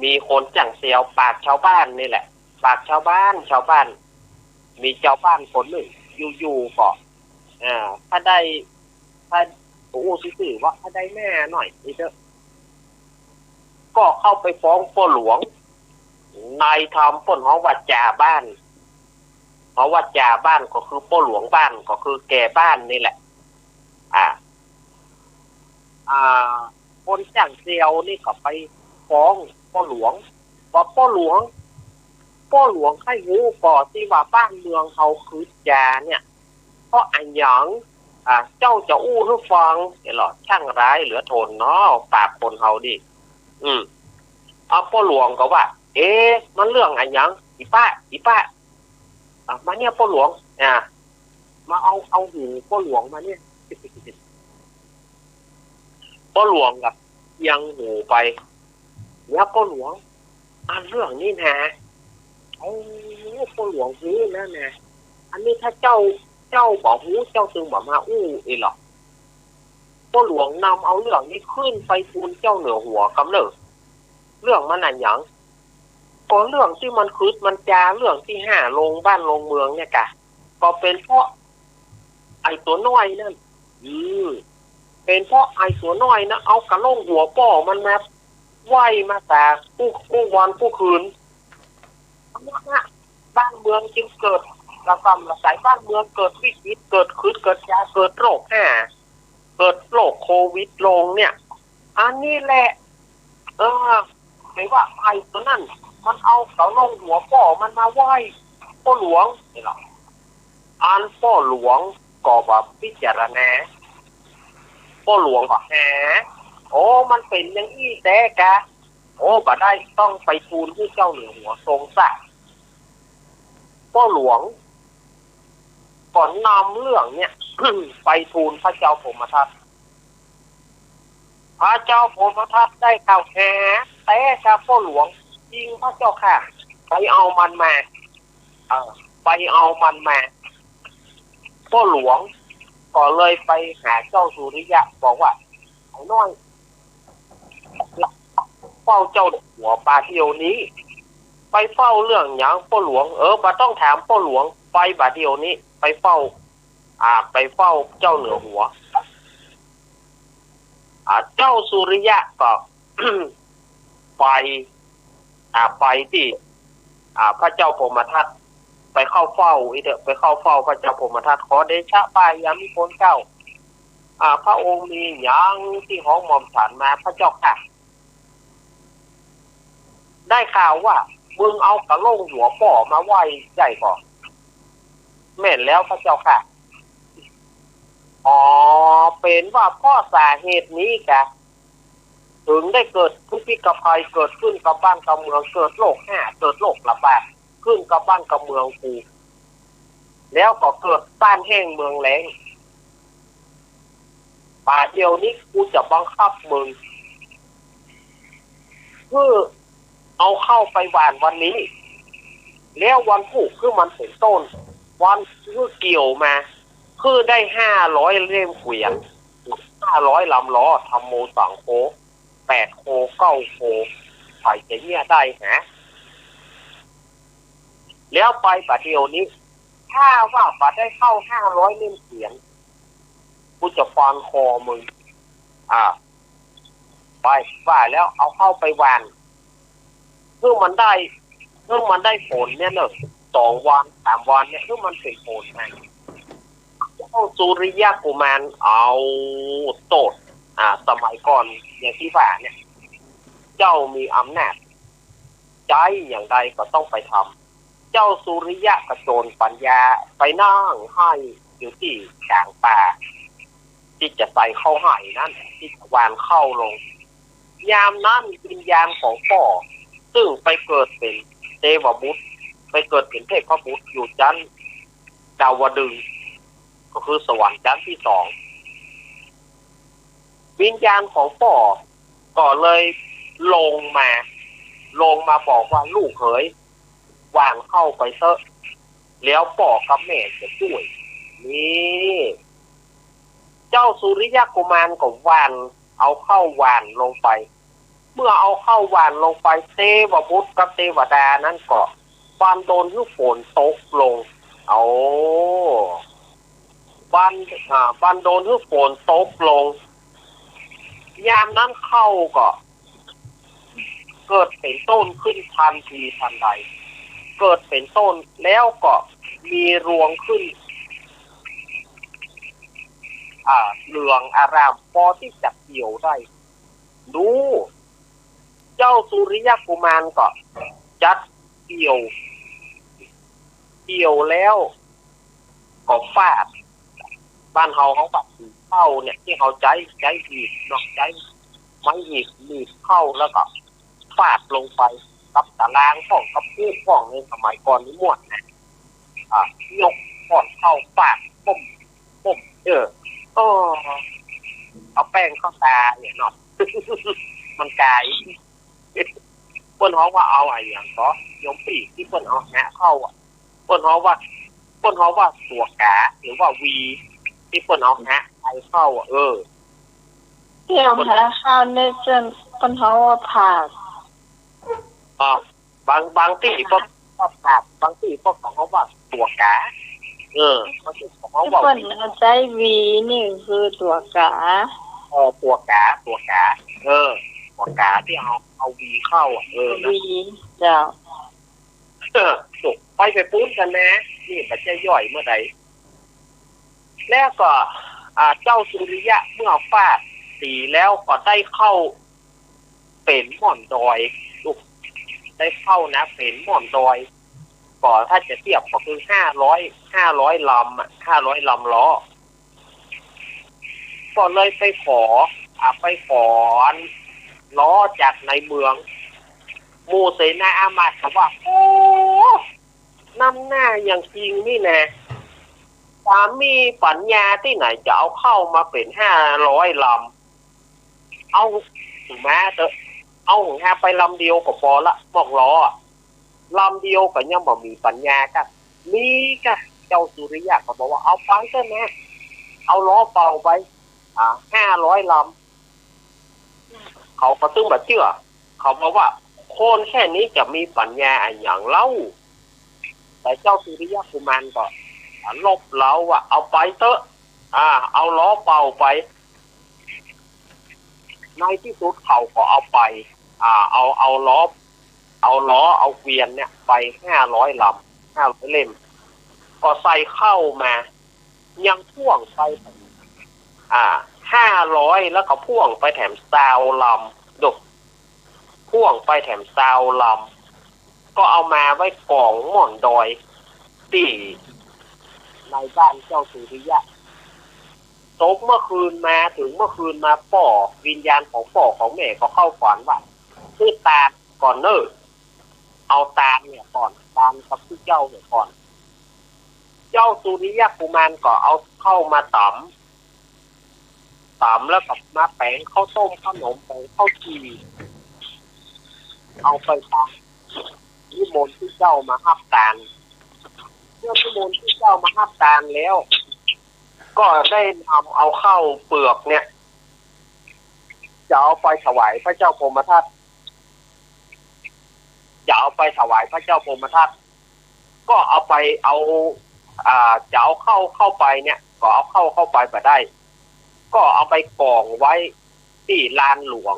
มีคนจ้างเสียวปากชาวบ้านนี่แหละ ปากชาวบ้าน ชาวบ้าน มีชาวบ้านคนนึ่ง อยู่ๆ ก็ เอ่อ ถ้าได้ ถ้า อู้ซื่อๆ ว่าถ้าได้แม่หน่อยนี่เต๊อะ ก็เข้าไปฟ้องป้อหลวง นายธรรมเปิ้นฮ้องว่าจ่าบ้าน เพราะว่าจ่าบ้านก็คือป้อหลวงบ้าน ก็คือแก่บ้านนี่แหละ อ่า อ่า คนจ้างเสียวนี่ก็ไปฟ้องป้อหลวง ว่าป้อหลวง ป้อหลวงใค่ฮู้ก่อตี้ว่าบ้านเมืองเฮาขึดจาเนี่ย เพราะอะหยัง อ่า เจ้าจะอู้หื้อฟัง เนี่ยเหรอ ช่างร้ายเหลือทนเนาะ ปากคนเฮานี่ อืม เอาป้อหลวงก็ว่า เอ๊ะ มันเรื่องอะหยัง อีป้า อีป้า อ่ะ มาเนี่ยป้อหลวง อ่ะ มาเอา เอาหูป้อหลวงมาเนี่ย ป้อหลวงก็เอียงหูไป เนี่ยป้อหลวง อันเรื่องนี้นะ โอ้ ป้อหลวงฮู้แล้วนะ อันนี้ถ้าเจ้า เจ้าบ่ฮู้ เจ้าตึงบ่มาอู้อี้หรอก ป้อหลวงนำเอาเรื่องนี้ขึ้นไปทูลเจ้าเหนือหัวกำเนิด เรื่องมันอะหยัง ก็เรื่องตี้มันขึดมันจา เรื่องตี้แฮ่ลงบ้านลงเมืองเนี่ยกะ ก็เป๋นเพราะไอ้ตั๋วน้อยนั่น อืม เป๋นเพราะไอ้ตั๋วน้อยนะ เอากะโหล่งหัวป้อมันมาไหว้มาสากู้ กู้วันกู้คืน บ้านเมืองจึงเกิดระส่ำระสาย บ้านเมืองเกิดวิกฤต เกิดขึดเกิดจา เกิดโรคแฮ่ เกิดโรคโควิดลงเนี่ย อันนี้แหละ เออ เป๋นว่าไอ้ตั๋วนั้น มันเอากะโหล่งหัวป้อมันมาไหว้ป้อหลวง นี่เหรอ อันป้อหลวงก็บ่พิจารณา ป้อหลวงก็แห โอ้ มันเป๋นอย่างอี้แต๊กะ โอ้ บ่ได้ ต้องไปทูลหื้อเจ้าเหนือหัวทรงซะ ป้อหลวงก็นำเรื่องเนี่ย ไปทูลพระเจ้าพรหมทัต พระเจ้าพรหมทัตได้ข่าวแห แต๊กะป้อหลวง จริงพระเจ้าข้า ไปเอามันมา เออ ไปเอามันมา ป้อหลวงก็เลยไปหาเจ้าสุริยะ บอกว่า ไอ้น้อย เฝ้าเจ้าเหนือหัวบ่าเดี่ยวนี้ ไปเฝ้าเรื่องหยังป้อหลวง เออ บ่ต้องถามป้อหลวง ไปบ่าเดี่ยวนี้ ไปเฝ้า อ่า ไปเฝ้าเจ้าเหนือหัว อ่า เจ้าสุริยะก็ ไป อ่า ไปตี้ อ่า พระเจ้าพรหมทัต ไปเข้าเฝ้า อี้เต๊อะ ไปเข้าเฝ้าพระเจ้าพรหมทัต ขอเดชะพระยามิพลเจ้า อ่า พระองค์มีหยังตี้ฮ้องหม่อมฉันมาพระเจ้าข้า ได้ข่าวว่ามึงเอากะโหล่งหัวป้อมาไหว้ใจ้ก่อ แม่นแล้วพระเจ้าข้า อ๋อ เป๋นว่าเพราะสาเหตุนี้กะ ถึงได้เกิดทุพพิฆภัยเกิดขึ้นกับบ้านกับเมือง เกิดโรคแฮ่ เกิดโรคระบาดขึ้นกับบ้านกับเมืองกู แล้วก็เกิดบ้านแห้งเมืองแล้ง บ่าเดี่ยวนี้กูจะบังคับมึง หื้อเอาข้าวไปหว่านวันนี้ แล้ววันพูกหื้อมันเป๋นต้น วันหื้อเกี่ยวมา หื้อได้ห้าร้อยเล่มเขวียน ห้าร้อยลำล้อ ธัมโม สังโฆ แปดโค เก้าโค ใผจะเยียะได้หา แล้วไปบ่าเดี่ยวนี้ ถ้าว่าบ่ได้ข้าวห้าร้อยเล่มเขวียน กูจะฟันคอมึง อ่า ไป ว่าแล้วเอาข้าวไปหว่าน หื้อมันได้ หื้อมันได้ฝนเนี่ยเนอะ สองวัน สามวันเนี่ย หื้อมันเป๋นฝนมา เจ้าสุริยะกุมาร เอาโต้ษ อ่า สมัยก่อนอย่างตี้ว่าเนี่ย เจ้ามีอำนาจ ใจ๊อย่างใดก็ต้องไปทำ เจ้าสุริยะก็โจรปัญญา ไปนั่งไห้อยู่ตี้ก๋างป่า ตี้จะใส่เข้าไหนั้น ตี้จะหว่านเข้าลง ยามนั้นวิญญาณของป้อ ซึ่งไปเกิดเป๋นเตวบุตร ไปเกิดเป๋นเทพบุตรอยู่จั๊นดาวดึงส์ ก็คือสวรรค์จั๊นตี้สอง วิญญาณของป้อก็เลยลงมา ลงมาบอกว่า ลูกเหย หว่านเข้าไปเต๊อะ แล้วป้อกับแม่จะจ้วย นี่ เจ้าสุริยกุมารก็หว่าน เอาเข้าหว่านลงไป เมื่อเอาเข้าหว่านลงไป เตวบุตรกับเตวดานั้นก็บันดลหื้อฝนตกลง เอา บัน อ่า บันดลหื้อฝนตกลง ยามนั้นเข้าก็เกิดเป๋นต้นขึ้นทันทีทันใด เกิดเป๋นต้นแล้วก็มีรวงขึ้น อ่า เหลืองอาราม ปอตี้จะเกี่ยวได้ ดู เจ้าสุริยกุมารก็จัดเกี่ยว เกี่ยวแล้วก็ฟาด บ้านเฮา เฮาว่าถีบเข้าเนี่ย ตี้เฮาใจ๊ ใจ๊หีบเนาะ ใจ๊ไม้หีบ หีบเข้าแล้วก็ฟาดลงไปกับตะรางพ่อง กับภูพ่อง ในสมัยก่อนนี้ม่วนนะ อ่า ยกก้อนเข้าฟาด ปุ้ม ปุ้ม เออ เออ เอาแป้งเข้าต๋าเนี่ยเนาะ มันก๋าย เปิ้นฮ้องว่าเอาอะหยังก่อ โยมปี้ ตี้เปิ้นเอาแหะเข้าอะ เปิ้นฮ้องว่า เปิ้นฮ้องว่าตั๋วก๋า หรือว่าหวี ตี้เปิ้นเอาแหะใส่เข้าอะ เออ ตี้เอาแหะเข้าเนี่ยเปิ้น เปิ้นฮ้องว่าผาก อ่า บาง บางตี้เปิ้นก็ผาก บางตี้เปิ้นก็ฮ้องว่าตั๋วก๋า เออ บางตี้ก็ฮ้องว่า ตี้เปิ้นเอาใจ๊หวีนี่คือตั๋วก๋า เออ ตั๋วก๋า ตั๋วก๋า เออ ตั๋วก๋าตี้เอา เอาหวีเข้าอะ เออ นะ หวี เจ้า เออ ไป ไปปู๊นกั๋นนะ นี่บ่ใจ้ย่อยเมื่อใด แล้วก็ อ่า เจ้าสุริยะเมื่อฟาดตี๋แล้วก็ได้เข้าเป๋นหม่อนดอย ลูก ได้เข้านะ เป๋นหม่อนดอย ก็ถ้าจะเตียบก็คือห้าร้อย ห้าร้อยลำอะ ห้าร้อยลำล้อ ก็เลยไปขอ อ่า ไปขอล้อจากในเมือง หมู่เสนาอามาตย์ก็ว่า โอ้ นำหน้าอย่างจริงนี่นะ จะมีปัญญาตี้ไหนจะเอาเข้ามาเป๋นห้าร้อยลำ เอามาเต๊อะ เอาหาไปลำเดียวก็ปอละ หม่องล้ออะ ลำเดียวก็ยังบ่มีปัญญาก้า มีก้า เจ้าสุริยะก็บอกว่า เอาไปเต๊อะนะ เอาล้อเป่าไป อ่า ห้าร้อยลำ เขาก็ตึงบ่เจื้อ เขาบอกว่า คนแค่นี้จะมีปัญญาอะหยังเล่า แต่เจ้าสุริยะกุมารก็ อ่า ลบเล้าว่า เอาไปเต๊อะ อ่า เอาล้อเป่าไป ในตี้สุดเขาก็เอาไป อ่า เอา เอาล้อ เอาล้อ เอาเกวียนเนี่ยไปห้าร้อยลำ ห้าร้อยเล่ม ก็ใส่เข้ามา ยังพ่วงไป อ่า ห้าร้อย แล้วก็พ่วงไปแถมซาวลำ ดู พ่วงไปแถมซาวลำ ก็เอามาไว้ก๋องหม่อนดอย ตี้ในบ้านเจ้าสุริยะ ตกเมื่อคืนมา เถิงเมื่อคืนมาป้อ วิญญาณของป้อของแม่ก็เข้าฝันว่า ซื้อตาลก่อนเน่อ เอาตาลเนี่ยก่อน ตาลกับตี้เจ้าเนี่ยก่อน เจ้าสุริยะกุมารก็เอาเข้ามาต๋ำ ต๋ำแล้วก็มาแป๋งข้าวต้มข้าวหนม แป๋งข้าวจี่ เอาไปตาง นิมนต์ตี้เจ้ามาฮับตาน เมื่อนิมนต์ตี้เจ้ามาฮับตานแล้ว ก็ได้นำเอาข้าวเปลือกเนี่ย จะเอาไปถวายพระเจ้าพรหมทัต จะเอาไปถวายพระเจ้าพรหมทัต ก็เอาไป เอา อ่า จะเอาเข้า เข้าไปเนี่ย ก็เอาเข้า เข้าไปบ่ได้ ก็เอาไปก๋องไว้ตี้ลานหลวง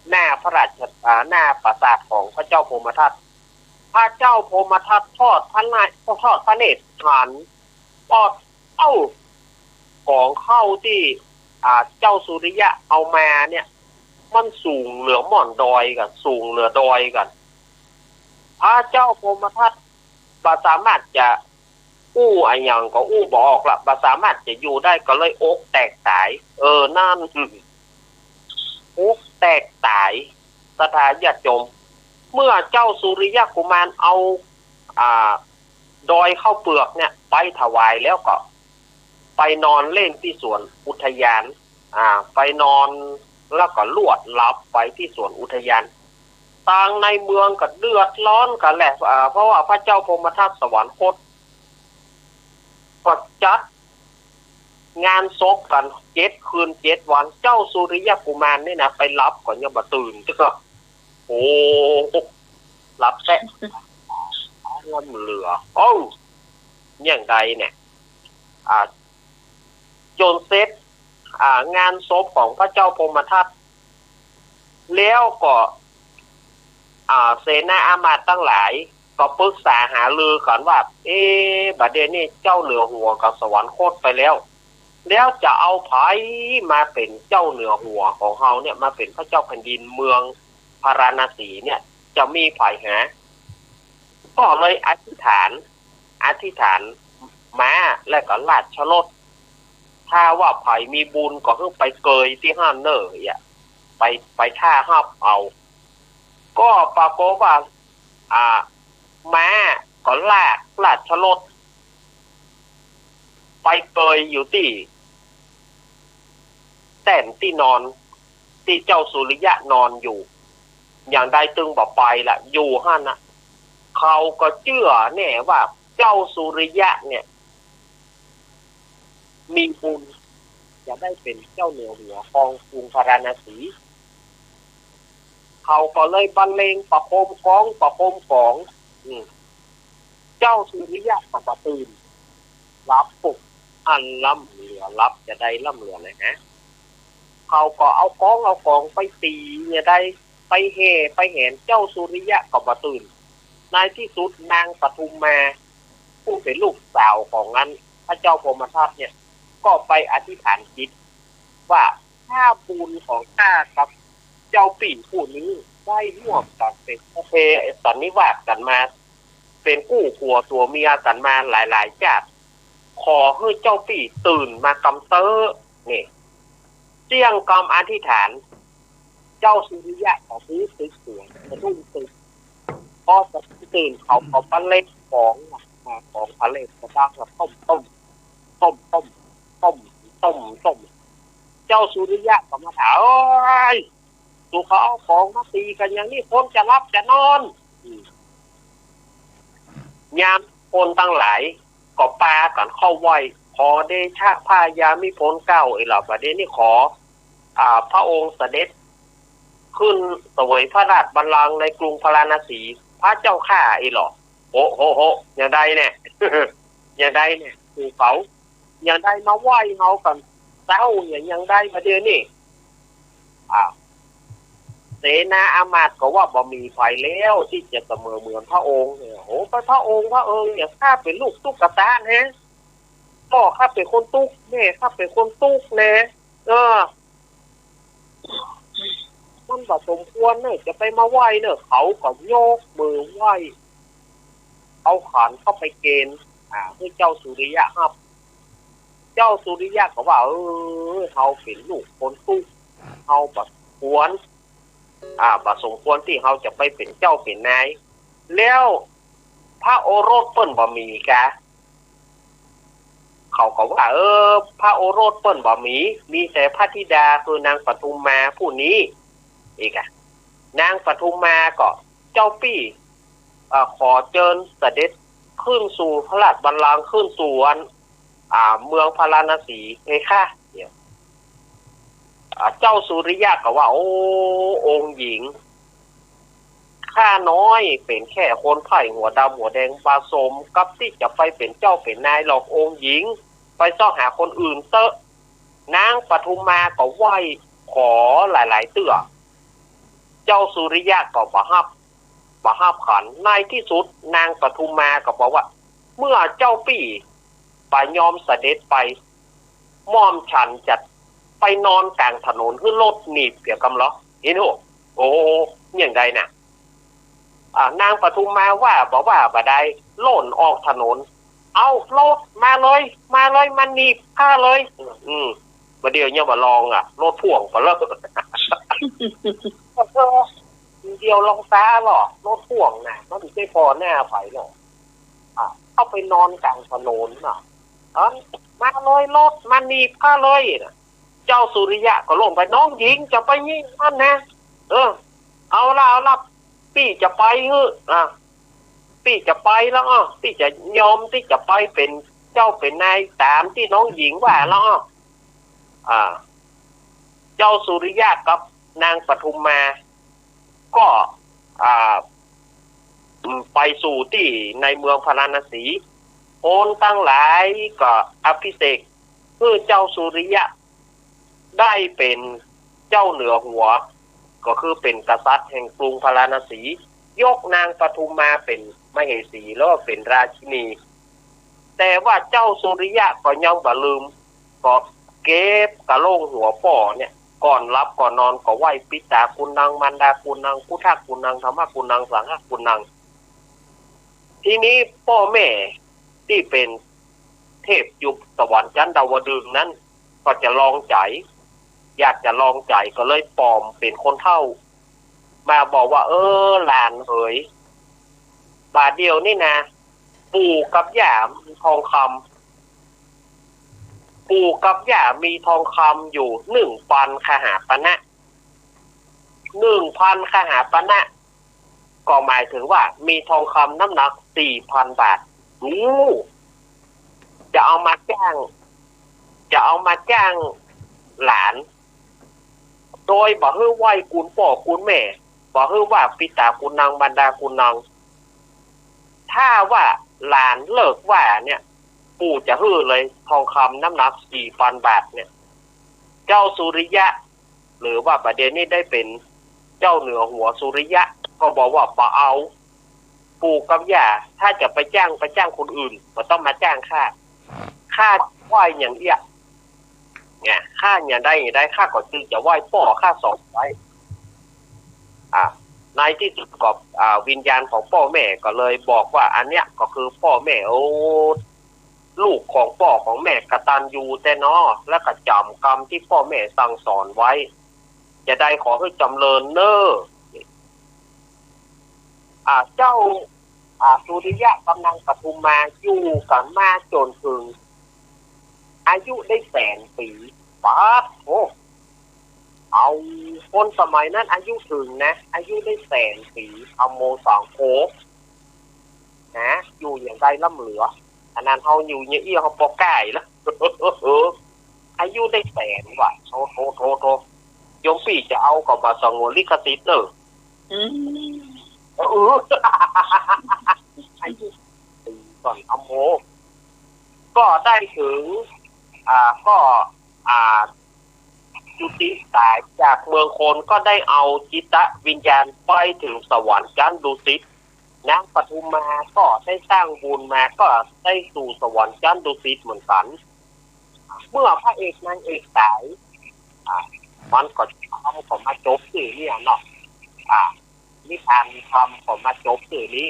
หน้าพระราช อ่า หน้าปราสาทของพระเจ้าพรหมทัต พระเจ้าพรหมทัตทอดพระนาย ทอดพระเนตรหัน ปอด เอ้า ของข้าวตี้ อ่า เจ้าสุริยะเอามาเนี่ย มันสูงเหลือหม่อนดอยก่อนสูงเหลือดอยก่อน พระเจ้าพรหมทัตบ่สามารถจะ อู้อะหยังก็อู้บ่ออกละ บ่สามารถจะอยู่ได้ ก็เลยอกแตกต๋าย เออ นั้น อกแตกต๋าย ศรัทธาญาติโยม เมื่อเจ้าสุริยกุมารเอา อ่า ดอยข้าวเปลือกเนี่ยไปถวายแล้วก็ไปนอนเล่นตี้สวนอุทยาน อ่า ไปนอนแล้วก็ลวดหลับไปตี้สวนอุทยาน ตางในเมืองก็เดือดร้อนกั๋นแหละ อ่า เพราะว่าพระเจ้าพรหมทัตสวรรคต ก็จัดงานศพกั๋นเจ็ดคืนเจ็ดวัน เจ้าสุริยกุมารนี่นะ ไปหลับก็ยังบ่ตื่น โอ้ หลับแซะ ล้ำเหลือ โอ้ อย่างใดเนี่ย อ่า จ๋นเสร็จ อ่า งานศพของพระเจ้าพรหมทัต แล้วก็ อ่า เสนาอามาตย์ตังหลายก็ปรึกษาหารือกั๋นว่า เอ๊ะ บัดเดี๋ยวนี้เจ้าเหนือหัวก็สวรรคตไปแล้ว แล้วจะเอาใผมาเป๋นเจ้าเหนือหัวของเฮาเนี่ย มาเป๋นพระเจ้าแผ่นดินเมืองพาราณสีเนี่ย จะมีใผหา ก็เลยอธิษฐาน อธิษฐานม้าและก็ราชรถ ถ้าว่าใผมีบุญก็หื้อไปเกยตี้หั้นเน่อ เอียะ ไป ไปต้อนฮับเอา ก็ปรากฏว่า อ่า ม้าก็ลากราชรถ ไปเกยอยู่ตี้ แต้นตี้นอน ตี้เจ้าสุริยะนอนอยู่ อย่างใดตึงบ่ไปละ อยู่หั้นน่ะ เขาก็เจื้อแน่ว่าเจ้าสุริยะเนี่ย มีบุญจะได้เป๋นเจ้าเหนือหัวของกรุงพาราณสี เขาก็เลยบรรเลงประโคมกลอง ประโคมก๋อง อืม เจ้าสุริยะก็บ่ตื่น หลับปุ๊บ อันล้ำเหลือ หลับจะได้ล้ำเหลือเลยนะ เขาก็เอากลองเอาก๋องไปตี๋เนี่ยใด ไปแห่ไปแหน เจ้าสุริยะก็บ่ตื่น ในตี้สุดนางปทุมมา ผู้เป๋นลูกสาวของอันพระเจ้าพรหมทัตเนี่ย ก็ไปอธิษฐานจิตว่า ถ้าบุญของข้ากับเจ้าปี้ผู้นี้ได้ร่วมกั๋นเป๋นสัพเพสันนิวาสกั๋นมา เป๋นกู้ผัวตั๋วเมียกั๋นมาหลายๆ จ๊าด ขอหื้อเจ้าปี้ตื่นมากำเต๊อะ นี่ เสี้ยงกำอธิษฐาน เจ้าสุริยะก็ฮู้สึกตั๋ว สะดุ้งตื่น พอสะดุ้งตื่นเขาก็บรรเลงก๋อง อ่า ก๋องบรรเลงกระดัง ต้ม ต้ม ต้ม ต้ม เจ้าสุริยะก็มาถาม เอ้ย สูเขาเอาก๋องมาตี๋กั๋นอย่างนี้ คนจะหลับจะนอน อืม ยามคนตังหลายก็ปากั๋นเข้าไหว้ ขอเดชะพญามิภลเกล้า เอ้ยเหล่า บัดนี้ขอ อ่า พระองค์เสด็จขึ้นเสวยพระราชบัลลังก์ในกรุงพาราณสี พระเจ้าข้า เอ้ยเหล่า โห โห โห อย่างใดเนี่ย อย่างใดเนี่ย สูเขา อย่างใดมาไหว้เฮากั๋นเซ้าเนี่ย อย่างใดบัดเดี๋ยวนี้ อ่า เสนาอามาตย์ก็ว่าบ่มีใผแล้วตี้จะเสมอเหมือนพระองค์เนี่ย โห ไปพระองค์ พระองค์เนี่ย ข้าเป๋นลูกตุ๊กตาแน่ ป้อข้าเป๋นคนตุ๊ก แม่ข้าเป๋นคนตุ๊กแน่ เออ มันบ่สมควรเน่อ จะไปมาไหว้เน่อ เขาก็ยกมือไหว้ เอาขันเข้าไปเก๋ณฑ์ อ่า หื้อเจ้าสุริยะฮับ เจ้าสุริยะก็ว่า เออ เฮาเป๋นลูกคนตุ๊ก เฮาบ่สมควร อ่า บ่สมควรตี้เฮาจะไปเป๋นเจ้าเป๋นนาย แล้วพระโอรสเปิ้นบ่มีกา เขาก็ว่า เออ พระโอรสเปิ้นบ่มี มีแต่พระธิดาคือนางปทุมมาผู้นี้ เอกอะ นางปทุมมาก็ เจ้าปี้ เอ่อ ขอเจิญเสด็จขึ้นสู่พระราชบัลลังก์ ขึ้นสู่อัน อ่า เมืองพาราณสีเพคะ เนี่ย อ่า เจ้าสุริยะก็ว่า โอ้ องค์หญิง ข้าน้อยเป๋นแค่คนใพร่หัวดำหัวแดง บ่สมกับตี้จะไปเป๋นเจ้าเป๋นนายหรอกองค์หญิง ไปเซาะหาคนอื่นเต๊อะ นางปทุมมาก็ไหว้ขอหลายๆ เตื้อ เจ้าสุริยะก็บ่ฮับ บ่ฮับขัน ในตี้สุดนางปทุมมาก็บอกว่า เมื่อเจ้าปี้บ่ยอมเสด็จไป หม่อมฉันจะไปนอนก๋างถนนหื้อรถหนีบเสียกำลอ เห็นโห โอ้ อย่างใดน่ะ อ่า นางปทุมมาว่าบ่ว่าบ่ได้ ล่นออกถนน เอารถมาเลย มาเลย มาหนีบข้าเลย อืม บ่าเดี่ยวเนี่ยบ่าลองอะ รถพ่วงไปแล้ว เดี๋ยวลองตาหรอ รถพ่วงน่ะ มันบ่ใจ้ผ่อหน้าใผหรอก อ่ะ เข้าไปนอนก๋างถนนน่ะ เออ มาเลยรถ มาหนีบข้าเลยน่ะ เจ้าสุริยะก็ลงไป น้องหญิงจะไปนี่นั่นนะ เออ เอาละ เอาละ ปี้จะไปหื้อ อ่ะ ปี้จะไปแล้ว อ่ะ ปี้จะยอมตี้จะไปเป๋นเจ้าเป๋นนายต๋ามตี้น้องหญิงว่าแล้ว อ่ะ อ่า เจ้าสุริยะกับนางปทุมมา ก็ อ่า อืม ไปสู่ตี้ในเมืองพาราณสี คนตังหลายก็อภิเษกหื้อเจ้าสุริยะ ได้เป๋นเจ้าเหนือหัว ก็คือเป๋นกษัตริย์แห่งกรุงพาราณสี ยกนางปทุมมาเป๋นมเหสี แล้วก็เป๋นราชินี แต่ว่าเจ้าสุริยะก็ยังบ่ลืม ก็เก็บกะโหลงหัวป้อเนี่ย ก่อนหลับก่อนนอนก็ไหว้ปิตากุณัง มารดากุณัง พุทธะกุณัง ธัมมะกุณัง สังฆะกุณัง ทีนี้ป้อแม่ตี้เป๋นเทพอยู่สวรรค์จั๊นดาวดึงส์นั้น ก็จะลองใจ๋ อยากจะลองใจ๋ ก็เลยปลอมเป๋นคนเฒ่า มาบอกว่า เออ หลานเหย บ่าเดี่ยวนี่นะ ปู่กับย่ามีทองคำ ปู่กับย่ามีทองคำอยู่หนึ่งพันคหปณะ หนึ่งพันคหปณะ ก็หมายถึงว่ามีทองคำน้ำหนักสี่พันบาท โอ้ จะเอามาจ้าง จะเอามาจ้างหลาน โดยบ่หื้อไหว้กุณป้อกุณแม่ บ่หื้อว่าปิตากุณัง มารดากุณัง ถ้าว่าหลานเลิกไหว้เนี่ย ปู่จะหื้อเลยทองคำน้ำหนักสี่พันบาทเนี่ย เจ้าสุริยะ หรือว่าบ่าเดี่ยวนี้ได้เป๋นเจ้าเหนือหัวสุริยะ ก็บอกว่าบ่เอา ปู่กับย่า ถ้าจะไปจ้าง ไปจ้างคนอื่น บ่ต้องมาจ้างข้า ข้าไหว้อย่างเอี้ย เนี่ย ข้าอย่างใดอย่างใด ข้าก็จึงจะไหว้ป้อข้าสองไว้ อ่า ในตี้สุดก็ อ่า วิญญาณของป้อแม่ก็เลยบอกว่า อันเนี้ยก็คือป้อแม่ โอ้ ลูกของป้อของแม่กตัญญูแต๊น้อ แล้วก็จ๋ำกำตี้ป้อแม่สั่งสอนไว้ จะใดขอหื้อจ๋ำเริญเน่อ อ่า เจ้า อ่า สุริยะกับนางปทุมมาอยู่กั๋นมาจ๋นเถิง อายุได้แสนปี๋ ป๊าดโธ่ เอา คนสมัยนั้นอายุเถิงนะ อายุได้แสนปี๋ อโมสังโฆ นะ อยู่อย่างใดล้ำเหลือ อันนั้นเฮาอยู่เนี่ยเอี้ยเฮาปอก้ายละ อายุได้แสนว่ะ โธ่ โธ่ โธ่ โธ่ โยมปี้จะเอาก็บ่สงวนลิขสิทธิ์เน่อ อืม เออ อายุ ก่อนอโม ก็ได้เถิง อ่า ก็ อ่า จุติต๋ายจากเมืองคน ก็ได้เอาจิตวิญญาณไปเถิงสวรรค์จั๊นดุสิต นางปทุมมาก็ได้สร้างบุญมา ก็ได้สู่สวรรค์จั๊นดุสิตเหมือนกั๋น เมื่อพระเอกนางเอกต๋าย อ่า มันก็ ธรรมก็มาจบตี้เนี่ยเนาะ อ่า นิทานธรรมก็มาจบตี้นี้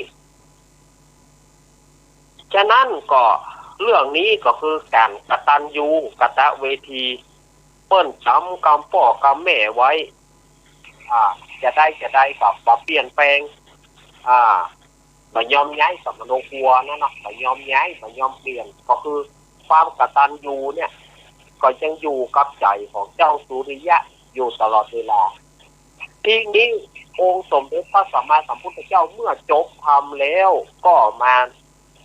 ฉะนั้นก็เรื่องนี้ก็คือก๋านกตัญญูกตเวที เปิ้นจ๋ำกำป้อกำแม่ไว้ อ่า จะใดจะใดก็บ่เปลี่ยนแปลง อ่า บ่ยอมย้าย สมโนครัวนั่นเนาะ บ่ยอมย้าย บ่ยอมเปลี่ยน ก็คือความกตัญญูเนี่ย ก็ยังอยู่กับใจ๋ของเจ้าสุริยะอยู่ตลอดเวลา ทีนี้องค์สมเด็จพระสัมมาสัมพุทธเจ้าเมื่อจบธรรมแล้วก็มา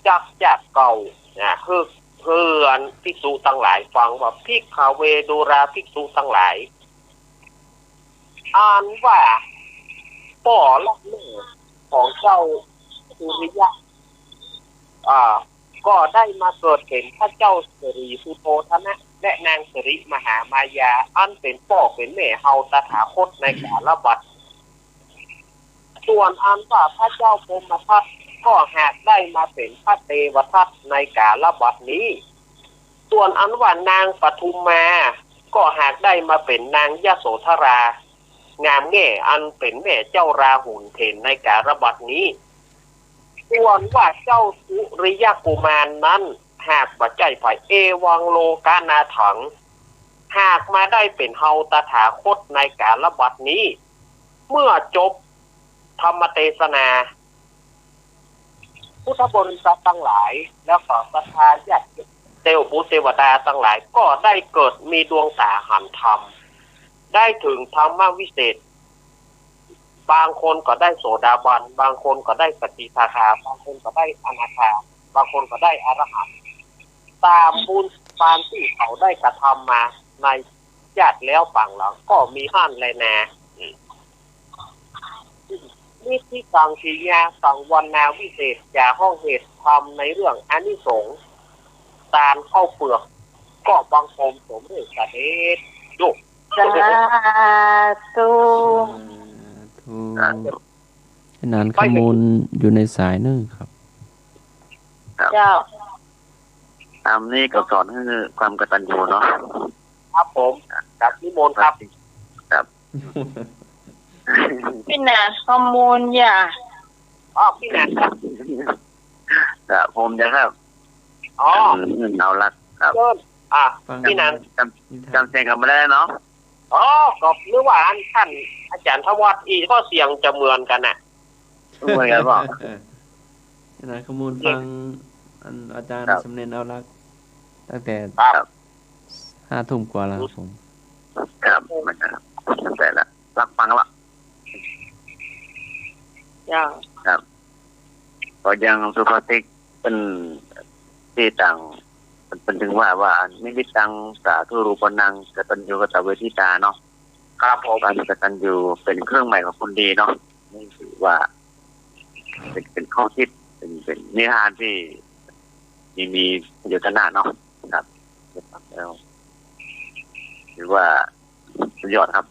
จักจักเก่านะ หื้อ หื้ออันภิกษุตังหลายฟังว่า ภิกขเว ดูราภิกษุตังหลาย อันว่าป้อและแม่ของเจ้าสุริยะ อ่า ก็ได้มาเกิดเป๋นพระเจ้าสิริสุโธทนะ และนางสิริมหามายา อันเป๋นป้อเป๋นแม่เฮาตถาคตในกาลบัด ส่วนอันว่าพระเจ้าพรหมทัตก็หากได้มาเป๋นพระเตวทัตในกาลบัดนี้ ส่วนอันว่านางปทุมมาก็หากได้มาเป๋นนางยโสธรา งามแง่ อันเป๋นแม่เจ้าราหุลเถรในกาลบัดนี้ ส่วนว่าเจ้าสุริยกุมารนั้น หากบ่ใจ้ไผ เอวังโลกนาถัง หากมาได้เป๋นเฮาตถาคตในกาลบัดนี้ เมื่อจบธรรมเตสนา พุทธบริษัทตังหลาย แล้วก็ศรัทธาญาติเตวบุตรเตวดาตังหลาย ก็ได้เกิดมีดวงต๋าหันธรรม ได้เถิงธรรมวิเศษ บางคนก็ได้โสดาบัน บางคนก็ได้สกิทาคา บางคนก็ได้อนาคา บางคนก็ได้อรหันต์ ต๋ามบุญต๋ามตี้เขาได้กระทำมาใน ชาติแล้วปางหลังก็มีหั้นแลนา อืม นิธิกังกิริยาสังวรรณาวิเศษ จะฮ้องเหตุธรรมในเรื่องอานิสงส์ ตาลข้าวเปลือก ก็บังคมสมเด็จพระเดช โยม สาธุ สาธุ อาจ๋ารย์ขมูลอยู่ในสายเน่อครับ ครับ เจ้า ธรรมนี้ก็สอนหื้อความกตัญญูเนาะ ครับผม ครับ นิมนต์ครับ ครับ ปี้หนานขมูลอย่า อ๋อ ปี้หนานครับ ครับ ผมจะครับ อ๋อ อืม เอาละครับ เชิญ อ่ะ ฟัง ปี้หนาน จ๋ำ จ๋ำเสียงกั๋นบ่ได้เนาะ อ๋อ ก็นึกว่าอันท่านอาจ๋ารย์ทวัฒน์อี้ก็เสียงจะเหมือนกั๋นน่ะ เหมือนกั๋นบ่ ปี้หนานขมูลฟัง อันอาจ๋ารย์ ครับ สำเนียงเอาละ ตั้งแต่ ครับ ห้าทุ่มกว่าแล้วครับผม ครับ ตั้งแต่ละ ฮักฟังละ เจ้า ครับ ก็อย่างสุภาษิตเปิ้น ตี้ต่าง เปิ้นเถิงว่า ว่า นิมิตตัง สาธุรูปานัง กตัญญูกตเวทิตาเนาะ ครับผม ความกตัญญูเป๋นเครื่องหมายของคนดีเนาะ นี่ถือว่า เป๋น เป๋นข้อคิด เป๋น เป๋นนิทานตี้มี มีประโยชน์ขนาดเนาะ ครับ แล้ว ถือว่าสุดยอดครับ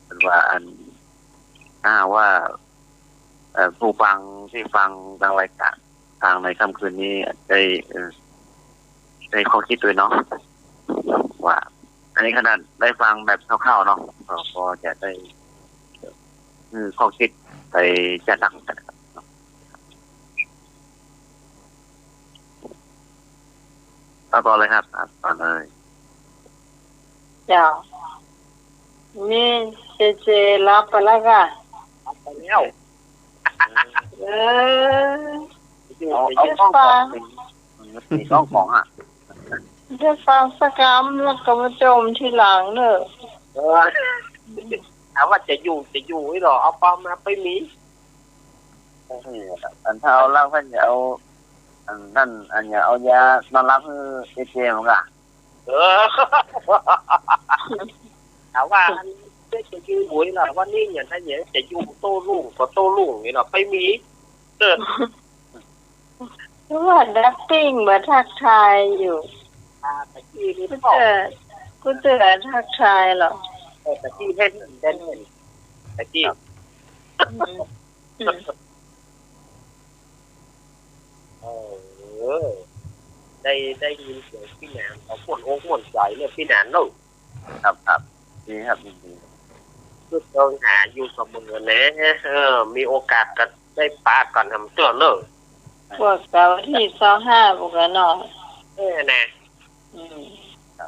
เปิ้นว่าอัน ถ้าหากว่า เอ่อ ผู้ฟังตี้ฟังตางรายการ ตางในค่ำคืนนี้ได้ เอ่อ ได้ข้อคิดตวยเนาะ ว่า อันนี้ขนาดได้ฟังแบบคร่าวๆเนาะ ก็ ก็จะได้ เอ่อ ข้อคิดไปจัดตั้งกันนะครับ เอาต่อเลยครับ อ่ะ ต่อเลย เจ้า นี่เจเจหลับไปแล้วก่ะ หลับไปแล้ว เออ เอา เอากล้องของ มีกล้องของอ่ะ ได้ฟังสักกำแล้วก็มาจ่มทีหลังเน่อ เออ ถามว่าจะอยู่ จะอยู่อี้หรอ เอาปอมมาไปมี อันถ้าเอาเหล้าก็อย่าเอา อันนั้น อันอย่าเอายานอนหลับหื้อเจเจมันก่ะ เออ ถามว่าอันนี้จะอยู่หวยล่ะ วันนี้เนี่ย ถ้าเนี่ยจะอยู่โต้รุ่งก็โต้รุ่งนี่เนาะ ไปมี เออ คือว่าดับปิ้งมาทักทายอยู่ อ่า ตะกี้นี่ กูเจอ กูเจอทักทายหรอ เออ ตะกี้เห็น เห็น เห็น ตะกี้ อืม อืม เออ ได้ ได้ยินเสียงปี้หนาน ก็ม่วนอกม่วนใจ๋เนี่ยปี้หนานเนาะ ครับ ครับ ดีครับ ยินดี คือต้องหาอยู่เสมอนะ เออ มีโอกาสก็ได้ปะกั๋นหำเตื้อเนาะ พวกเสาร์ตี้ซาวห้าพวกนั้นเนาะ เออ นะ อืม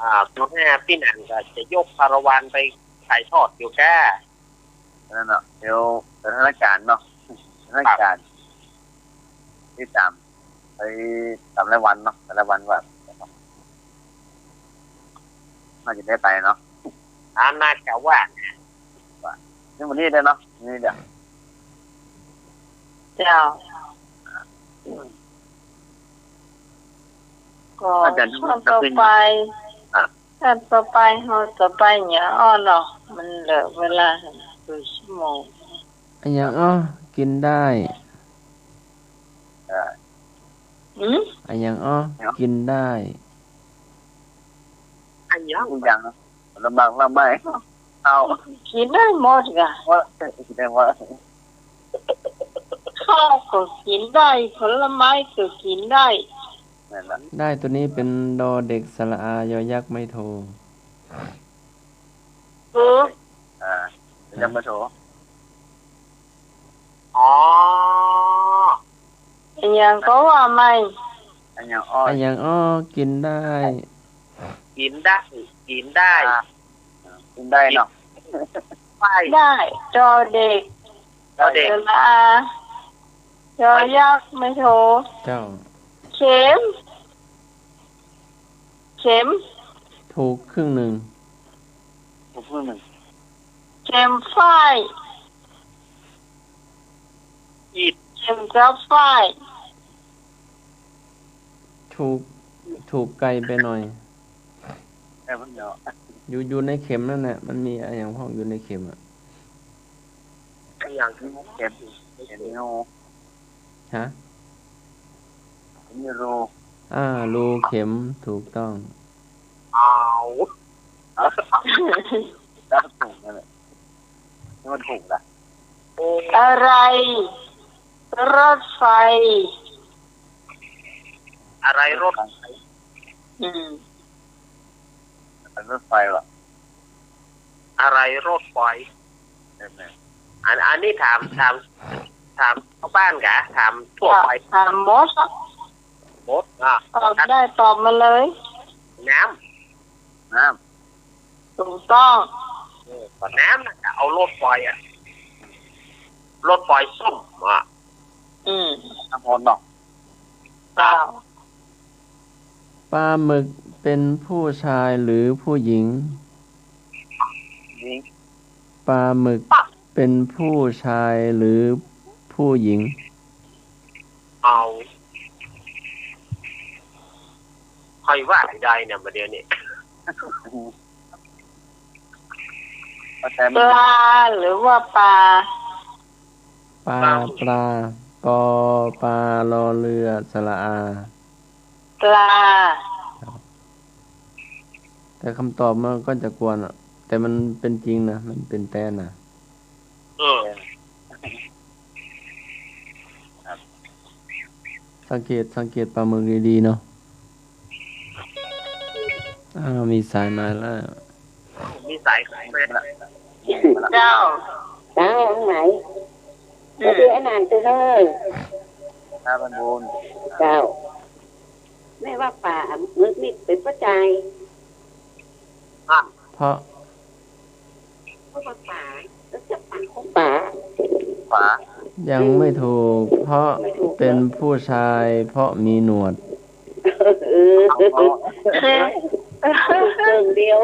อ่า ซาวห้าปี้หนานก็จะยกคาราวานไปถ่ายทอดอยู่ก้า นั่นเนาะ เดี๋ยวสถานการณ์เนาะ สถานการณ์ ครับ ติดต๋ามไปต๋ามรายวันเนาะ แต่ละวันว่า น่าจะได้ไปเนาะ อ่า น่าจะว่า ว่า นี่วันนี้ได้เนาะ นี่เดี๋ยว เจ้า ก็ อาจ๋ารย์ ท่านต่อไป อ่ะ ท่านต่อไป เฮาจะไปหยังอ้อเนาะ มันเหลือเวลาหนึ่งชั่วโมง อะหยังอ้อ กินได้ เออ หืม อะหยังอ้อ เนาะ กินได้ อะหยัง ทุกอย่างเนาะ ผลหมากรากไม้ ข้าว กินได้หมดก่ะ ว่า กินได้หมด ข้าวก็กินได้ ผลไม้ก็กินได้ นั่นแหละ ได้ ตัวนี้เป๋นดอเด็กสระอา ยอยักษ์ไม้โท เออ อ่า ยอยักษ์ไม้โท อ๋อ อย่างก็ว่าไม่ อะหยังอ้อ อะหยังอ้อ กิ๋นได้ กิ๋นได้ กิ๋นได้ อ่า กิ๋นได้เนาะ ได้ ได้ จอเด็ก จอเด็ก สระอา ยอยักษ์ ไม้โท เจ้า เข็ม เข็ม ถูกครึ่งนึ่ง ถูกครึ่งนึ่ง เข็มฝ้าย อิด เข็มจับฝ้าย ถูก ถูกไก๋ไปหน่อย แค่นั้นเดียว อยู่ อยู่ในเข็มนั่นแหละ มันมีอะหยังพ่องอยู่ในเข็มอะ อะหยังคือเข็ม เข็มอยู่ ฮะ เข็มอยู่รู อ่า รูเข็ม ถูกต้อง อ้าว แล้วถูกนั่นแหละ นี่มันถูกละ อะไร รถไฟ อะไรรถไฟ อืม อะไรรถไฟวะ อะไรรถไฟ อัน อันนี้ถาม ถาม ถามชาวบ้านกะ ถามทั่วไป ถามหมดอะ หมด อ่ะ ตอบได้ตอบมาเลย น้ำ น้ำ ถูกต้อง เออ น้ำน่ะ เอารถไฟอะ รถไฟส้มอะ อืม น้ำพรเนาะ เจ้า ปลาหมึกเป็นผู้ชายหรือผู้หญิง หญิง ปลาหมึกเป็นผู้ชายหรือผู้หญิง เอา ใผว่าได้เนี่ย บ่าเดี่ยวนี้ ปลาหรือว่าปลา ปลา ปลา ปลา ปอ ปลา รอเรือ สระอา ปลา ครับ แต่คำตอบมันก็จะกวนอะ แต่มันเป๋นจริงนะ มันเป๋นแต๊นะ เออ สังเกต สังเกตปลาหมึกดีๆ เนาะ อ้าว มีสายมาแล้ว มีสายไหม เจ้า เจ้า อันไหน อืม เดี๋ยวอันนั้นคือเฮ้ย ถ้ามันโดน เจ้า แม่ว่าปลาหมึกนี่เป๋นป้อจาย เพราะ เพราะว่าป๋า แล้วจะป๋าของป๋า ป๋า ยังไม่ถูก เพราะ ไม่ถูก เป๋นผู้ชาย เพราะมีหนวด เออ เอา ถูกเกินเดียว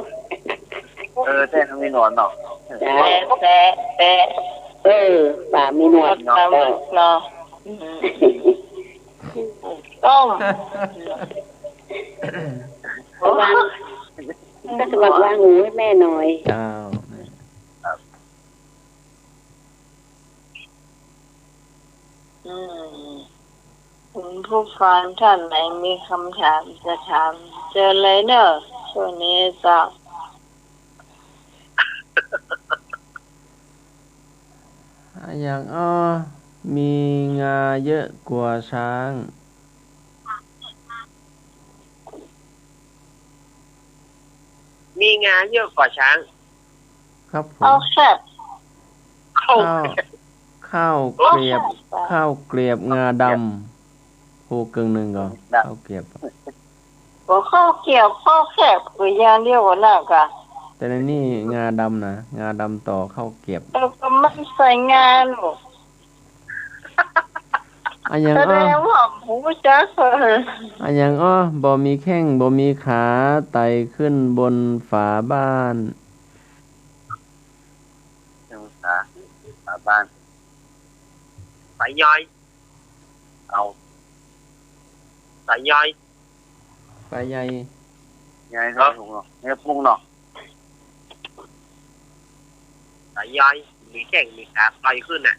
เออ แต่มีหนวดเนาะ แต่ แต่ แต่ เออ ป๋ามีหนวดเนาะ เนาะ อืม ต้อง ระวัง ก็ระวังวางหูให้แม่หน่อย เจ้า อืม คุณผู้ฟังท่านไหนมีคำถามจะถาม เจิญเลยเนอะ ช่วงนี้เจ้า อะหยังอ้อ มีงาเยอะกว่าช้าง มีงาเยอะกว่าช้าง ครับผม ข้าวแคบ ข้าว ข้าว ข้าวเกรียบ ข้าวแคบ ข้าวเกรียบงาดำ ผูกเกิ่งนึ่งก่อน ข้าวเกรียบ ก็ข้าวเกรียบ ข้าวแคบก็อย่างเดียวกั๋นนะกะ แต่ในนี่งาดำนะ งาดำต่อข้าวเกรียบ เออ ก็มันใส่งาลูก อะหยังอ้อ แสดงว่าบ่ฮู้จัก อะหยังอ้อ บ่มีแข้ง บ่มีขา ไต่ขึ้นบนฝาบ้าน ฝา ฝาบ้าน สายใย เอา สายใย สายใย ใยเนาะ เออ พุงเนาะ เออ พุงเนาะ สายใย มีแข้ง มีขา ไต่ขึ้นน่ะ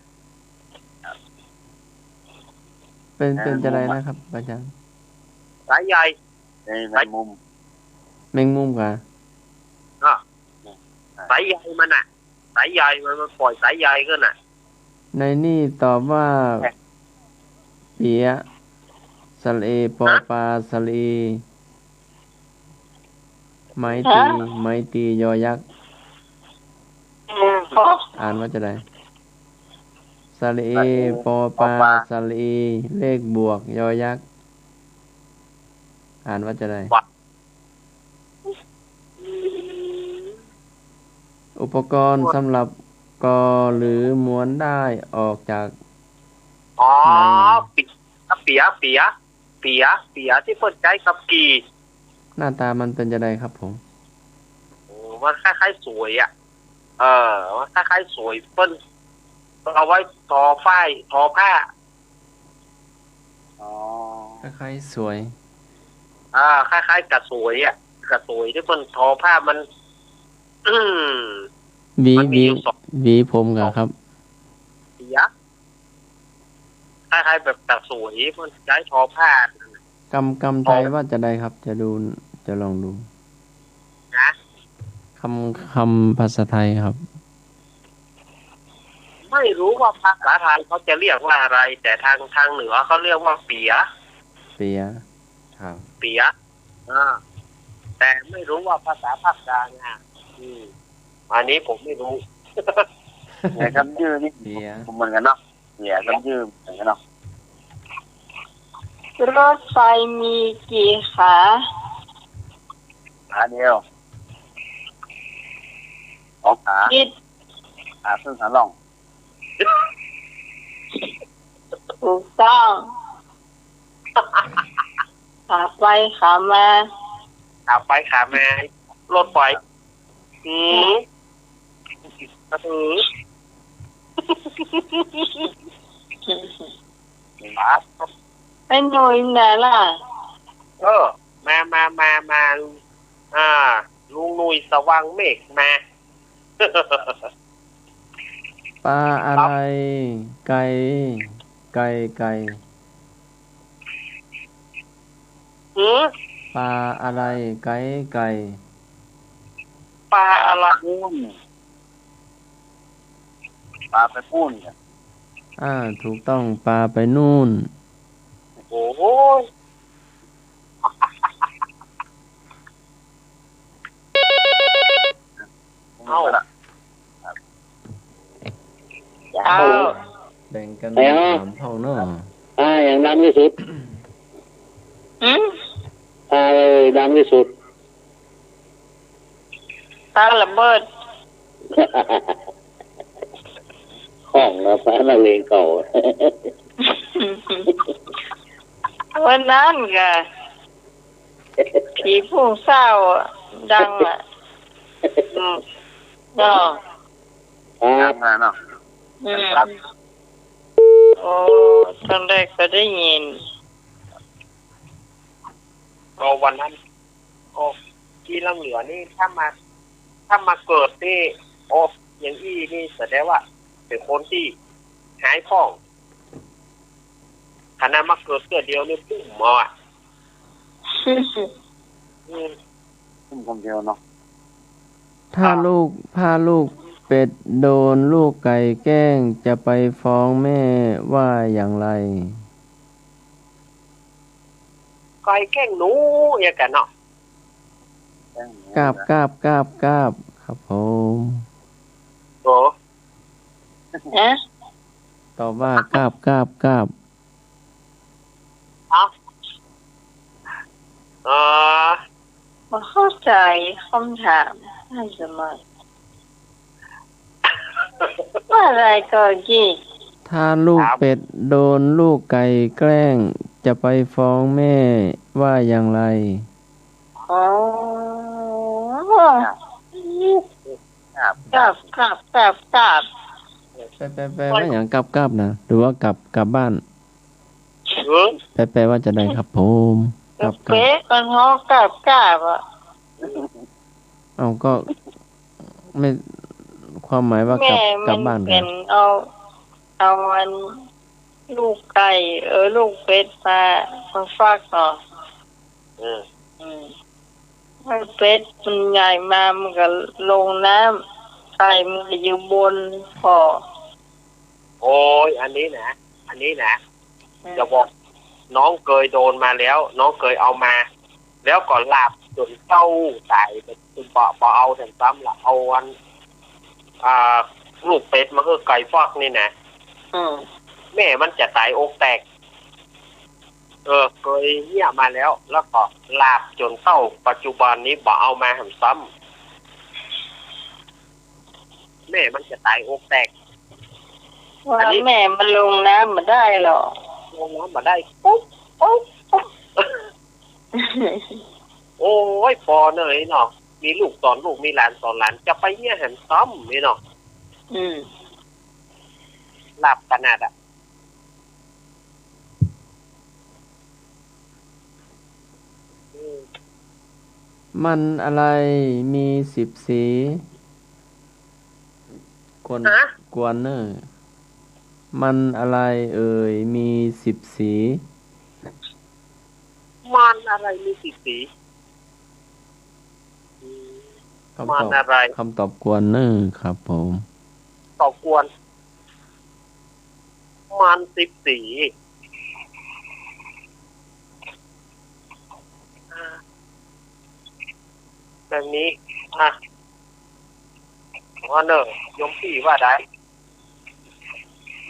เป๋น เป๋นจะใดนะครับ อาจ๋ารย์ สายใย เอ้ย แมงมุม แมงมุมกะ อ่ะ สายใยมันน่ะ สายใยมัน มันปล่อยสายใยขึ้นน่ะ ในนี่ตอบว่า เปียะ สระเอ ปอปลา สระอี ไม้ตี ฮะ ไม้ตี ยอยักษ์ อืม อ่านว่าจะใด สระอี ปอปลา สระอี เลขบวก ยอยักษ์ อ่านว่าจะได อุปกรณ์สำหรับก่อหรือม้วนด้ายออกจาก อ๋อ ใน เปีย เปีย เปีย เปีย เปียตี้เปิ้นใจ๊กับกี่ หน้าตามันเป๋นจะไดครับผม โอ้ มันคล้ายๆ สวยอะ เออ มันคล้ายๆ สวย เปิ้นเอาไว้ทอฝ้าย ทอผ้า อ๋อ คล้ายๆ สวย อ่า คล้ายๆ กะสวยอะ กะสวยตี้เปิ้นทอผ้ามัน อืม หวี มันมีอยู่ หวี สอง หวีผมก่อนครับ เปีย คล้ายๆ แบบกะสวย เปิ้นใจ๊ทอผ้า กำ กำไทยว่าจะไดครับ จะดู จะลองดู นะ กำ กำภาษาไทยครับ ไม่รู้ว่าภาษาไทยเขาจะเรียกว่าอะไร แต่ทาง ทางเหนือเขาเรียกว่าเปีย เปีย ครับ เปีย อ่า แต่ไม่รู้ว่าภาษาภาคกลางอ่ะ อืม อันนี้ผมไม่รู้ เปีย กำยือนี่ เปีย เหมือนกั๋นเนาะ เปีย กำยือเหมือนกั๋นเนาะ รถไฟมีกี่ขา ขาเดียว สองขา ผิด ขาขึ้นขาล่อง ถูกต้อง ขาไปขามา ขาไปขามา รถไฟ อืม อืม ไอ้หนุ่ยไหนล่ะ เออ มา มา มา มา อ่า ลุงหนุ่ยสว่างเมฆมา ปลาอะไร ไก่ ไก่ ไก่ หือ ปลาอะไร ไก่ ไก่ ปลาอะไร ปู๊น ปลาไปปู๊นเนี่ย อ่า ถูกต้อง ปลาไปนู่น โอ้โห เอ้า เอ้า แบ่งกั๋น เอ้า สามพ่องเนาะ อ่า อย่างดังตี้สุด หืม อ่า ดังตี้สุด ปาระเบิด ฮ้องนะ ปานักเลงเก่า วันนั้นก่ะ ผีพุ่งเศร้าดังอ่ะ อืม เนาะ ครับ ดังอ่ะเนาะ อืม ครับ โอ้ ตอนแรกก็ได้ยิน ก็วันนั้น โอ้ ตี้ลางเหลือนี่ ถ้ามา ถ้ามาเกิดตี้ โอ้ อย่างอี้นี่แสดงว่าเป๋นคนตี้หายพ่อง ขนาดมาเกิดเตื้อเดียวนี่ปุ้มเอาอะ อืม ปุ้มคนเดียวเนาะ ถ้าลูก ถ้าลูกเป็ดโดนลูกไก่แกล้ง จะไปฟ้องแม่ว่าอย่างไร ไก่แกล้งหนู อย่างกั๋นเนาะ กาบ กาบ กาบ กาบ ครับผม โอ้ ฮะ ตอบว่า กาบ กาบ กาบ เอ้า เออ บ่เข้าใจ๋กำถาม ท่านสมัคร ว่าอะไรก่อนกี้ ถ้าลูกเป็ดโดนลูกไก่แกล้ง จะไปฟ้องแม่ว่าอย่างไร อ๋อ กาบ กาบ กาบ กาบ กาบ แปล แปล แปลว่าหยัง กาบ กาบ นะ หรือว่ากลับ กลับบ้าน เออ แปล แปลว่าจะไดครับผม กาบ กาบ เป๊ะ มันฮ้องกาบ กาบ อ่ะ เอ้า ก็ ไม่ ความหมายว่ากลับ แม่ กลับบ้าน มันเป๋น ครับ เอา เอาอัน ลูกไก่ เออ ลูกเป็ดมา มาฟักเนาะ เออ อืม ไอ้เป็ดมันใหญ่มา มันก็ลงน้ำ ไก่มันก็อยู่บน โอ้ย อันนี้นะ อันนี้นะ อืม จะบอก น้องเกยโดนมาแล้ว น้องเกยเอามา แล้วก็หลาบจ๋นเจ้าต๋าย บ่ บ่เอาแถมซ้ำละ เอาอัน อ่า ลูกเป็ดมาหื้อไก่ฟักนี่นะ อืม แม่มันจะต๋ายอกแตก เออ เกยเยียะมาแล้ว แล้วก็หลาบจ๋นเต้าปัจจุบันนี้บ่เอามาแหมซ้ำ แม่มันจะต๋ายอกแตก ว่า อันนี้ แม่มันลงน้ำบ่ได้หรอก ลงน้ำบ่ได้ ปุ๊บ ปุ๊บ ปุ๊บ โอ้ย ปอเนยเนาะ มีลูกสอนลูก มีหลานสอนหลาน จะไปเยียะแหมซ้ำนี่เนาะ อืม หลาบขนาดอะ มันอะไรมีสิบสี กวน ฮะ กวนเนอ มันอะไรเอ่ยมีสิบสี มันอะไรมีสิบสี อืม คำตอบ มันอะไร คำตอบกวนเนอครับผม ตอบกวน มันสิบสี อ่า แบบนี้ อ่ะ ว่าเนอะ โยมปี้ว่าได้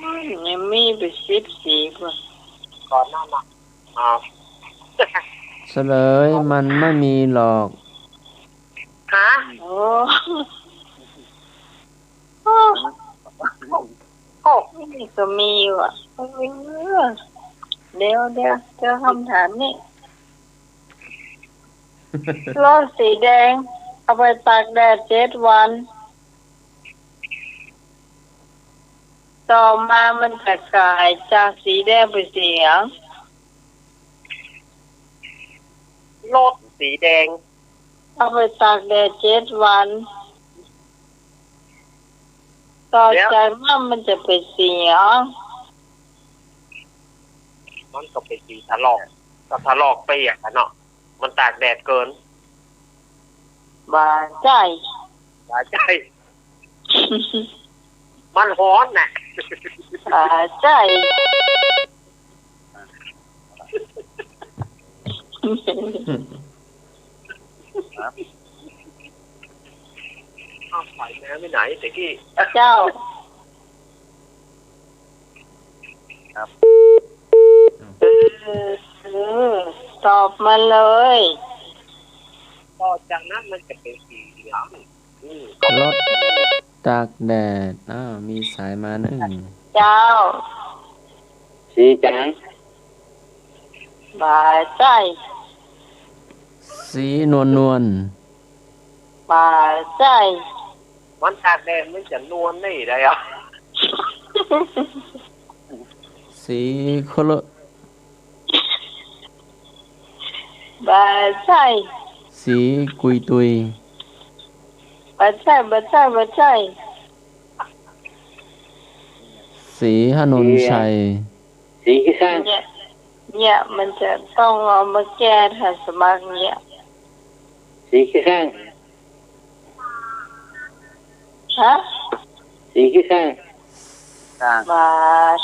มันยังมีไปสิบสีพุ้น ก่อนหน้านั้น อ่า เฉลย มันไม่มีหรอก ฮะ โอ้ โอ้ โอ้ นี่ก็มีว่ะ เออ เดี๋ยว เดี๋ยว เจอคำถามนี่ รถสีแดง เอาไปตากแดดเจ็ดวัน ต่อมามันจะก๋ายจากสีแดงไปนสีหยัง รถสีแดง เอาไปตากแดดเจ็ดวัน ต่อ เดี๋ยว จากนั้นมันจะเป๋นสีหยัง มันก็เป๋นสีถลอก ก็ถลอกเปียกอะเนาะ มันตากแดดเกิน บ่ใจ้ บ่ใจ้ มันฮ้อนน่ะ บ่ใจ้ อ้าว สายแมวไปไหนตะกี้ เจ้า ครับ เออ เออ ตอบมาเลย ต่อจากนั้นมันจะเป๋นสีเหลือง อืม รถตากแดด อ้าว มีสายมานึ่ง เจ้า สีจ๋าง บ่ใจ้ สีนวลนวล บ่ใจ้ มันตากแดดมันจะนวลได้ไดอะ สีโคโล บ่ใจ้ สีกุยตุย บ่ใจ้ บ่ใจ้ บ่ใจ้ สีหนนชัย สีขี้ข้าง เนี่ย เนี่ย มันจะต้องเอามาแก้ถ้าสมัครเนี่ย สีขี้ข้าง ฮะ สีขี้ข้าง ข้าง บ่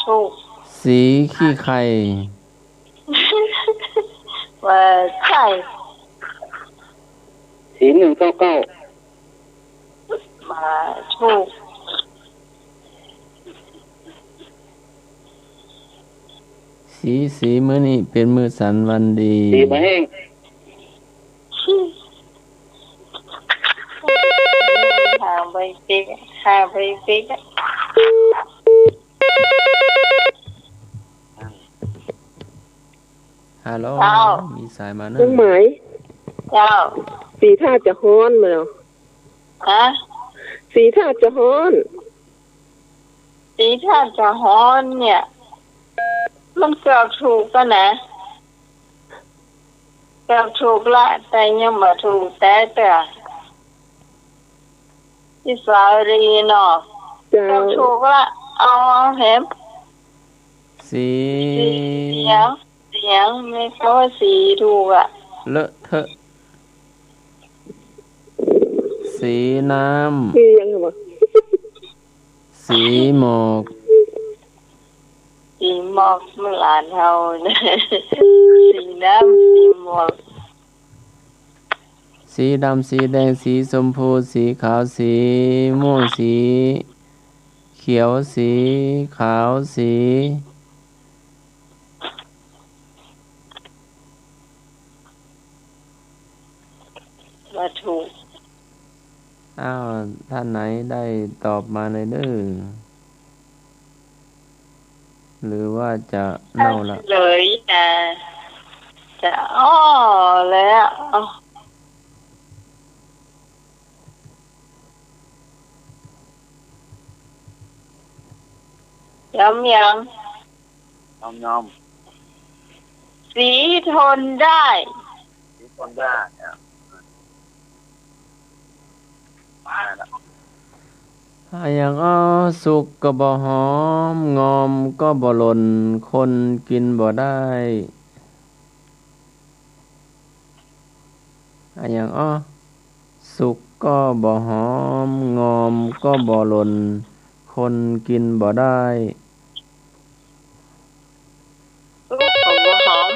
ถูก สีขี้ใค่ บ่ใจ้ สีหนึ่งเก้าเก้า บ่ถูก สี สี มื้อนี้เป๋นมื้อสันวันดี สีบ่แห้ง หาไปปิ๊ก หาไปปิ๊ก ฮัลโหล เจ้า มีสายมานึ่ง เจ้า สีถ้าจะฮ้อนมาแล้ว ฮะ สีถ้าจะฮ้อน สีถ้าจะฮ้อนเนี่ย มันเกือบถูกแล้วนะ เกือบถูกละ แต่ยังบ่ถูกแต๊เตื้อ พี่สาลีเนาะ เจ้า เกือบถูกละ เอา เอาแหม สี สีเหลือง สีเหลือง ไม่ใจ้ว่าสีถูกอะ เลอะเทอะ สีน้ำ สีหยังวะ สีหมอก สีหมอกมันหลานเฮานะ สีน้ำ สีหมอก สีดำ สีแดง สีชมพู สีขาว สีม่วง สีเข เขียวสี ขาวสี บ่ถูก อ้าว ท่านไหนได้ตอบมาเลยเด้อ หรือว่าจะเน่าละ เฉลย จะ จะอ้อแล้ว ยอมยัง ยอม ยอม สีทนได้ สีทนได้ อ่ะ อะหยังอ้อ สุกก็บ่หอม งอมก็บ่หล่น คนกิ๋นบ่ได้ อะหยังอ้อ สุกก็บ่หอม งอมก็บ่หล่น คนกิ๋นบ่ได้ สุกก็บ่หอม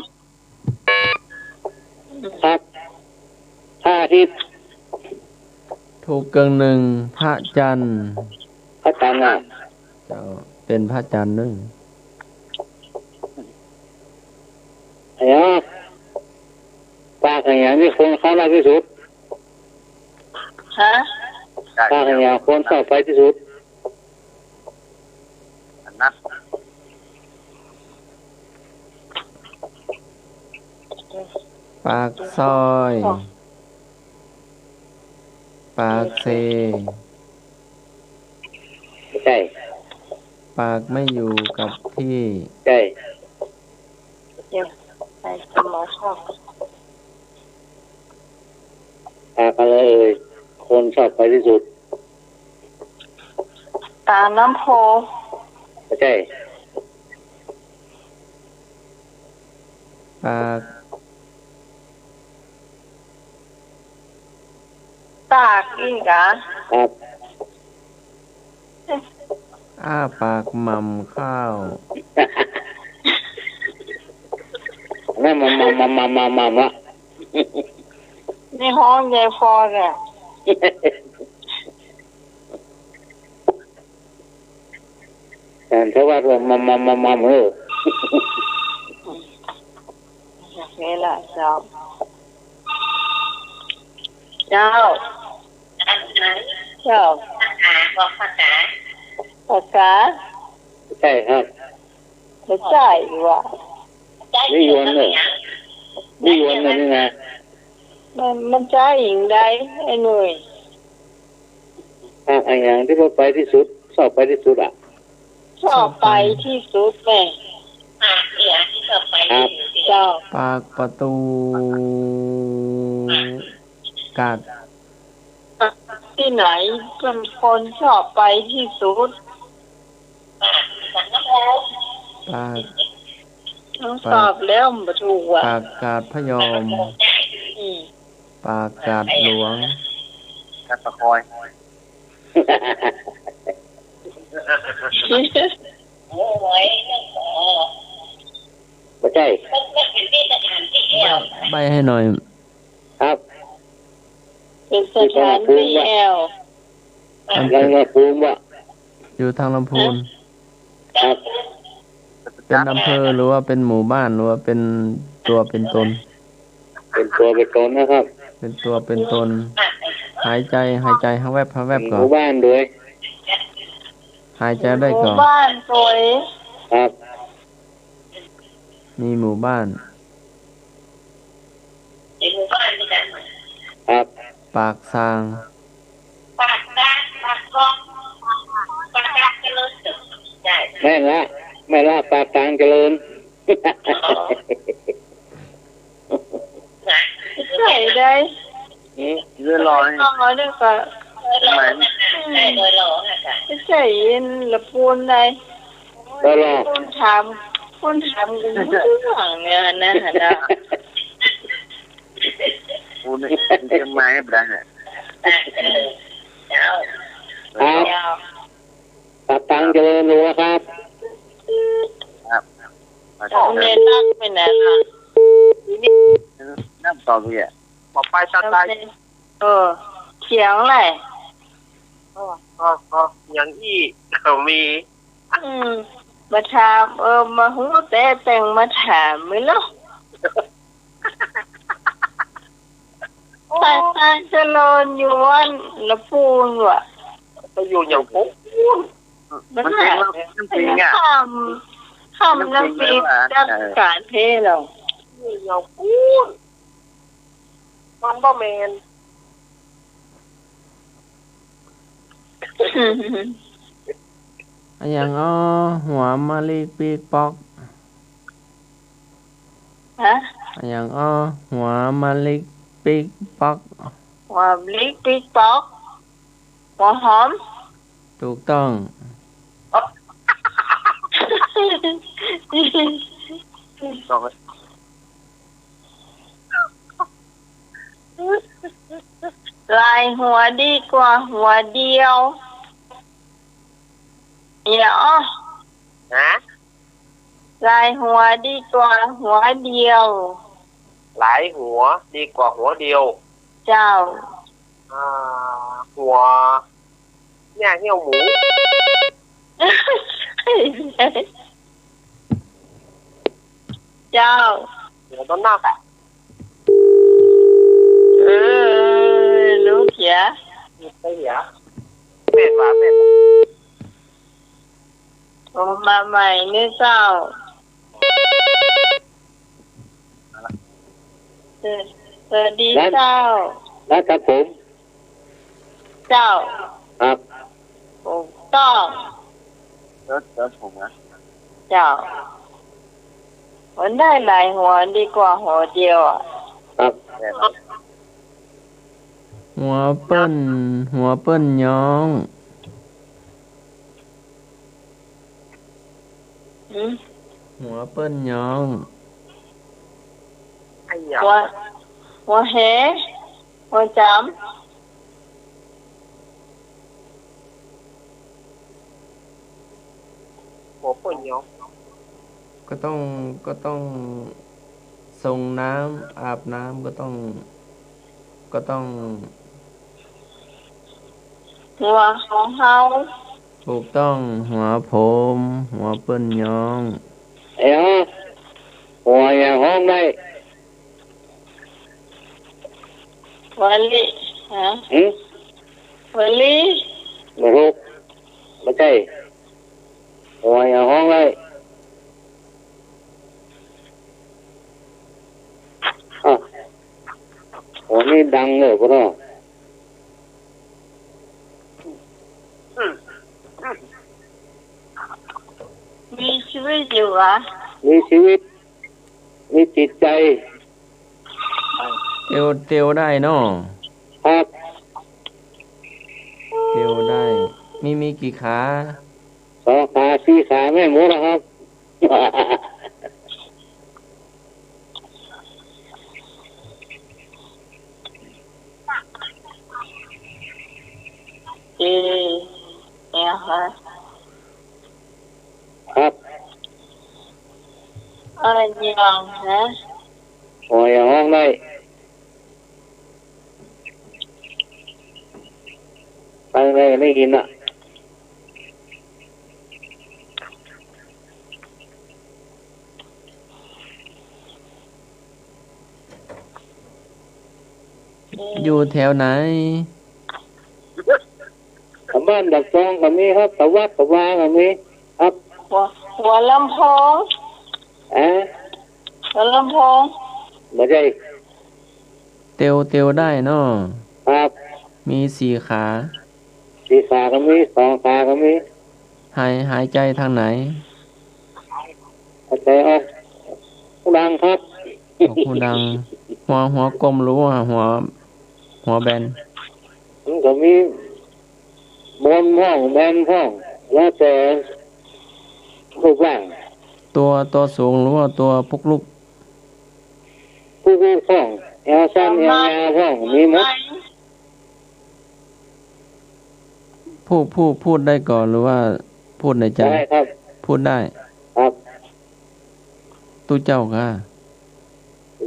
ครับ พระอาทิตย์ ถูกเกิ่งนึ่ง พระจันทร์ พระจันทร์น่ะ เจ้า เป๋นพระจันทร์นึ่ง อะหยัง ปากอะหยังตี้คนเข้าได้ตี้สุด ฮะ ปากอะหยังคนชอบไปตี้สุด อันนั้น ปากซอย ปากเซ ใช่ ปากไม่อยู่กับตี้ ใช่ เดี๋ยว ไปหาหมอชอบ ปากอะไรเอ่ย คนชอบไปตี้สุด ตาน้ำโพ ใช่ ปาก ปากอีกอะ ครับ อ้าปากหม่ำข้าว นั่นหม่ำ หม่ำ หม่ำ หม่ำ หม่ำ หม่ำละ ในห้องยายพรน่ะ ฉันทวัตรว่า หม่ำ หม่ำ หม่ำ หม่ำ เออ อย่างนี้แหละเจ้า เจ้า เจ้า ภาษา ภาษา ใช่ครับ บ่ใจ้ว่ะ นี่ยวนเน่อ นี่ยวนเน่อนี่นะ มัน มันใจ้อิงใด ไอ้หนุ่ย อะ อะหยังตี้ว่าไปตี้สุด ชอบไปตี้สุดอะ ชอบไปตี้สุดแม่ ครับ เจ้า ปากประตู๋ กาด ตี้ไหนเป๋นคนชอบไปตี้สุด ปาก ต้องตอบแล้ว บ่ถูกว่ะ ปากกาดพยอม อืม ปากกาดหลวง กาดปะคอย บ่ใจ้ ใบ้ ใบ้หื้อหน่อย ครับ เป๋นสถานตี้แอ่ว อัน ลำพูนว่ะ อยู่ตางลำพูน ครับ เป๋นอำเภอหรือว่าเป๋นหมู่บ้าน หรือว่าเป๋นตั๋วเป๋นต๋น เป๋นตั๋วเป๋นต๋นนะครับ เป๋นตั๋วเป๋นต๋น หายใจ๋ หายใจ๋ หาแว็บ หาแว็บก่อ หมู่บ้านโดย หายใจ๋ได้ก่อ หมู่บ้านโดย ครับ มีหมู่บ้าน ครับ ปากซาง ปากซาง ปากซาง ปากซางเจริญสุข ใจ้ แม่นละ แม่นละ ปากซางเจริญ ใจ้ได้ อืม เรื่องลอย ลอยนี่ก็ ทำไม อืม ใจ้ละปูนได้ เออ ลอย คนถาม คนถามกูเรื่องเนี่ยนะ นะ ปูนนี่เชียงใหม่บ่ได้เนี่ย ครับ เจ้า ปากซางเจริญรู้แล้วครับ ครับ เจ้า แม่นรักไปไหนล่ะ น้ำตอบเนี่ย บ่ไปตาไต เออ เขียงแหละ อ๋อ อ๋อ อ๋อ อย่างอี้ก็มี อืม บ่ถาม เออ บ่ฮู้แต๊แป๋งบ่ถามมึงเนาะ ตาย ตาย เจริญอยู่วัดละปูนว่ะ ไปอยู่อย่างปูน มัน มันเจ๋ง หา เนาะ มันเจ๋งอะ คำ คำน้ำปิง มันเจ๋งเลยว่ะ จัดการเทศเรา อยู่อย่างปูน มันบ่แม่น อะหยังอ้อ หัวมะลิกปิ๊กป๊อก ฮะ อะหยังอ้อ หัวมะลิกปิ๊กป๊อก หัวมะลิกปิ๊กป๊อก หัวหอม ถูกต้อง หลายหัวดีกว่าหัวเดียว เนี่ยอ้อ ฮะ หลายหัวดีกว่าหัวเดียว หลายหัวดีกว่าหัวเดียว เจ้า อ่า หัว หญ้าเยี่ยวหมู เจ้า หัวต้นนอกอะ เออ ลูกเขีย ลูกเขีย แม่นว่า แม่นว่า โอ้ มาใหม่นี่เจ้า สวัสดีเจ้า นะครับผม เจ้า ครับ ถูกต้อง แล้ว แล้วผมนะ เจ้า มันได้หลายหัวดีกว่าหัวเดียวอะ ครับ หัวเปิ้น หัวเปิ้นย้อง หืม หัวเปิ้นย้อง ไอ้หยัง หัว หัวแห หัวจ๋ำ หัวเปิ้นย้อง ก็ต้อง ก็ต้องส่งน้ำ อาบน้ำ ก็ต้อง ก็ต้อง หัวของเฮา ถูกต้อง หัวผม หัวเปิ้นย้อง เอ้า หัวหยังฮ้องได้ หัวลิ ฮะ หืม หัวลิ บ่ฮู้ บ่ใจ้ หัวหยังฮ้องได้ อ้าว หัวนี้ดังเลยพ่อเนาะ มีชีวิตอยู่เหรอ มีชีวิต มีจิตใจ๋ เตียว เตียวได้เนาะ ครับ เตียวได้ มี มีกี่ขา สองขา สี่ขา แม่นหมดแล้วครับ เอ เนี่ยค่ะ ครับ อะหยังฮะ หัวหยังฮ้องได้ ฟังได้ ได้ยินน่ะ อยู่แถวไหน ตะบ้านตะซองก็มีครับ ตะวัดตะวาก็มีครับ หัว หัวลำโพง อะ หัวลำโพง บ่ใจ้ เตียว เตียวได้เนาะ ครับ มีสี่ขา สี่ขาก็มี สองขาก็มี หาย หายใจ๋ตางไหน หายใจ๋ออก หูดังครับ ออกหูดัง หัว หัวกลมหรือว่าหัว หัวแบน มันก็มี บนพ่อง แบนพ่อง แล้วแต่รูปร่าง ตัว ตัวสูงหรือว่าตัวปุกลุก ปุกลุกพ่อง แอวสั้น แอวยาวพ่อง มีหมด พูด พูด พูดได้ก่อหรือว่าพูดในใจ๋ ได้ครับ พูดได้ ครับ ตุ๊เจ้าก้า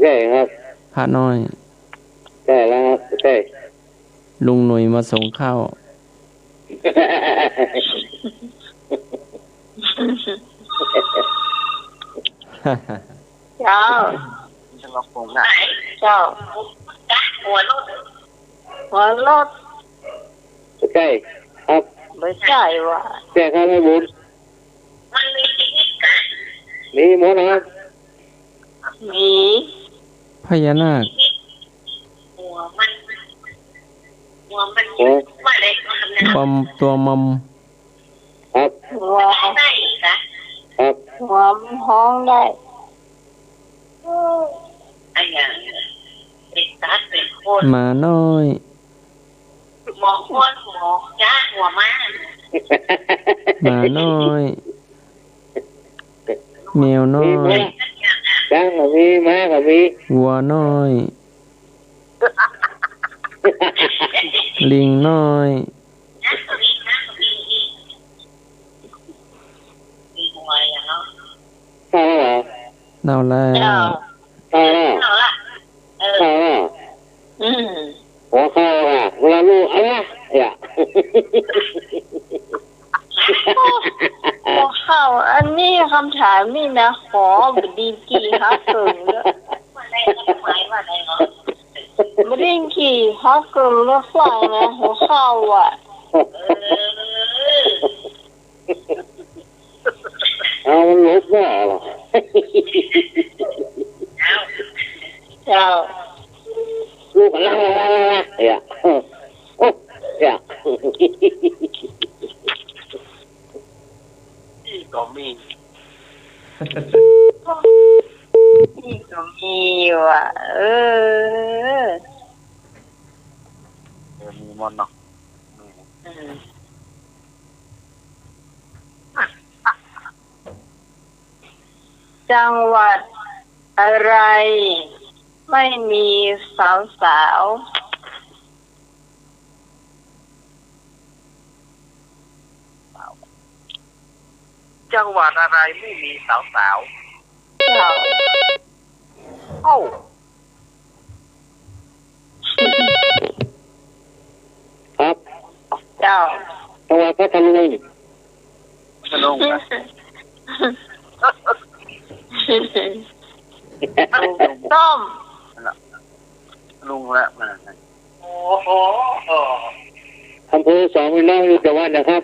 ใจ้ครับ พระน้อย ใจ้แล้วครับ ใจ้ ลุงหนุ่ยมาส่งข้าว เจ้า เจ้า หัวรถ หัวรถ ใจ้ครับ บ่ใจ้ว่า ใจ้ครับ แม่บุญ มีหมดนะครับ มี พญานาค หัว ตัวมอม ตัวมอม ครับ หัว ครับ หัวมันฮ้องได้ หมาน้อย หมาน้อย แมวน้อย มีหมา ช้างก็มี ม้าก็มี วัวน้อย ลิงน้อย เท่าแล้วเหรอ เท่าแล้ว เท่าแล้ว เท่าแล้ว เท่าแล้ว อืม หัวข้าวอะ เวลาลูกอะไรอะ หัวข้าว อันนี้คำถามนี่นะ ขอบ่ดีกี่ฮักเกินเลย บ่ได้กี่ฮักเกินเลย ฟังนะ หัวข้าวอะ เอามันหลบหน้าเหรอ เจ้า ลูกอะไรเนี่ย โอ้ยเนี่ย นี่ก็มี นี่ก็มีว่ะ เออ เออ มีหมดเนาะ อืม จังหวัดอะไรไม่มีสาวๆ จังหวัดอะไรไม่มีสาวๆ เจ้า เอ้า ครับ เจ้า จังหวัดพัทลุง พัทลุงนะ ส้ม ลุงละมา โอ้โห อำเภอสองพี่น้องอยู่จังหวัดนะครับ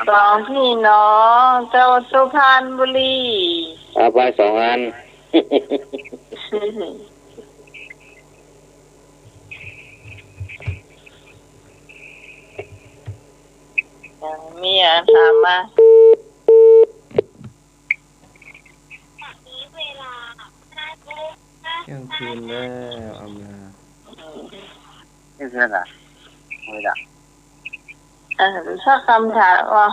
สองพี่น้อง เจ้า สุพรรณบุรี เอาไปสองอัน ยังมีอ่ะ ถามมา เที่ยงคืนแล้ว เอามา เที่ยงคืนแล้วเหรอ ไม่ได้ เออ สักคำถามว่า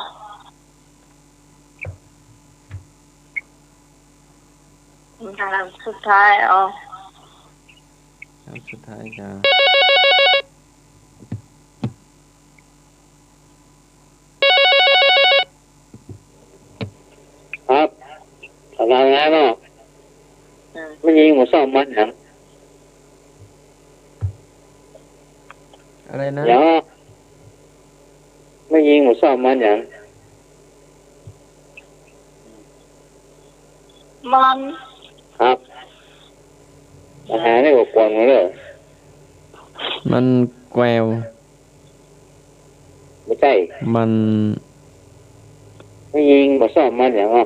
คำถามสุดท้าย เอา คำสุดท้ายจ้ะ ครับ คำถามนั้นเนาะ อืม แม่ญิงบ่ชอบมันหยัง อะไรนะ เดี๋ยว แม่ญิงบ่ชอบมันหยัง มัน ครับ อาหารนี่ก็กวนมาเลย มันแกว บ่ใจ้ มัน แม่ญิงบ่ชอบมันหยังอ่ะ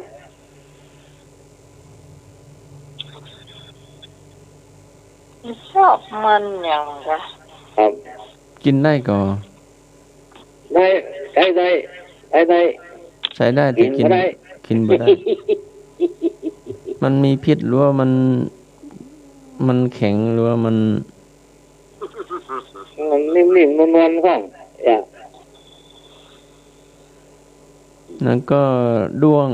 บ่ชอบมันหยังกะ ครับ กิ๋นได้ก่อ ได้ ใจ๊ได้ ใจ๊ได้ ใจ๊ได้ แต่กิ๋น กิ๋นบ่ได้ กิ๋นบ่ได้ มันมีพิษหรือว่ามัน มันแข็งหรือว่ามัน มันนิ่มๆ นวลๆ ของ อ่ะ แล้วก็ด้วง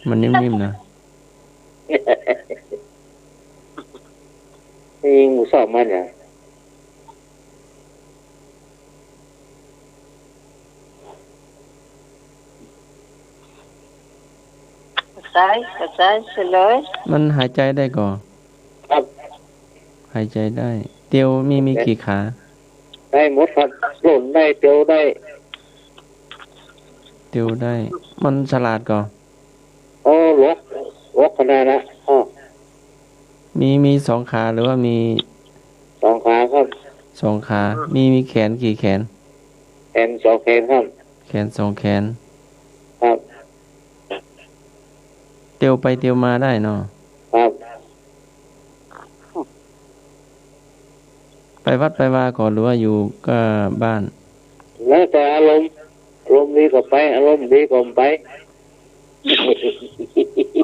มันนิ่มๆ นะ แม่ญิงบ่ชอบมันหยัง ใจ๊ ใจ๊เฉย มันหายใจ๋ได้ก่อ ครับ หายใจ๋ได้ เตียวมี มีกี่ขา ได้หมดครับ ล่นได้ เตียวได้ เตียวได้ มันฉลาดก่อ โอ้ หลวก หลวกขนาดนะ อ้อ มี มีสองขาหรือว่ามี สองขาครับ สองขา มี มีแขนกี่แขน แขนสองแขนครับ แขนสองแขน ครับ เตียวไปเตียวมาได้เนาะ ครับ ไปวัดไปวาก่อหรือว่าอยู่กับบ้าน แล้วแต่อารมณ์ อารมณ์ดีก็ไป อารมณ์บ่ดีก็บ่ไป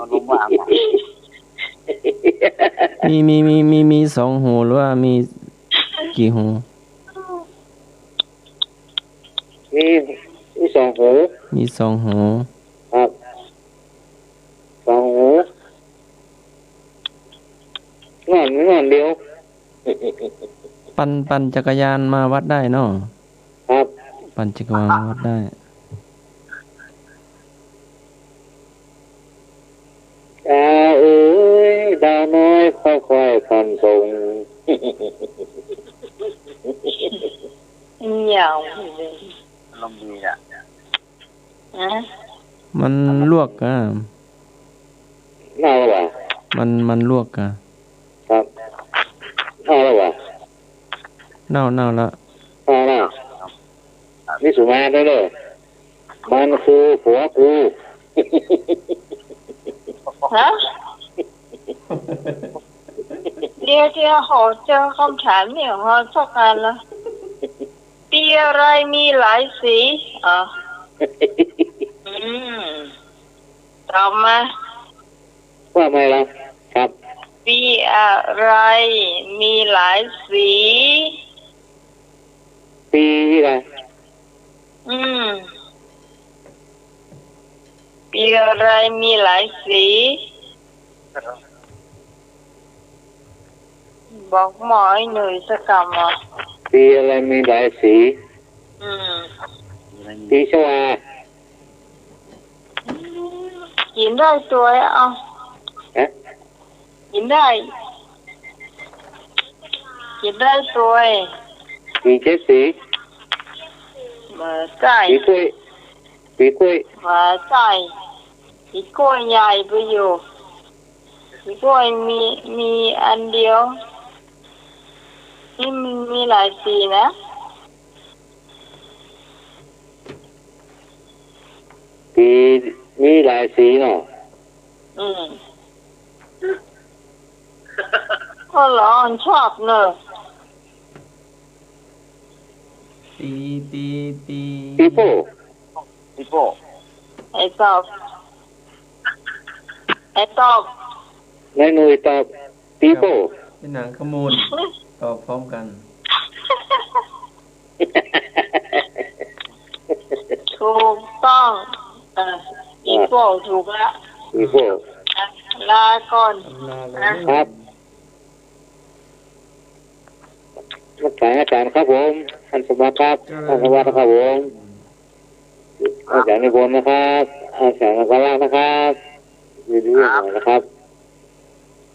อารมณ์ว่างอะ มี มี มี มี มีสองหูหรือว่ามีกี่หู มี มีสองหู มีสองหู ครับ สองหู นอน นอนเดียว ปั่น ปั่นจักรยานมาวัดได้เนาะ ครับ ปั่นจักรยานมาวัดได้ ดาวเอ๋ย ดาวน้อยค่อยๆผ่อนส่ง เหงาเลย อารมณ์ดีอะ ฮะ มันลวกอะ เน่าแล้ววะ มัน มันลวกอะ ครับ เน่าแล้ววะ เน่า เน่าแล้ว เน่าแล้ว นี่สุมาด้วยเด้อ มันคือผัวกู ฮะ เดี๋ยว เดี๋ยว ขอเจอคำถามนี่ขอสักอันละ ปีอะไรมีหลายสี อ๋อ อืม ตอบมา ว่าไงล่ะ ครับ ปีอะไรมีหลายสี ปีอะไร อืม ปีอะไรมีหลายสี บอกหมอไอ้หนุ่ยสักกำอ่ะ ปีอะไรมีหลายสี อืม ปีชวา กิ๋นได้ตวย เอา ฮะ กิ๋นได้ กิ๋นได้ตวย ปีเจ็ดสี บ่ใจ้ ปีกล้วย ปีกล้วย บ่ใจ้ ปีกล้วยใหญ่ไปอยู่ ปีกล้วยมี มีอันเดียว นี่มันมีหลายสีนะ ปีมีหลายสีเนาะ อืม ก็หลอนชอบเนอะ ปี ปี ปี ปีโป้ ปีโป้ ไอ้ตอบ ไอ้ตอบ นายหนุ่ยตอบ ปีโป้ กับพี่หนังขมูล ตอบพร้อมกัน ถูกต้อง เออ ปีโป้ถูกละ ปีโป้ อ่ะ ลาก่อน ลาเลย ครับ นมัสการอาจ๋ารย์ครับผม ท่านสมบัติครับ เจริญ ท่านสมบัติครับผม อาจ๋ารย์นิพนธ์นะครับ อาจ๋ารย์อัครราชนะครับ ยินดีด้วยนะครับ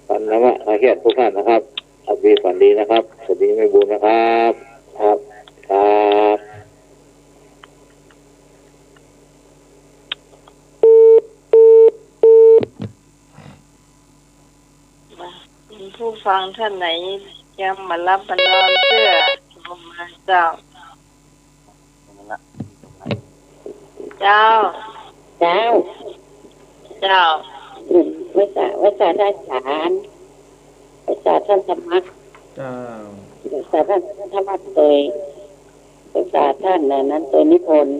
ฝันธรรมะคลายเครียดทุกท่านนะครับ หลับดีฝันดีนะครับ สวัสดีแม่บุญนะครับ ครับ ครับ ผู้ฟังท่านไหนยังบ่หลับบ่นอนเตื้อ โทรมาเจ้า เจ้า เจ้า เจ้า อืม ไหว้สา ไหว้สาท่านอาจ๋ารย์ ไหว้สาท่านสมัคร เจ้า ไหว้สาท่าน ท่านธรรมะเตย ไหว้สาท่านอันนั้นเตยนิพนธ์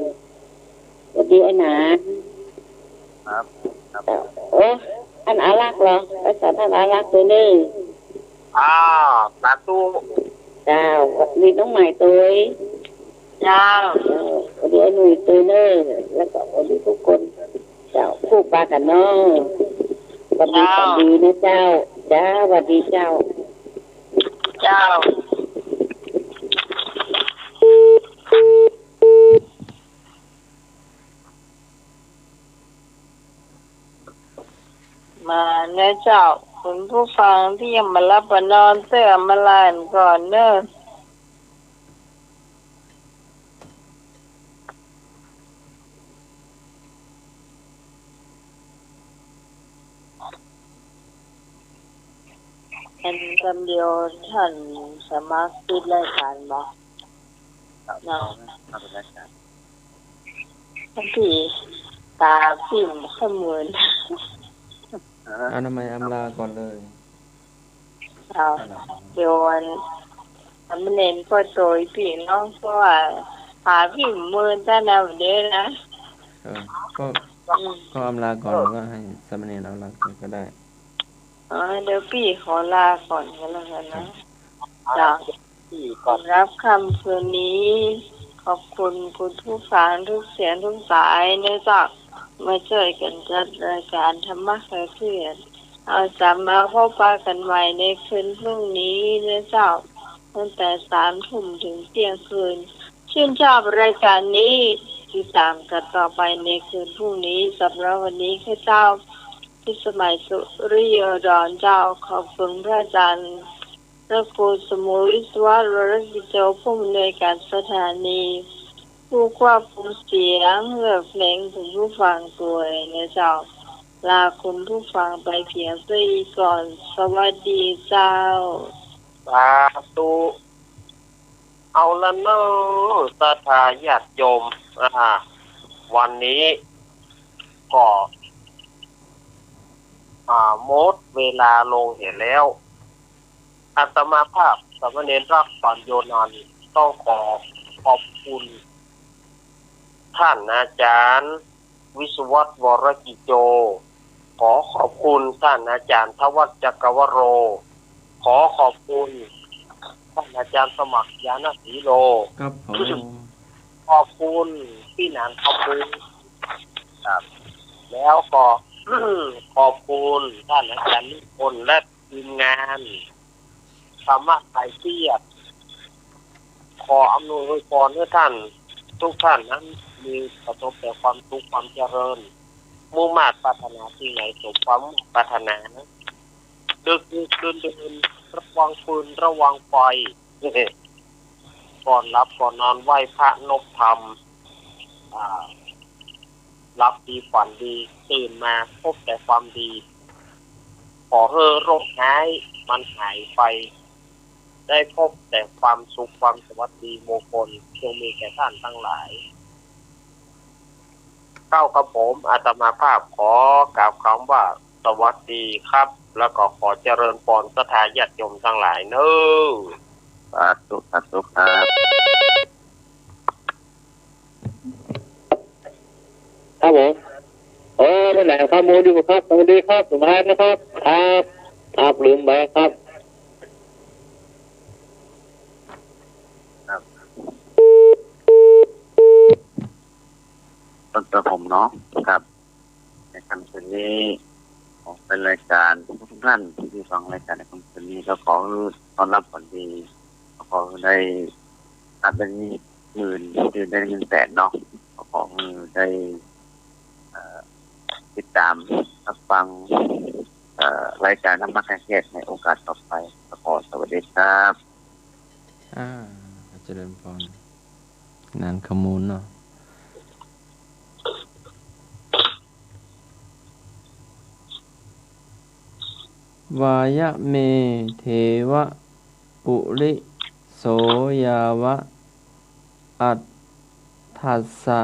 หวัดดีไอ้หนาน ครับ ครับ โอ้ ท่านอารักษ์เหรอ ไหว้สาท่านอารักษ์เตยเน่อ อ้าว สาธุ เจ้า หวัดดีน้องใหม่เตย เจ้า เออ หวัดดีไอ้หนุ่ยเตยเน่อ แล้วก็หวัดดีทุกคน เจ้า คู่ปากั๋นเนาะ หวัดดี เจ้า ฝันดีนะเจ้า เจ้า หวัดดีเจ้า เจ้า มานะเจ้า คุณผู้ฟังตี้ยังบ่หลับบ่นอน เตื้ออำมาลาก่อนเน่อ อันกำเดียวต้านสามารถปิดรายก๋านบ่ เนาะ เอาเป็นรายก๋าน ตี้ต๋าปิ่มข้อมูล เอา ทำไมอำลาก่อนเลย เอา เดี๋ยวอัน สามเณรก็โตยปี้น้อง เพราะว่าหาปิ่มมือต้านเอาเด้อนะ เออ ก็ อืม ก็อำลาก่อน ก็ให้สามเณรอำลาก่อนก็ได้ อ๋อ เดี๋ยวปี้ขอลาก่อนก็แล้วกั๋นนะ ครับ เจ้า สำหรับค่ำคืนนี้ ขอบคุณคุณผู้ฟังทุกเสียงทุกสายนะเจ้า มาจ้วยกั๋นจัดรายก๋านธรรมะคลายเครียด เอาจำมาพบปะกั๋นใหม่ในคืนพรุ่งนี้นะเจ้า ตั้งแต่สามทุ่มเถิงเตี้ยงคืน ชื่นชอบรายก๋านนี้ ติดต๋ามกั๋นต่อไปในคืนพรุ่งนี้ สำหรับวันนี้ข้าเจ้า พิสมัย สุริโยดรเจ้า ขอบคุณพระอาจารย์ พระครูสมุทรวิศวะ วรกิจโจ ผู้อำนวยก๋านสถานี ผู้ควบคุมเสียงและเพลง คุณผู้ฟังตวยนะเจ้า ลาคุณผู้ฟังไปเพียงเต้าอี้ก่อน สวัสดีเจ้า สาธุ เอาละเน่อ ศรัทธาญาติโยม อ่า วันนี้ก็ อ่า หมดเวลาลงเหียแล้ว อาตมาภาพสามเณรรักษณ์ ปัญโญนันท์ ต้องขอขอบคุณ ท่านอาจารย์ วิศวัตร วรกิจโจ ขอขอบคุณท่านอาจารย์ธวัช จักรวโร ขอขอบคุณท่านอาจารย์สมัคร ญาณศรีโล ครับผม ขอบคุณพี่หนาน ขอบคุณ ครับ แล้วก็ ขอบคุณท่านอาจารย์นิพนธ์ และ ทีมงานธรรมะคลายเครียด ขออำนวยอวยพรหื้อท่านทุกท่านนั้น มีประสบแต่ความสุขความเจริญ มุ่งมาดปรารถนาสิ่งใดสมความมุ่งมาดปรารถนา ดึกๆ ดื่นๆ ระวังฟืนระวังไฟ ก่อนหลับก่อนนอนไหว้พระนบธรรม อ่า หลับดีฝันดี ตื่นมาพบแต่ความดี ขอหื้อโรคฮ้ายมันหายไป ได้พบแต่ความสุขความสวัสดีมงคล จงมีแก่ท่านทั้งหลาย เต้ากระผมอาตมาภาพขอกล่าวคำว่าสวัสดีครับ แล้วก็ขอเจริญพรศรัทธาญาติโยมทั้งหลายเน่อ สาธุ สาธุครับ ครับผม โอ้ แถลงข้อมูลอยู่ครับ สวัสดีครับ สุดท้ายนะครับ ครับ ครับ ลืมไปครับ ครับ ต้นกระผมเนาะ ครับ ในค่ำคืนนี้ ขอเป็นรายการทุกท่านที่ฟังรายการในค่ำคืนนี้ ก็ขอต้อนรับฝันดี ขอได้ นับเป็นหมื่น คือได้เงินแสนเนาะ ขอให้ได้ เอ่อ ติดตามรับฟัง เอ่อ รายการธรรมะคลายเครียดในโอกาสต่อไป ขอสวัสดีครับ อ่า เจริญพร นานขมูลเนาะ วายะเม เทวะ ปุริโส ยาวะ อัฏฐัสสะ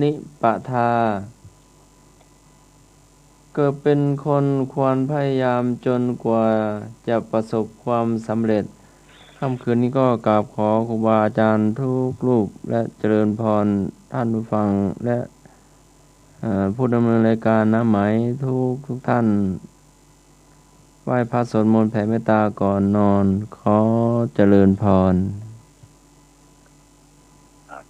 นิปะทา เกิดเป็นคนควรพยายามจนกว่าจะประสบความสำเร็จ ค่ำคืนนี้ก็กราบขอครูบาอาจารย์ทุกรูป และเจริญพรท่านผู้ฟัง และ เอ่อ ผู้ดำเนินรายการนะ ไหม ทุกทุกท่าน ไหว้พระสวดมนต์แผ่เมตตาก่อนนอน ขอเจริญพร ครับ